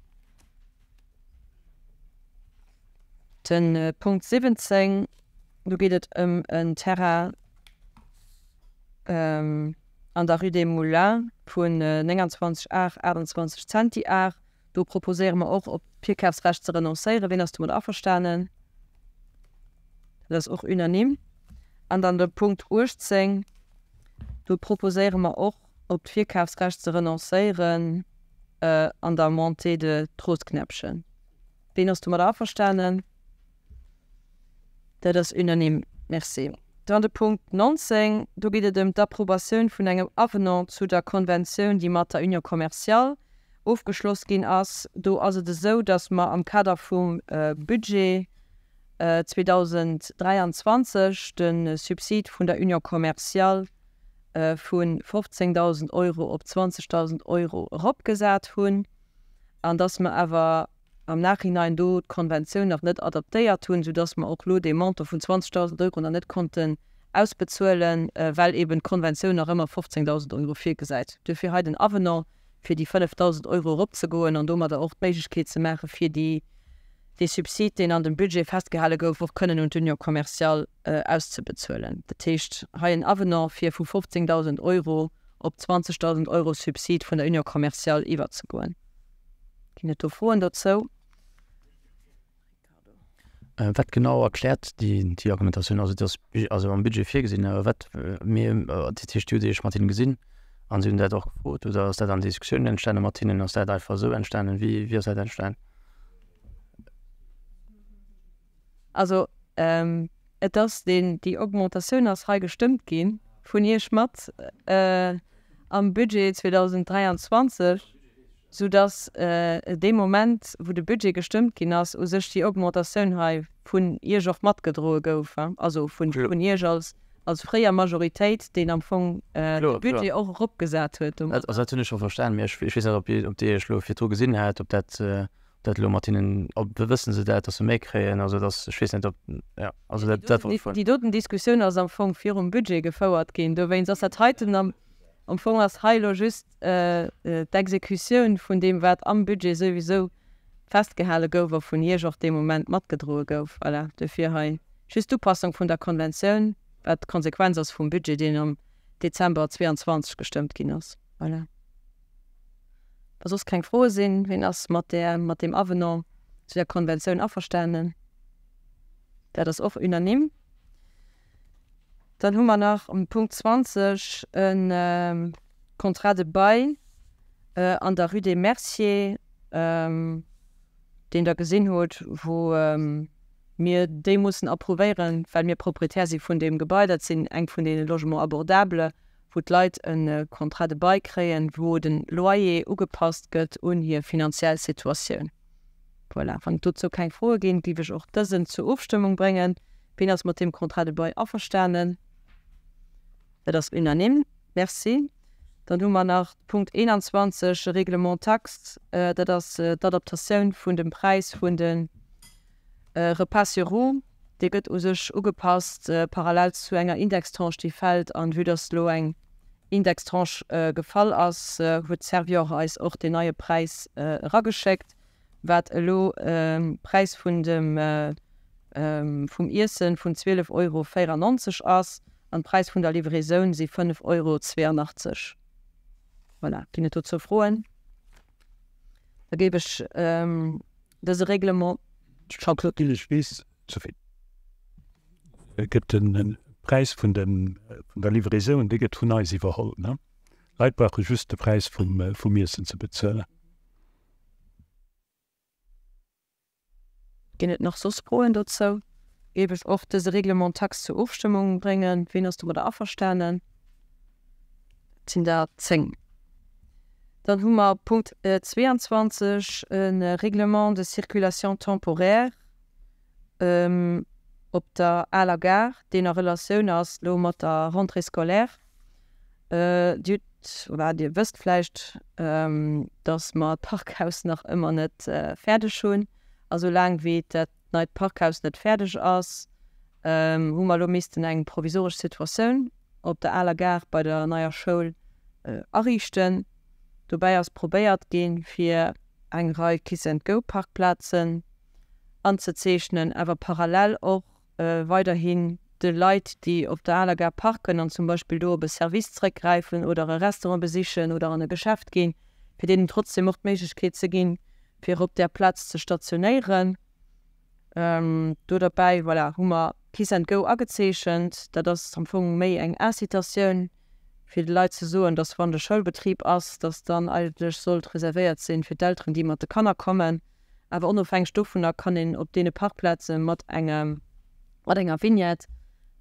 De Punkt 17, do geet et ëm en Terrain an der Rue des Moulins vun 29 Ar 28 Zentiar. Do proposéiere mer och, op d'Virkafsrecht ze renoncéieren. Wien ass domat averstanen? Dat ass och unanime. An dann de Punkt 18, do proposéiere mer och, op d'Virkafsrecht ze renoncéieren an der Montée de Trostknäppchen. Wien ass domat averstanen? Dat ass unanime. Merci. Dann de Punkt 19, do geet et ëm d'Approbatioun vun engem Avenant zu der Konventioun, déi mat der Union commerciale ofgeschloss ginn ass. Do ass et esou, dass mer am Kader vum Budget 2023 de Subsid vun der Union commerciale vu 15.000 Euro op 20.000 Euro eropgesat hunn an dass mer awer am Nachhinein do d'Konventioun nach net adaptéiert hunn, soudass mer och elo dee Montant vun 20.000 Euro nach net konnten ausbezuelen, well eben d'Konventioun nach ëmmer 15.000 Euro virgesäit. Duerfir hei den Avenant, fir déi 5.000 Euro eropzegoen an domadder och d'Méiglechkeet ze maachen, fir déi, dee Subsid, deen an dem Budget festgehale gouf, och kënnen un d'Union commerciale auszebezuelen. Dat heescht, hei en Avenant, fir vu 15.000 Euro op 20.000 Euro Subsid vun der Union commerciale iwwerzegoen. Ginn et do Froen dozou? Wat genau erkläert déi Argumentatioun? Also et ass also am Budget virgesinn, awer wat mir, dat heescht Dir hutt Iech mat hinnen gesinn an si hunn dat och gefrot oder ass dat an Diskussiounen entstanen mat hinnen? Ass dat einfach esou entstanen? Wéi wéi ass dat entstanen? Also et ass deen, déi Augmentatioun ass hei gestëmmt gi vun Iech mat am Budget 2023, soudass dee Moment, wou de Budget gestëmmt ginn ass, u sech déi Augmentatioun hei vun Iech och matgedroe gouf, also vun Iech als fréier Majoritéit, deen am Fong de Budget och eropgesat huet domat. Also dat hunn ech scho verstanen, mee ech weess net, ob Dir Iech elo virdru gesinn hat, ob dat dat elo mat hinnen, ob, wëssen se dat, datt se méi kréien, also datt, ech weess net, ob, jo, also dat, dat wollt ech froen. Déi doten Diskussioun ass am Fong virum Budget gefouert ginn, dowéinst ass dat heiten am, am Fong ass hei elo just d'Exekutioun vun deem, wat am Budget souwisou festgehale gouf a vun Iech och dee Moment matgedroe gouf. Voilà, duerfir hei just d'Upassung vun der Konventioun, wat d'Konsequenz ass vum Budget, deen am Dezember 22 gestëmmt ginn ass. Voilà. Wa soss keng Froe sinn, wien ass mat där, mat deem Avenant zu der Konventioun averstanen? Dat ass och unanime. Dann hu mer nach um Punkt 20 e Contrat de bail an der Rue des Merciers, deen Der gesinn hutt, wou mir déi mussen approuvéieren, well mir Proprietär si vun deem Gebai. Dat sinn eng vun deene Logements abordables, wou d'Leit e Contrat de bail kréien, wou de Loyer ugepasst gëtt un hir finanziell Situatioun. Voilà, wann et dozou keng Froe ginn, géif ech och dësen zur Ofstëmmung bréngen. Wien ass mat deem Contrat de bail averstanen? Dat ass unanime. Merci. Dann hu mer nach de Punkt 21, e Règlement taxe. Dat ass d'Adaptatioun vun dem Präis vun de Repas sur roues. Dee gëtt u sech ugepasst parallel zu enger Indextranche, déi fält. An vue dass elo eng Indextranche gefall ass, huet Servior eis och deen neie Präis erageschéckt, wat elo e Präis vun dem vum Iessen vun 12 Euro 94 ass an d'Präis vun der Livraisoun si 5 Euro 82. Voilà, ginn et dozou Froen? Da géif ech dëse Règlement. Jean-Claude Gilles, Ech weess, Sophie, gëtt de Präis vun der Livraisoun, dee gëtt vun eis iwwerholl, ne? D'Leit brauche just de Präis vum Iessen ze bezuelen. Ginn et nach soss Froen dozou? Géif ech och dëse Règlement taxe zur Ofstëmmung bréngen. Ween ass domadder averstanen? Dat sinn der 10. Dann hu mer Punkt 22, e Règlement de circulation temporaire op der Aler Gare, deen a Relatioun ass elo mat der Rentrée scolaire. Dir hutt, oder Dir wësst vläicht, dass mer d'Parkhaus nach ëmmer net fäerdeg hunn. A soulaang wéi dat neit Parkhaus net fäerdeg ass, hu mer elo missten eng provisoresch Situatioun op der aler Gare bei der neier Schoul ariichten. Dobäi ass probéiert ginn, fir eng Rei Kiss-and-Go-Parkplazen anzezeechnen, awer parallel och weiderhin de Leit, déi op der aler Gare parken an zum Beispill do op e Service zrëckgräifen oder e Restaurant besichen oder an e Geschäft ginn, fir deenen trotzdem och d'Méiglechkeet ze ginn, fir op där Plaz ze stationéieren. Do derbäi, voilà, hu mer Kiss and Go agezeechent. Dat ass am Fong méi eng Incitatioun, fir de Leit ze soen, dass wann de Schoulbetrib ass, dass dann eigentlech sollt reservéiert sinn fir d'Elteren, déi mat de Kanner kommen. Awer onofhängeg dovunner kann een op deene Parkplaze mat engem, mat enger Vignette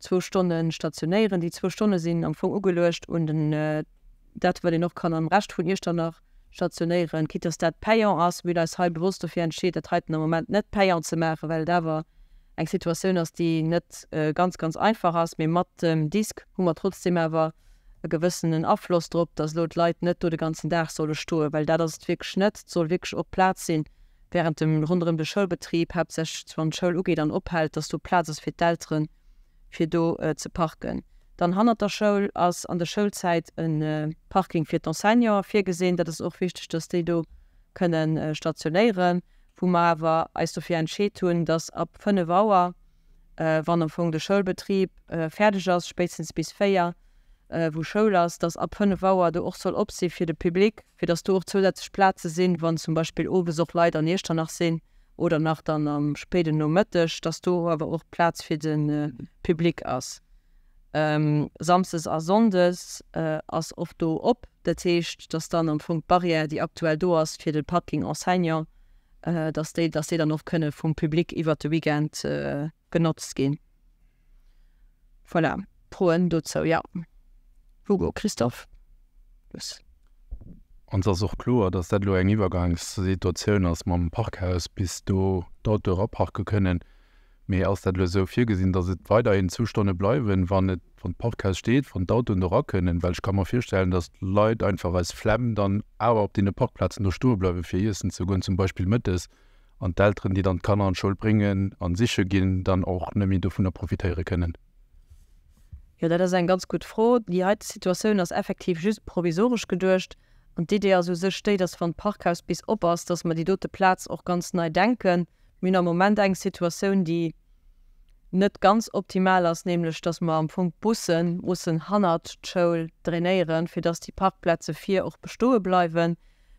zwou Stonne stationéieren. Déi zwou Stonne sinn am Fong ugeluecht un den, dat wat een och kann am Rescht vun Iechternach stationéieren, quitte dass dat payant ass. Mir hunn eis hei bewosst dofir entscheet, dat heiten am Moment net payant ze maachen, well et awer eng Situatioun ass, déi net ganz, ganz einfach ass. Mee mat dem Disk hu mer trotzdem awer e gewëssenen Afloss drop, dass elo d'Leit net do de ganzen Dag solle stoen, well dat ass et wierklech net. Et soll wierklech och Plaz sinn während dem, ronderëm de Schoulbetrib, haaptsächlech wann d'Schoul ugeet an ophält, dass do Plaz ass fir d'Elteren, fir do ze parken. Dann hannert der Schoul ass an der Schoulzäit e Parking fir d'Enseignanten virgesinn. Dat ass och wichteg, dass déi do kënne stationéieren, wou mer awer eis dofir entscheet hunn, dass ab 5 Auer, wann am Fong de Schoulbetrib fäerdeg ass, spéitstens bis 4, wou Schoul ass, dass ab 5 Auer do och soll op si fir de Public, fir dass do och zousätzlech Plaze sinn, wann zum Beispill owes och Leit an Iechternach sinn oder nach dann am spéiden Nomëtteg, dass do awer och Plaz fir de Public ass. Samsdes a Sonndes ass och do op, dat heescht, dass dann am Fong d'Barrière, déi aktuell do ass fir de Parking enseignant, dass déi, dass déi dann och kënne vum Public iwwert de Weekend genotzt ginn. Voilà, Froen dozou? Jo, Hugo, Christophe, lues. Ons ass och kloer, dass dat elo eng Iwwergangssituatioun ass mam Parkhaus, bis do d'Autoe eraparke kënnen. Mee ass dat elo esou virgesinn, dass et weiderhin zwou Stonne bleiwen, wann et, wann d'Parkhaus steet, wann d'Autoen do erakënnen? Well ech ka mer virstellen, dass d'Leit einfach aus Flemm dann awer op deene Parkplazen do stoe bleiwen, fir iessen ze goen, zum Beispill mëttes, an d'Elteren, déi dann d'Kanner an d'Schoul bréngen a siche ginn, dann och net méi dovunner profitéiere kënnen. Jo, dat ass eng ganz gutt Fro. Déi heite Situatioun ass effektiv just provisoresch geduecht. An d'Idee ass u sech déi, dass wann d'Parkhaus bis op ass, dass mer déi dote Plaz och ganz nei denken. Mir hunn am Moment eng Situatioun, déi net ganz optimal ass, nämlech dass mer am Fong d'Busse mussen hannert d'Schoul drainéieren, fir dass déi Parkplaze vir och bestoe bleiwen.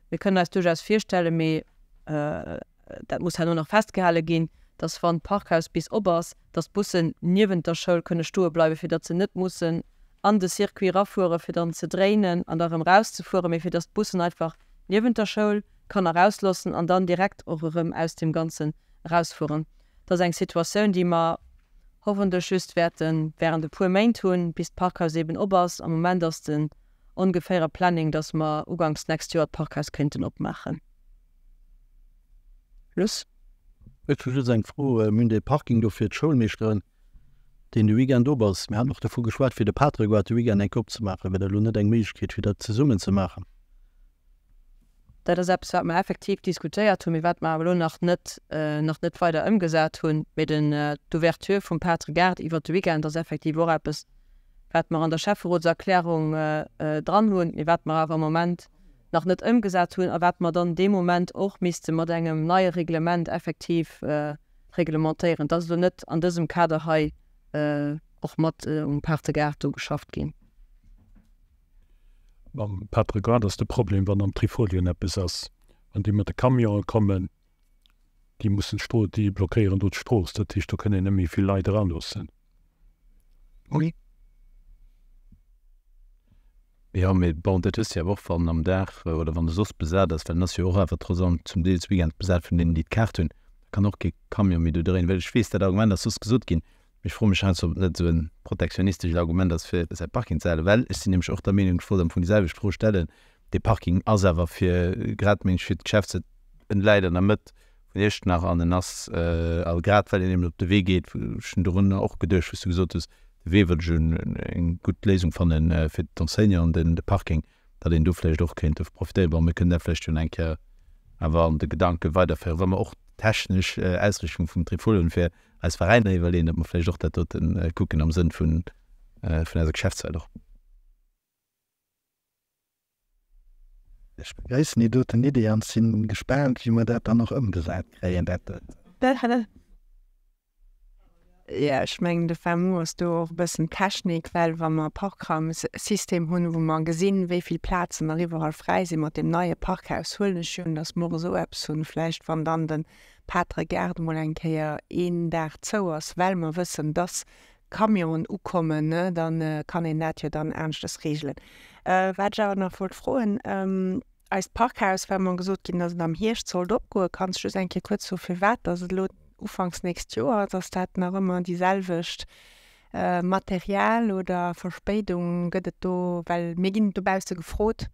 Mir kënnen eis duerchaus virstellen, mee dat muss herno nach festgehale ginn, dass wann d'Parkhaus bis op ass, dass d'Bussen niewent der Schoul kënne stoe bleiwen, fir datt se net mussen an de Circuit erafuere fir dann ze dréinen an da erëm erauszefueren, mee fir dass d'Bussen einfach niewent der Schoul d'Kanner erausloossen an dann direkt och erëm aus deem Ganzen erausfueren. Dat ass eng Situatioun, déi mer hoffentlech just wäerte während e puer Méint hunn, bis d'Parkhaus eeben op ass. Am Moment ass den ongeféiere Planning, dass mer uganks d'nächst Joer d'Parkhaus kéinten opmaachen. Luss. Ech hu just eng Fro. Mir hunn dee Parking do fir d'Schoulmeeschteren, deen de Weekend op ass. Mir haten och dovu geschwat, fir de Patrigoart de Weekend eng Kéier opzemaachen. Wier dat elo net eng Méiglechkeet, fir dat zesummen ze maachen? Dat ass eppes, wat mer effektiv diskutéiert hunn, mee wat mer awer elo nach net, nach net weider ëmgesat hunn. Mee den, d'Ouverture vum Patre Gaart iwwert de Weekend ass effektiv och eppes, wat mer an der Schäfferotserklärung dran hunn, mee wat mer awer am Moment nach net ëmgesat hunn a wat mer dann dee Moment och misste mat engem neie Reglement effektiv reglementéieren. Et ass elo net an dësem Kader hei och mat um Parte Gaart do geschafft ginn. Mam Patre Gaart ass de Problem, wann am Trifolion eppes ass, wann déi mat de Camionë kommen, déi mussen d'Strooss, déi blockéieren do d'Strooss, dat heescht do kënn een net méi vill Leit eraloossen. Jo, mee bon, dat hues de jo awer och, wann am Dag oder wann e soss besat ass, well en ass jo och awer trotz allem zum Deel weekends besat vun deenen, déi d'Kaart hunn, da kann och kee Camion méi do dréinen. Well ech weess, dat Argument ass soss gesot ginn, mee ech froe mech heiansdo, ob et net esou e protektionistescht Argument ass, fir säi Parking ze halen. Well ech sinn nämlech och der Meenung, ech wollt am Fong déi selwecht Fro stellen, dee Parking ass awer fir, grad meng ech, fir d'Geschäftsleit, en läit an der Mëtt vun Iechternach an en ass, a grad well een eben op de Wee geet, ech hunn dorunner och geduecht, wou s du gesot hues, de Wee wëll ech eng gutt Léisung fannen fir d'Enseignanten, den de Parking, datt een do vläicht och kéint dovu profitéieren. Bon, mir kënnen dat vläicht jo nach eng Kéier awer an de Gedanke weiderféieren, wa mer och d'technesch Ausrichtung vum Trifolion fir eis Veräiner iwwerleeën, datt mer vläicht och dat dote kucken am Sënn vun eiser Geschäftswelt och. Ech begréissen déi doten Idee an sinn gespaant wéi mer dat dann och ëmgesat kréien. Dat. Jo, ech mengen de FAMU ass do och e bëssen Technik, well wa mer e Parkraumsystem hunn, wou mer gesinn, wéi vill Plazen nach iwwerall fräi sinn, mat deem neie Parkhaus huelen ech jo un, datt mer och esou eppes hunn, vläicht wann dann de Patre Gaart emol eng Kéier een Dag zou ass, well mer wëssen, datt Camionen ukommen, ne, da kann een dat jo dann aneschtes regelen. Wat ech awer nach wollt froen, eist Parkhaus, war mer gesot ginn, datt et am Hierscht sollt opgoen. Kanns just eng Kéier kuerz soen, firwat datt et elo ufanks nächst Joer ass? Ass dat nach ëmmer déi selwecht Material oder Verspéidung gëtt et do? Well mir ginn dobausse gefrot,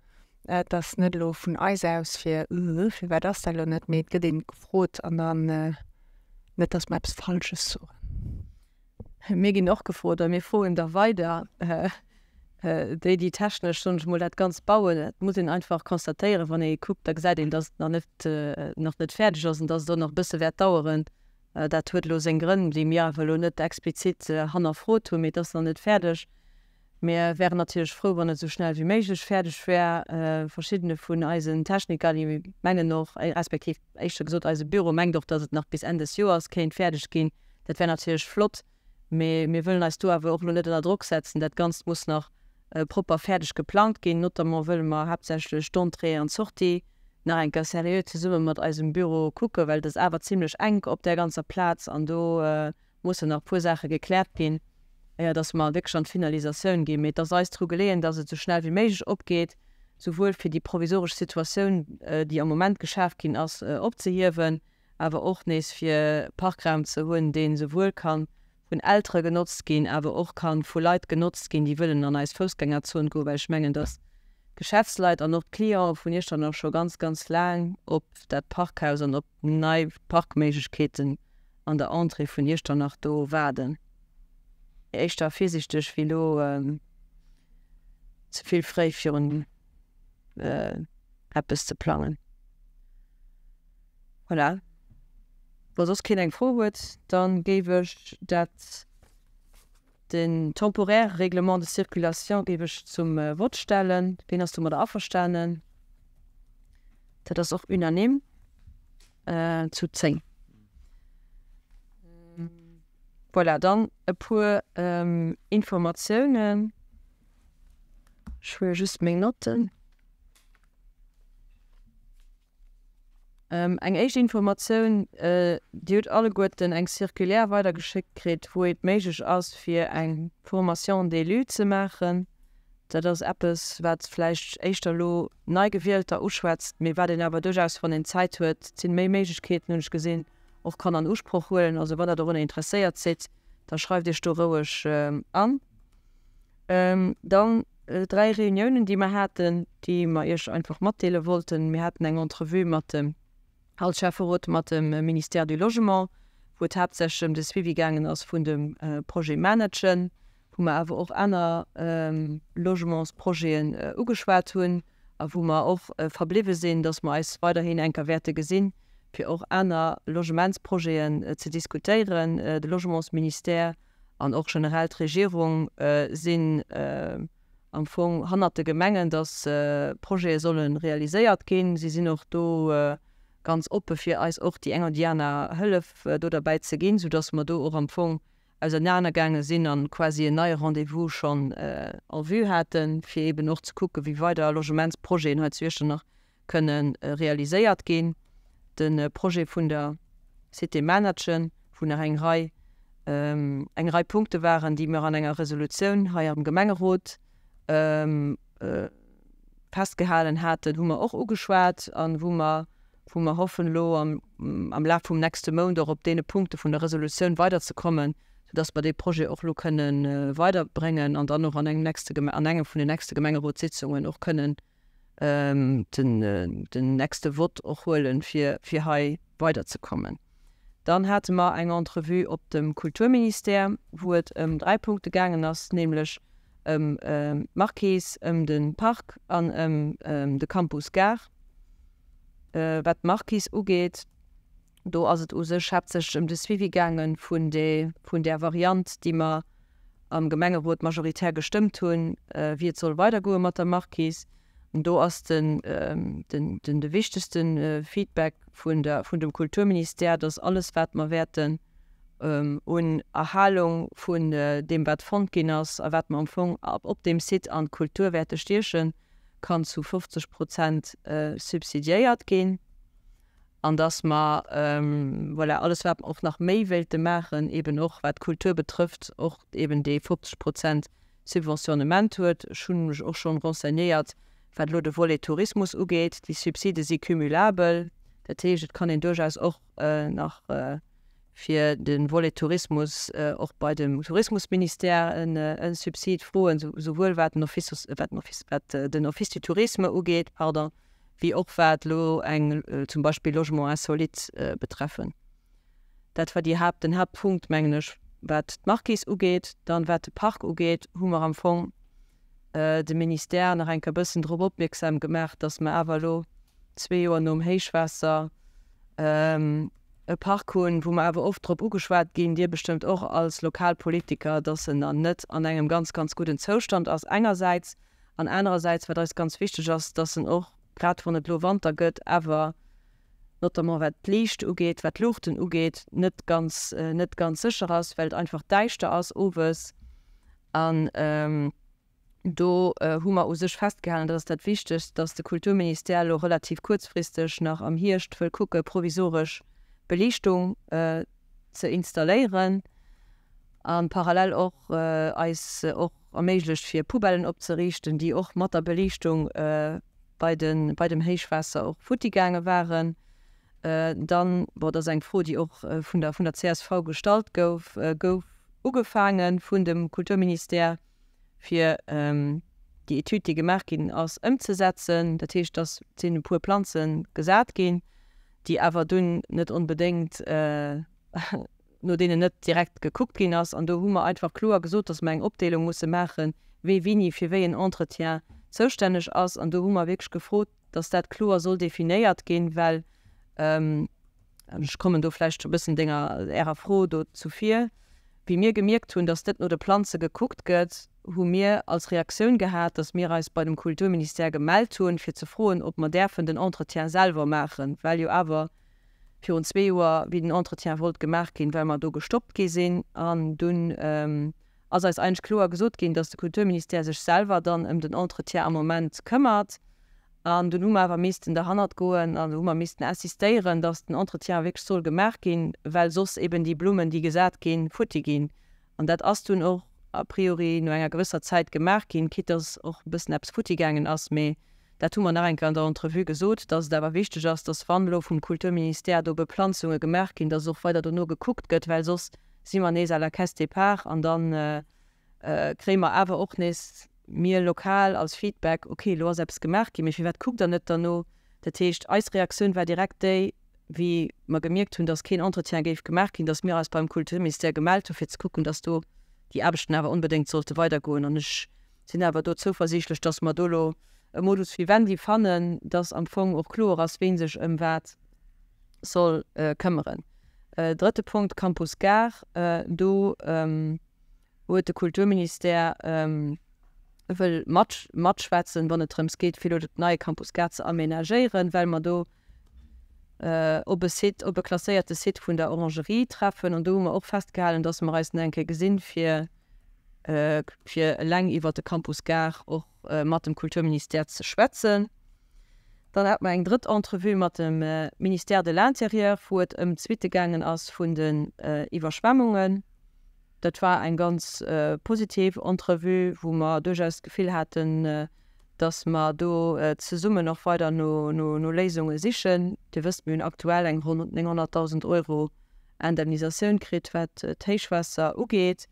et ass net elo vun eis aus fir, firwat ass dat elo net, mee et gëtt een gefrot an dann net, datt mer eppes Falsches soen. Mir ginn och gefrot a mir froen da weider déi, déi technesch, soen ech mol, dat Ganzt bauen. Et muss een einfach constatéieren, wann ee kuckt, da gesäit een, datt et nach net, nach net fäerdeg ass an datt et och nach e bësse wäert daueren. Dat huet elo seng Grënn, déi mir awer elo net explizit hannerfrot hunn, mee et ass nach net fäerdeg. Mir wären natierlech frou, wann et esou schnell wéi méiglech fäerdeg wär. Verschiddene vun eisen Techniker, déi mengen och, respektiv éischter gesot eise Büro mengt och, datt et nach bis Enn des Joers kéint fäerdeg ginn. Dat wär natierlech flott, mee mir wëllen eis do awer och elo net ënner Drock setzen. Dat Ganzt muss nach propper fäerdeg geplangt ginn. Notamment wëlle mer haaptsächlech d'Entrée an d'Sortie nach eng Kéier seriö zesumme mat eisem Büro kucken, well et ass awer zimlech enk op där ganzer Plaz an do mussen nach e puer Saache gekläert ginn, éier dass mer wierklech an d'Finalisatioun ginn. Mee et ass eis dru geleeën, dass et esou schnell wéi méiglech opgeet, souwuel fir déi provisoresch Situatioun, déi am Moment geschaf ginn ass, opzehiewen, awer och nees fir Parkraum ze hunn, dee souwuel ka vun Eltere genotzt ginn, awer och ka vu Leit genotzt ginn, déi wëllen an eis Foussgängerzon goen, well ech mengen, dass d'Geschäftsleit an och d'Clientë vun Iechternach scho ganz, ganz laang op dat Parkhaus an op nei Parkméiglechkeeten an der Entrée vun Iechternach do waarden. Éischter virsichteg wéi elo ze vill fréi virun eppes ze plangen. Voilà. Wa soss keen eng Fro huet, da géif ech dat, den temporaire Règlement de circulation géif ech zum Vott stellen. Ween ass domadder averstanen? Dat ass och unanime zu 10. Voilà, dann e puer Informatiounen. Ech huele just meng Notten. Eng éischt Informatioun, Dir hutt alleguerten eng Circulaire weidergeschéckt kritt, wou et méiglech ass, fir eng Formation d'élus ze maachen. Dat ass eppes, wat vläicht éischter elo Neigewielter uschwätzt, mee wat een awer duerchaus, wann een Zäit huet, et sinn méi Méiglechkeeten, hunn ech gesinn, och kann an Usproch huelen. Also wann Der dorunner interesséiert sidd, da schreift Iech do roueg an. Dann 3 Reuniounen, déi mer haten, déi mer Iech einfach matdeele wollten. Mir haten eng Entrevue mat dem, als Schäfferot mat dem Ministère du Logement, wou et haaptsächlech ëm de Suivi gaangen ass vun dem Projet Managen, wou mer awer och aner Logementsprojeten ugeschwat hunn. A wou mer och verbliwwe sinn, dass mer eis weiderhin enker wäerte gesinn, fir och aner Logementsprojeten ze diskutéieren. De Logementsministère an och generell d'Regierung sinn am Fong hannert de Gemengen, dass Projete solle realiséiert ginn. Si sinn och do ganz oppe fir eis och déi eng oder déi aner Hëllef do derbäi ze ginn, soudass mer do och am Fong ausernanergaange sinn an quasi en neie Rendez-vous schonn en vue haten, fir eben och ze kucken, wéi weider Logementsprojeten hei zu Iechternach kënne realiséiert ginn. De Projet vun der Cité Manertchen, wou nach eng Rei eng Rei Punkte waren, déi mir an enger Resolutioun hei am Gemengerot festgehalen haten, hu mer och ugeschwat an wou mer wou mer hoffen elo am am Laf vum nächste Mount och op deene Punkte vun der Resolutioun weiderzekommen, soudass mer dee Projet och elo kënnen weiderbréngen an dann och an engem nächste an engem vun den nächste Gemengerotssitzungen och kënnen den den nächste Vott och huelen, fir fir hei weiderzekommen. Dann hate mer eng Entrevue op dem Kulturministère, wou et ëm 3 Punkte gaangen ass, nämlech ëm d'Marquise, ëm de Park an ëm de Campus Gare. Wat d'Marquise ugeet, do ass et u sech haaptsächlech ëm de Suivi gaange vun vun där Variant, déi mer am Gemengerot majoritär gestëmmt hunn, wéi et soll weidergoe mat der Marquise. An do ass den den de wichtegste Feedback vun der vun dem Kulturministère, dass alles wat mer wäerten un Erhalung vun deem wat fonnt ginn ass a wat mer am Fong op deem Site an d'Kultur wäerte stiechen, kann zu 50 Prozent subsidiéiert ginn an dass mer, voilà, alles wat mer och nach méi wéilte maachen, eben och wat d'Kultur betrëfft, och eben dee 50 Prozent Subventionnement huet. Ech hu mech och schonn renseignéiert, wat elo de Volet Tourismus ugeet. Déi Subside si cumulabel, dat heescht, et kann een duerchaus och nach fir de Volet Tourismus och bei dem Tourismusministère e Subsid froen, souwuel wat den Office, wat den Office, wat den Office du Tourisme ugeet, pardon, wéi och wat elo eng zum Beispill Logements insolites betreffen. Dat war déi Haupt, den Hauptpunkt, mengen ech, wat d'Marquise ugeet. Dann, wat de Park ugeet, hu mer am Fong de Ministère nach eng Kéier e bëssen drop opmierksam gemaach, dass mer awer elo zwee Joer nom Héichwaasser e Park hunn, wou mer awer oft drop ugeschwat ginn, Dir bestëmmt och als Lokalpolitiker, dass en dann net an engem ganz, ganz gudden Zoustand ass engersäits an anerersäits, wat eis ganz wichteg ass, dass en och, grad wann et elo Wanter gëtt, awer notamment wat d'Liicht ugeet, wat d'Luuchten ugeet, net ganz, net ganz sécher ass, well et einfach däischter ass owes. An do hu mer u sech festgehalen, dat ass dat Wichtegst, dass de Kulturministère elo relativ kuerzfristeg nach am Hierscht wëll kucke provisoresch Beliichtung ze installéieren a parallel och eis och erméiglecht fir Poubellen opzeriichten, déi och mat der Beliichtung bei de bei dem Héichwaasser och futti gaange waren. Dann, bon, dat ass eng Fro, déi och vun der vun der csv gestallt gouf, gouf ugefaange vun dem Kulturministère fir déi Etüd, déi gemaach ginn ass, ëmzesetzen. Dat heescht, dass sinn e puer Planze gesat ginn, déi awer dunn net onbedéngt no deenen net direkt gekuckt ginn ass. An do hu mer einfach kloer gesot, dass mer eng Opdeelung musse maachen, wee wini fir wéi en Entretien zoustänneg ass. An do hu mer wierklech gefrot, dass dat kloer soll definéiert ginn, well, an ech kommen do vläicht e bëssen denger, Ärer Fro do zuvir, wéi mir gemierkt hunn, dass net no de Planze gekuckt gëtt, hu mir als Reaktioun gehat, dass mir eis bei dem Kulturministère gemellt hunn, fir ze froen, ob mer däerfen den Entretien selwer maachen, well jo awer virun zwee Joer, wéi den Entretien wollt gemaach ginn, well mer do gestoppt gi sinn. An dunn ass eis eigentlech kloer gesot ginn, dass de Kulturministère sech selwer dann ëm den Entretien am Moment këmmert. An dunn hu mer awer missten derhannert goen an hu mer missten insistéieren, dass den Entretien wierklech soll gemaach ginn, well soss eben déi Blummen, déi gesat ginn, futti ginn. An dat ass dunn och a priori no enger gewësser Zäit gemaach ginn, quitte dass och e bëssen eppes futti gaangen ass. Mee dat hu mer nach eng Kéier an der Entrevue gesot, dass et awer wichteg ass, dass wann elo vum Kulturministère do Beplanzunge gemaach ginn, dass och weider dono gekuckt gëtt, well soss si mer nees à la caisse départ an da kréie mer awer och nees, mir lokal, als Feedback, okay, elo ass eppes gemaach ginn, mee firwat kuckt Der net derno? Dat heescht, eis Reaktioun war direkt déi, wéi mer gemierkt hunn, dass keen Entretien géif gemaach ginn, dass mir eis beim Kulturministère gemellt hu fir ze kucken, dass do déi Aarbechten awer onbedéngt sollte weidergoen. An ech sinn awer do zouversiichtlech, dass mer do elo. e Modus vivendi fannen, dass am Fong och kloer ass, ween sech ëm wat soll këmmeren. Drëtte Punkt, Campus Gare. Do huet de Kulturministère wëll matschwätzen, wann et drëms geet, fir elo den neie Campus Gare ze aménagéieren, well mer do op e Site, op e klasséierte Site vun der Orangerie treffen. An do hu mer och festgehalen, dass mer eis nach eng Kéier gesinn, fir fir eleng iwwert de Campus Gare och mat dem Kulturministère ze schwätzen. Dann hate mer eng drëtt Entrevue mat dem Ministère de l'Intérieur, wou et ëm d'Suitte gaangen ass vun den Iwwerschwemmungen. Dat war eng ganz positiv Entrevue, wou mer duerchaus d'Gefill haten, dass mer do zesummen och weider no Léisunge sichen. Dir wësst, mir hunn aktuell eng ronn 900.000 Euro Indemnisatioun kritt, wat d'Héichwaasser ugeet.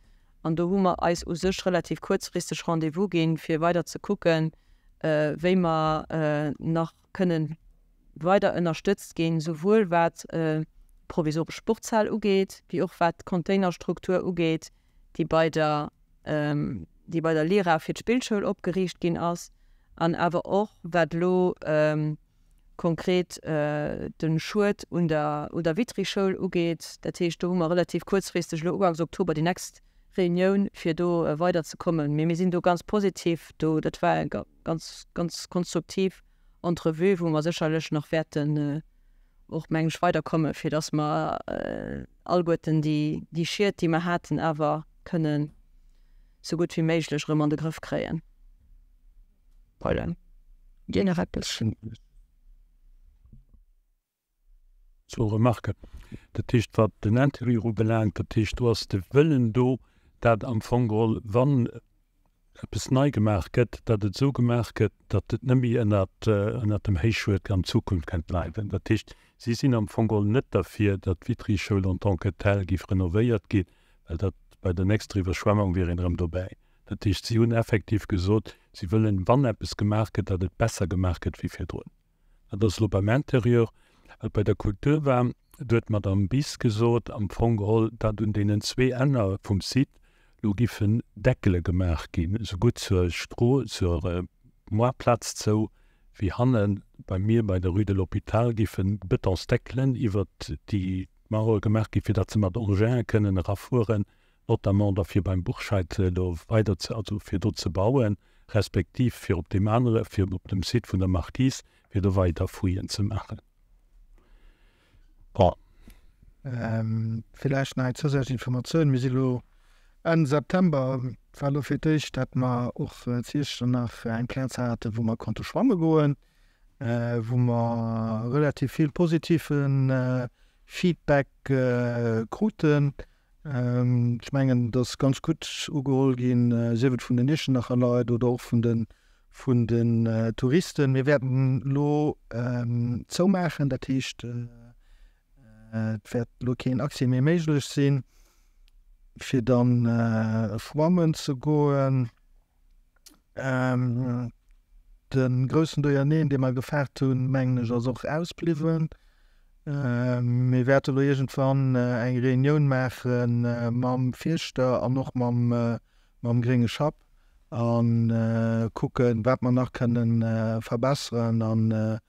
An do hu mer eis u sech relativ kuerzfristeg Rendez-vous ginn, fir weider ze kucken, wéi mer nach kënnen weider ënnerstëtzt ginn, souwuel wat d'provisoresch Sportshal ugeet, wéi och wat d'Containerstruktur ugeet, déi bei der, déi bei der Lyra fir d'Spillschoul opgeriicht ginn ass, an awer och wat elo konkret de Schued un der, un der Vitry-Schoul ugeet. Dat heescht, do hu mer relativ kuerzfristeg elo uganks Oktober déi nächst Reunioun, fir do weiderzekommen. Mee mir sinn do ganz positiv do. Dat war eng ganz, ganz konstruktiv Entrevue, wou mer sécherlech nach wäerten och, mengen ech, weiderkommen, fir dass mer alleguerten déi, déi Schied, déi mer haten, awer kënnen esou gutt wéi méiglech erëm an de Grëff kréien. Voilà. Dir nach eppes? Zwou Remarken. Dat heescht, wat den Interieur ubelaangt, dat heescht, do ass de Wëllen do, dat am Fong geholl, wann eppes nei gemaach gëtt, datt et esou gemaach gëtt, datt et net méi ënnert, ënnert dem Héichschued an Zukunft kennt bleiwen. Dat heescht, si sinn am Fong geholl net derfir, datt d'Witry-Schoul en tant que telle géif renovéiert ginn, well dat bei der nächster Iwwerschwemmung wier een erëm dobäi. Dat heescht, si hunn effektiv gesot, si wëllen, wann eppes gemaach gëtt, datt et besser gemaach gëtt wéi virdrun. Dat ass elo beim Interieur. Wat bei der Kultur war, do huet d'Madame Biss gesot, am Fong geholl, datt un deenen zwee Enner vum Site elo giffen Deckele gemaach ginn, esougutt zur Stro-, zur Moartplaz zou wéi hanne bei mir bei der Rue de l'Hôpital giffen Betonsdeckelen iwwert déi Mauere gemaach ginn, fir datt se mat Enginen kënnen erafueren notamment da fir beim Bourscheid do weider ze, also fir do ze bauen, respektiv fir op deem anere, fir op dem Site vun der Marquise, fir do weider Fouillen ze maachen. Bon. Villäicht nach eng zousätzlech Informatioun, Mir si lo Enn September, et war elo fir d'éischt, dat mer och zu Iechternach eng Plaz haten, wou mer konnte schwamme goen, wou mer relativ vill positive Feedback kruten. Ech mengen, et ass ganz gutt ugeholl ginn, sief et vun den Iechternacher Leit oder och vun de vun den Touristen. Mir wäerten elo zoumaachen, dat heescht, et wäert elo keen Accès méi méiglech sinn, fir dann schwammen ze goen. De groussen Duerjerneen, dee mer gefaart hunn, mengen ech, ass och ausbliwwen. Mir wäerte elo iergendwann eng Reunioun maache mam Fierschter an och mam grénge Schapp a kucken, wat mer nach kënne verbesseren a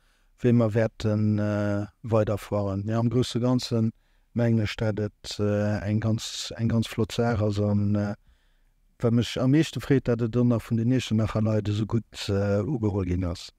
wéi mer wäerte weiderfueren. Mee am grousse Ganze mengen ech, dat et eng ganz flott Saach ass. Wat mech am meeschte freet, dat et och nach vun den Iechternacher Leit esou gutt ugeholl ginn ass.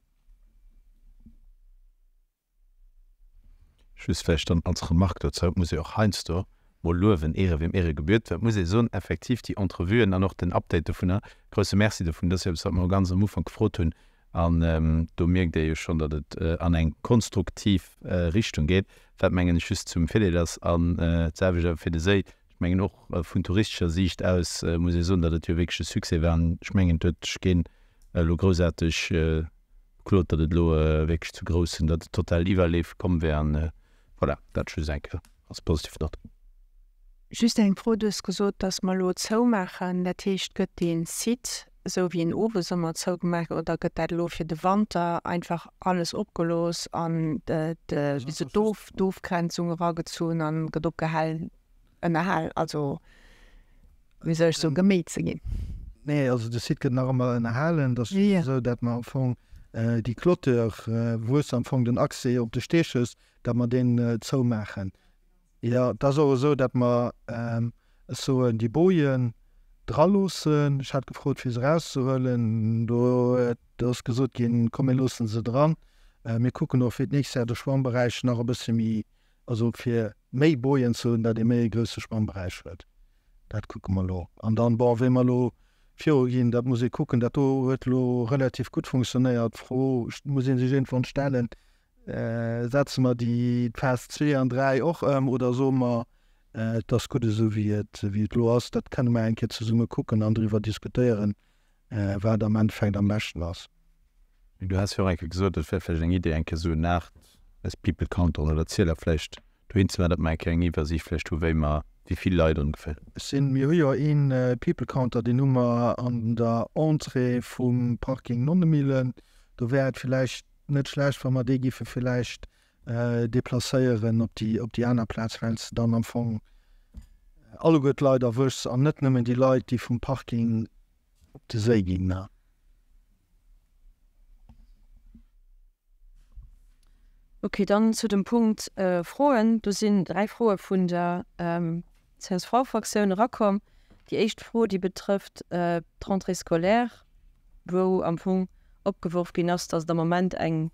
Just vläicht dann als Remarque dozou, et muss ee och heiansdo mol luewen, Ehre wem Ehre gebührt, well et muss ee soen, effektiv déi Entrevuen an och den Update dovunner, grousse Merci dovun, dat ass jo eppes, wat mer ganz am Ufank gefrot hunn an do mierkt ee jo schonn, datt et an eng konstruktiv Richtung geet, wat mengen ech just zum Virdeel ass an d'selwecht awer fir de Séi. Ech mengen och vun touristescher Siicht aus muss ee soen, datt et jo wierklech e Succès war. An ech mengen, et huet sech keen elo groussaarteg beklot, datt et elo wierklech zu groussen, datt et total Iwwerleef komm wär. An voilà, dat just eng Kéier als positiv Nott. Just eng Fro, Du hues gesot, datt mer elo zoumaachen. Dat heescht, gëtt dee Site, esou wéi en owes ëmmer zougemaach gëtt, oder gëtt dat elo fir de Wanter einfach alles opgelooss an d'Ofgrenzung eragezunn an gëtt opgehell? Ënnerhal, also wéi soll ech soen, geméit ze ginn. Nee, also de Site gëtt nach ëmmer ënnerhalen. Et ass just esou, datt mer am Fong. déi Clôture, wou s de am Fong den Accès op de Steg hues, datt mer deen zoumaachen. Jo, et ass och esou, datt mer, ech soen, déi Bojen draloossen. Ech hat gefrot, fir se erauszehuelen. Do ass gesot ginn, komm mir loosse se dran. Mir kucken och fir d'nächst Jar de Schwammberäich nach e bësse méi, also fir méi Bojen ze hunn, datt ee méi e grousse Schwammberäich huet. Dat kucke mer elo. An dann, bon, wéi mer elo viruginn, dat muss ee kucken. Dat do huet elo relativ gutt funktionéiert. D'Fro muss ee sech iergendwann stellen, Setze mer déi Phas 2 an 3 och ëm oder soe mer, et ass gutt esou wéi et wéi et elo ass? Dat kënne mer eng Kéier zesumme kucken an driwwer diskutéieren, wat am Endeffekt am beschten ass. Du has jo och eng Kéier gesot, et wär vläicht eng Idee, eng Kéier esou en Aart People Counter oder Zieler vläicht dohin ze maachen, datt mer eng Kéier eng Iwwersiicht vläicht hu wéi mer, wéi vill Leit ongeféier. Ech sinn, mir hu jo ee People Counter, deen hu mer an der Entrée vum Parking Nonnemillen. Do wär et vläicht Net schlecht, wa mer dee giffe villäicht deplacéieren op déi, op déi aner Plaz, well s de dann am Fong alleguer d'Leit erwëschs an net nëmmen déi Leit, déi vum Parking op de Séi ginn. Ok, dann zu dem Punkt Froen. Do sinn 3 Froe vun der CSV-Fraktioun erakomm. Déi éischt Fro, déi betrëfft d'Rentrée scolaire, wou am Fong opgeworf ginn ass, dass et am Moment eng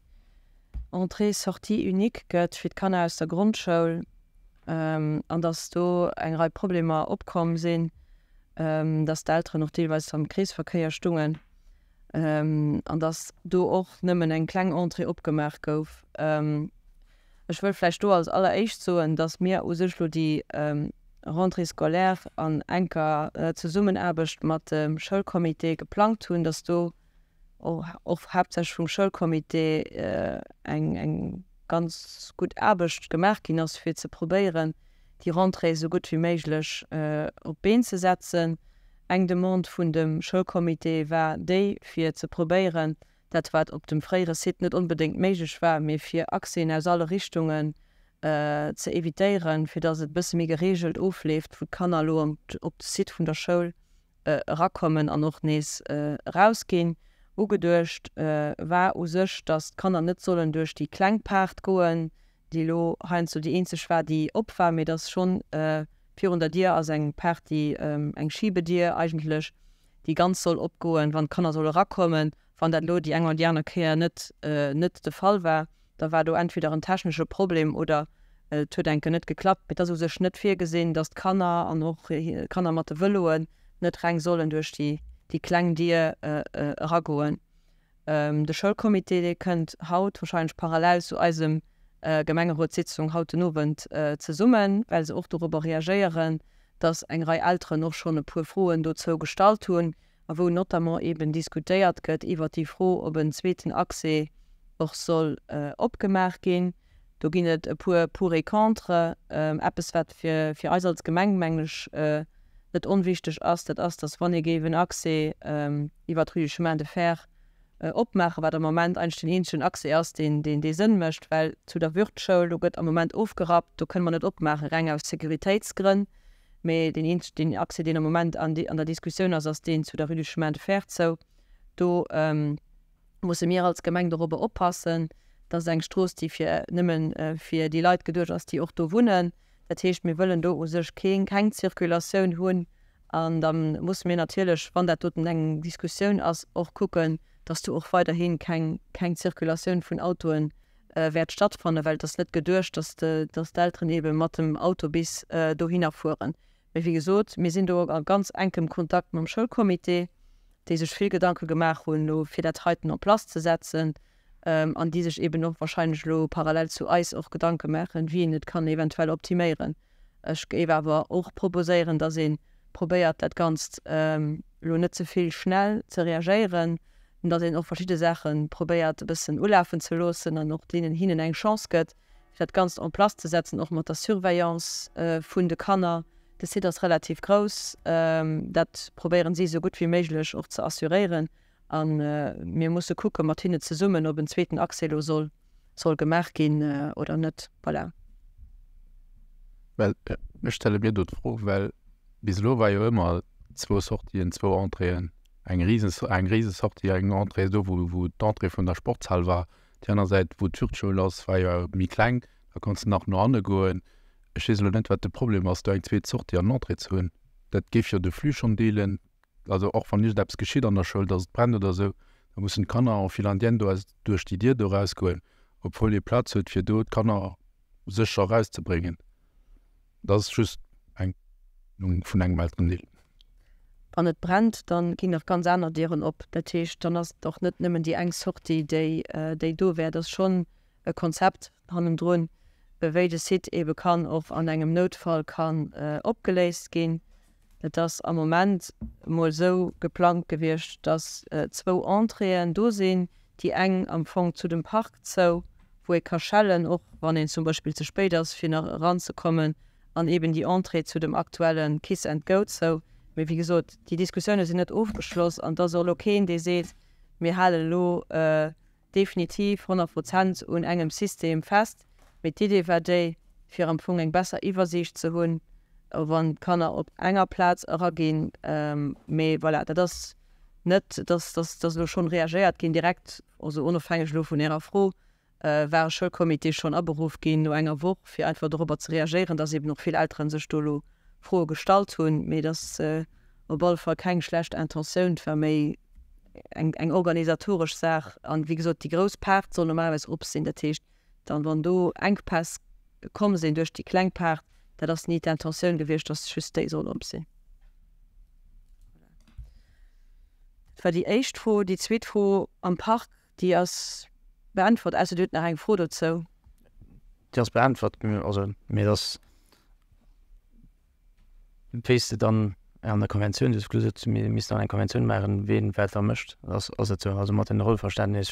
Entrée-sortie unique gëtt fir d'Kanner aus der Grondschoul an dass do eng Rei Problemer opkomm sinn, dass d'Elteren och deelweis am Kreesverkéier stungen an dass do och nëmmen eng kleng Entrée opgemaach gouf. Ech wëll vläicht do als alleréischt soen, dass mir u sech elo déi Rentrée scolaire an enker Zesummenaarbecht mat dem Schoulcomité geplangt hunn, dass do och haaptsächlech vum Schoulcomité eng ganz gutt Aarbecht gemaach ginn ass, fir ze probéieren, déi Rentrée esou gutt wéi méiglech op d'Been ze setzen. Eng Demande vun dem Schoulcomité war déi, fir ze probéieren, dat wat op dem fréiere Site net onbedéngt méiglech war, mee fir Accèsen aus alle Richtungen ze evitéieren, fir datt et e bësse méi gereegelt ofleeft, wou d'Kanner elo op de Site vun der Schoul erakommen an och nees erausginn. Ugeduecht war u sech, datt d'Kanner net sollen duerch déi kleng Paart goen, déi elo heiansdo déi eenzeg war, déi op war, mee datt schonn virun der Dier ass eng Paart, déi eng Schibedier eigentlech, déi ganz soll opgoen, wann d'Kanner solle erakommen. Wann dat elo déi eng oder déi aner Kéier net net de Fall war, da war do entweder en technesche Problem oder et huet enke net geklappt. Mee et ass u sech net virgesinn, datt d'Kanner an och d'Kanner mat de Vëloen net reng sollen duerch déi déi kleng Dier eragoen. De Schoulcomité, dee kënnt haut wahrscheinlech parallel zu eisem Gemengerotssitzung haut den Owend zesummen, well se och dorobber reagéieren, datt eng Rei Elteren och schonn e puer Froen dozou gestallt hunn. a wou notamment eben diskutéiert gëtt iwwert déi Fro, ob en zweeten Accès och soll opgemaach ginn. Do ginn et e puer Pour et contre. Eppes, wat fir eis als Gemeng, mengen ech, net onwichtig ass, dat ass, dass wann ee géif en Accès iwwert d'Rue du Chemin de Fer opmaachen, wat am Moment eigentlech deen eenzegen Accès ass, deen dee Sënn mécht, well zu der Würth-Schoul, do gëtt am Moment ofgerappt, do kënne mer net opmaachen, reng aus Sécuritéitsgrënn. Mee deen eenzeg, deen Accès, deen am Moment an der Diskussioun ass, ass deen zu der Rue du Chemin de Fer zou. Do musse mir als Gemeng dorobber oppassen, dass eng Strooss, déi fir nëmme fir déi Leit geduecht ass, déi och do wunnen, dat heescht, mir wëllen do u sech keng keng Zirkulatioun hunn. An da musse mir natierlech, wann dat doten eng Diskussioun ass, och kucken, dass do och weiderhi keng keng Zirkulatioun vun Autoen wäert stattfannen, well et ass net geduecht, dass d'Elteren eebe mat dem Auto bis dohinner fueren. Mee wéi gesot, mir sinn do a ganz enkem Kontakt mam Schoulcomité, déi sech vill Gedanke gemaach hunn elo fir dat heiten en place ze setzen an déi sech eeben och wahrscheinlech elo parallel zu eis och Gedanke maachen, wéi een et kann eventuell optiméieren. Ech géif awer och proposéieren, dass ee probéiert dat Ganzt elo net ze vill schnell ze reagéieren, dass een och verschidde Saache probéiert e bëssen ulafen ze loossen an och deenen hinnen eng Chance gëtt, fir dat Ganzt en place ze setzen, och mat der Surveillance vun de Kanner. De Site ass relativ grouss, dat probéieren si esou gutt wéi méiglech och ze assuréieren a mir musse kucke mat hinne zesummen, ob en zweeten Accès elo soll soll gemaach ginn oder net. Voilà. Well ech stelle mir do d'Fro, well bis elo war jo ëmmer zwou Sortien, zwou Entréeën. Eng risen, eng rise Sortie, eng Entrée do wou, wou d'Entrée vun der Sportshal war. Déi aner Säit wou d'Juegdschoul ass, war jo méi kleng, da konns de nach no hanne goen. Ech weess elo net wat de Problem ass do eng zweet Sortie an Entrée ze hunn. Dat géif jo de Flux schonn deelen. Also och wann iergendeppes geschitt an der Schoul, datt et brennt oder esou, da mussen d'Kanner en file indienne do aus duerch déi Dier do erausgoen, obwuel ee Plaz huet fir do d'Kanner sécher erauszebréngen. Dat ass just eng Meenung vun engem Elterendeel. Wann et brennt, da ginn nach ganz aner Dieren op. Dat heescht, dann ass et och net nëmmen déi eng Sortie, déi, déi do wär. Et ass schonn e Konzept hannendrun, wéi de Site eebe kann och an engem Noutfall kann opgeléist ginn. Et ass am Moment emol esou geplangt gewiescht, dass zwou Entréeën do sinn, déi eng am Fong zu dem Park zou, wou ee ka schellen, och wann een zum Beispill ze spéit ass fir nach eranzekommen, an eeben déi Entrée zu dem aktuelle Kiss and Go zou. Mee wéi gesot, déi Diskussioune sinn net ofgeschloss an et ass och elo keen, dee seet, mir halen elo definitiv 100 Prozent un engem System fest, mee d'Idee war déi, fir am Fong eng besser Iwwersiicht ze hunn, wann d'Kanner op enger Plaz eraginn. Mee voilà, dat ass net, dass dass elo schonn reagéiert ginn direkt, also onofhängeg elo vun Ärer Fro, war e Schoulcomité schonn aberuff ginn no enger Woch, fir einfach dorobber ze reagéieren, dass eben och vill Eltere sech do elo Froe gestallt hunn. Mee dass op alle Fall keng schlecht Intentioun, et war méi eng eng organisatoresch Saach. An wéi gesot, déi grouss Paart soll normalerweis op sinn. Dat heescht, dann wann do Enkpäss komm sinn duerch déi kleng Paart, dat ass ni d'Intentioun gewiescht, dass just déi soll op sinn. Voilà. Dat war déi éischt Fro. Déi zweet Fro am Park, déi ass beäntwert, ausser Dir hutt nach eng Fro dozou. Déi ass beäntwert, also mee et ass. Wéi s de dann an der Konventioun, du hues gesot, mir missten dann eng Konventioun maachen, ween wat da mécht, ass ass et esou, also mat den Rollverständnis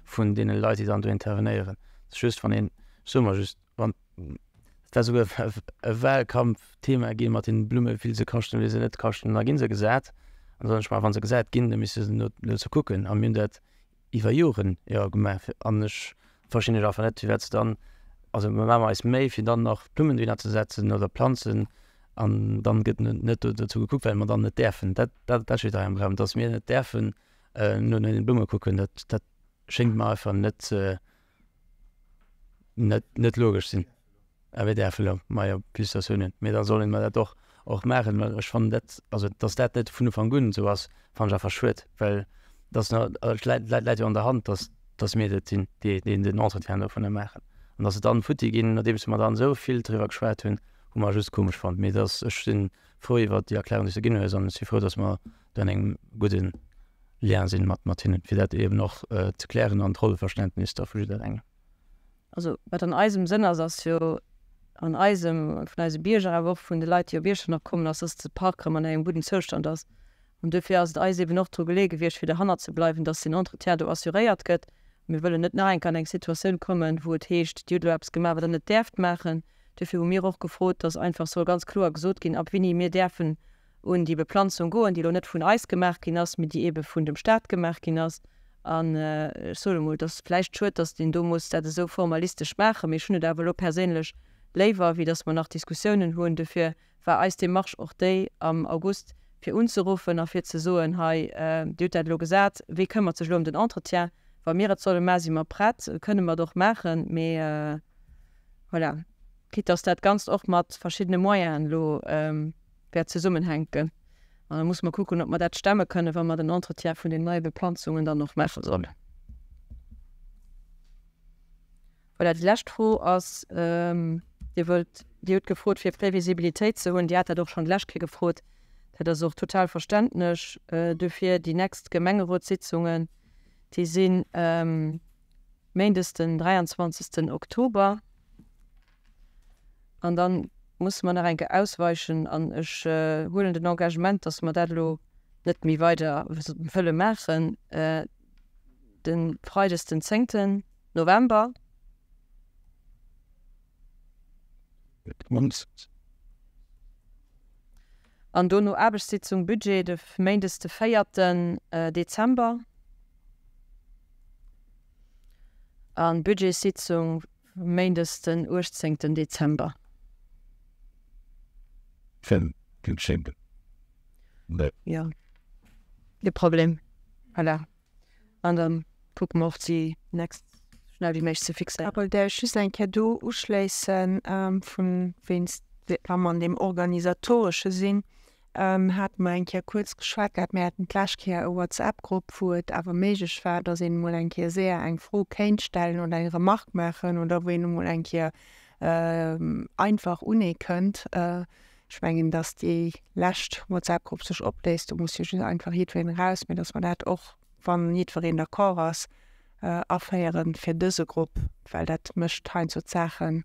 vun deene Leit, déi dann do intervenéieren. Et ass just, wann een, ech soe mol just, wann, et war souguer e Wahlkampfthema gi mat den Blumme, wéi vill se kaschten, wéi se net kaschten, an da gi se gesat. An da soen ech mer, wa se gesat ginn, da misste se no dozou kucken. A mir hunn dat iwwer Joren jo gemaach an ech verstinn ech einfach net firwat se dann, also mir maache eis Méi fir dann nach Blummen dohinner ze setzen oder Planzen an dann gëtt net dozou gekuckt well mer dann net däerfen. Dat dat dat steet hei am Raum, datt mir net däerfen no den Blumme kucken, dat dat schéngt mer einfach net net net logesch sinn. A mir däerfe lo, majo, Félicitatiounen, mee da solle mer dat och och maachen, well ech fannen dat, also datt dat net vun Ufank un esou ass, fannen ech einfach schued, well dat ass, läit läit jo an der Hand, datt datt mir dat sinn, déi déi den Entretien dovunner maachen. An datt se dann futti ginn, nodeems mer dann esou vill driwwer geschwat hunn, hu mer just komesch fonnt. Mee datt, ech si frou iwwert déi Erklärung, déi s de ginn hues an ech si frou, datt mer do an engem gudde Lien sinn mat mat hinnen, fir dat eeben och ze klären an d'Rolleverständnis da vu jidderengem. Also wat an eisem Sënn ass, ass jo an eisem, vun eise Bierger, awer och vun de Leit, déi op Iechternach kommen, ass, dass de Park erëm an engem gudden Zoustand ass. An duerfir ass et eis eeben och dru geleeë gewiescht, fir derhannert ze bleiwen, dass deen Entretien do assuréiert gëtt. Mir wëllen net nach eng Kéier an eng Situatioun kommen, wou et heescht, Dir hutt elo eppes gemaach, wat Der net däerft maachen. Duerfir hu mir och gefrot, dass einfach soll ganz kloer gesot ginn, ab wéini mir däerfen un déi Beplanzung goen, déi elo net vun eis gemaach ginn ass, mee déi eebe vun dem Stat gemaach ginn ass. An ech soen emol, et ass vläicht schued, datt een do muss dat esou formalistesch maachen, mee ech hunn et awer elo perséinlech léiwer, wéi datt mer nach Diskussiounen hunn. Dofir war eis Démarche och déi am August, fir unzeruffen a fir ze soen, Hei, Dir hutt dat elo gesat, wee këmmert sech elo ëm den Entretien? Wa mir et solle maachen, si mer prett, kënne mer et och maachen, mee voilà, quitte datt dat Ganzt och mat verschiddene Moyenen elo wäert zesummenhänken. An da musse mer kucken, ob mer dat stemme kënnen, wa mer den Entretien vun den neie Beplanzungen dann och maache sollen. Voilà, déi lescht Fro ass, Dir wëllt, Dir hutt gefrot, fir Previsibilitéit ze hunn. Dir hat dat och schonn d'lescht Kéier gefrot. Dat ass och total verständlech. Dofir déi nächst Gemengerotssitzungen, déi si méindes den 23. Oktober. An da musse mer nach eng Kéier ausweichen. An ech huelen den Engagement, dass mer dat elo net méi weider wëlle maachen, de Freides den zéngten November. An dono Aarbechtssitzung Budget de Méindes de véierten Dezember. An Budgetssitzung Méindes den 18 Dezember. Jo. De Problem. Voilà. An da kucke mer och déi next schnell wéi méiglech ze fixéieren. A wollt Iech just eng Kéier do uschléissen, vu wéinst, wa mer an deem Organisatoresche sinn, hate mer eng Kéier kuerz geschwat gehat, mir haten d'lescht Kéier e WhatsApp-Grupp, wou et awer méiglech war, datt een emol eng Kéier séier eng Fro kéint stellen oder eng Remarque maachen oder wou een emol eng Kéier einfach un ee kënnt. Ech mengen, datt déi lescht WhatsApp-Grupp sech opléist, do muss jo just einfach jiddwereen eraus, mee datt mer dat och, wann jiddwereen d'accord ass, aféieren fir dëse Grupp, well dat mécht heiansdo d'Saachen,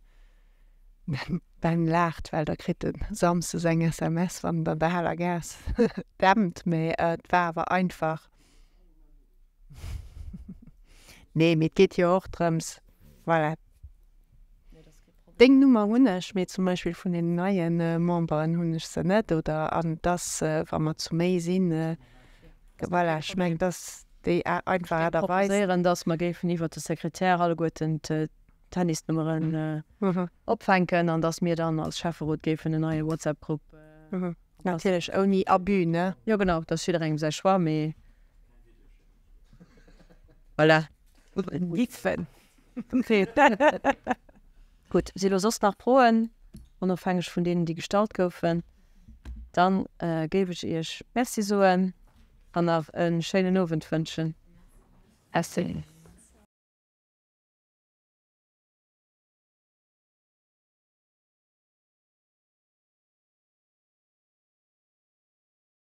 den Ben laacht, well da kritt e samsdes eng SMS, wann et an der haler Gaass dämpt, mee et war awer einfach. Nee, mee et geet jo och drëms, voilà. Deng Nummer hunn ech, mee zum Beispill vun den neie Memberen hunn ech se net. Oder an dass, wa mer zu méi sinn, voilà, ech mengen, dass déi einfach Aart a Weis. Ech géif proposéieren, dass mer géifen iwwert de Sekretär alleguerten d'Handysnummeren opfänken an dass mir dann als Schäfferot géifen en neie WhatsApp-Grupp. Natierlech ouni Abus, ne? Jo, genau, dat ass jidderengem säi Choix, mee voilà. Giffen. Gutt, si lo soss nach Froen, onofhängeg vun deenen, déi gestallt goufen? Dann géif ech Iech Merci soen an nach e schéinen Owend wënschen. Merci.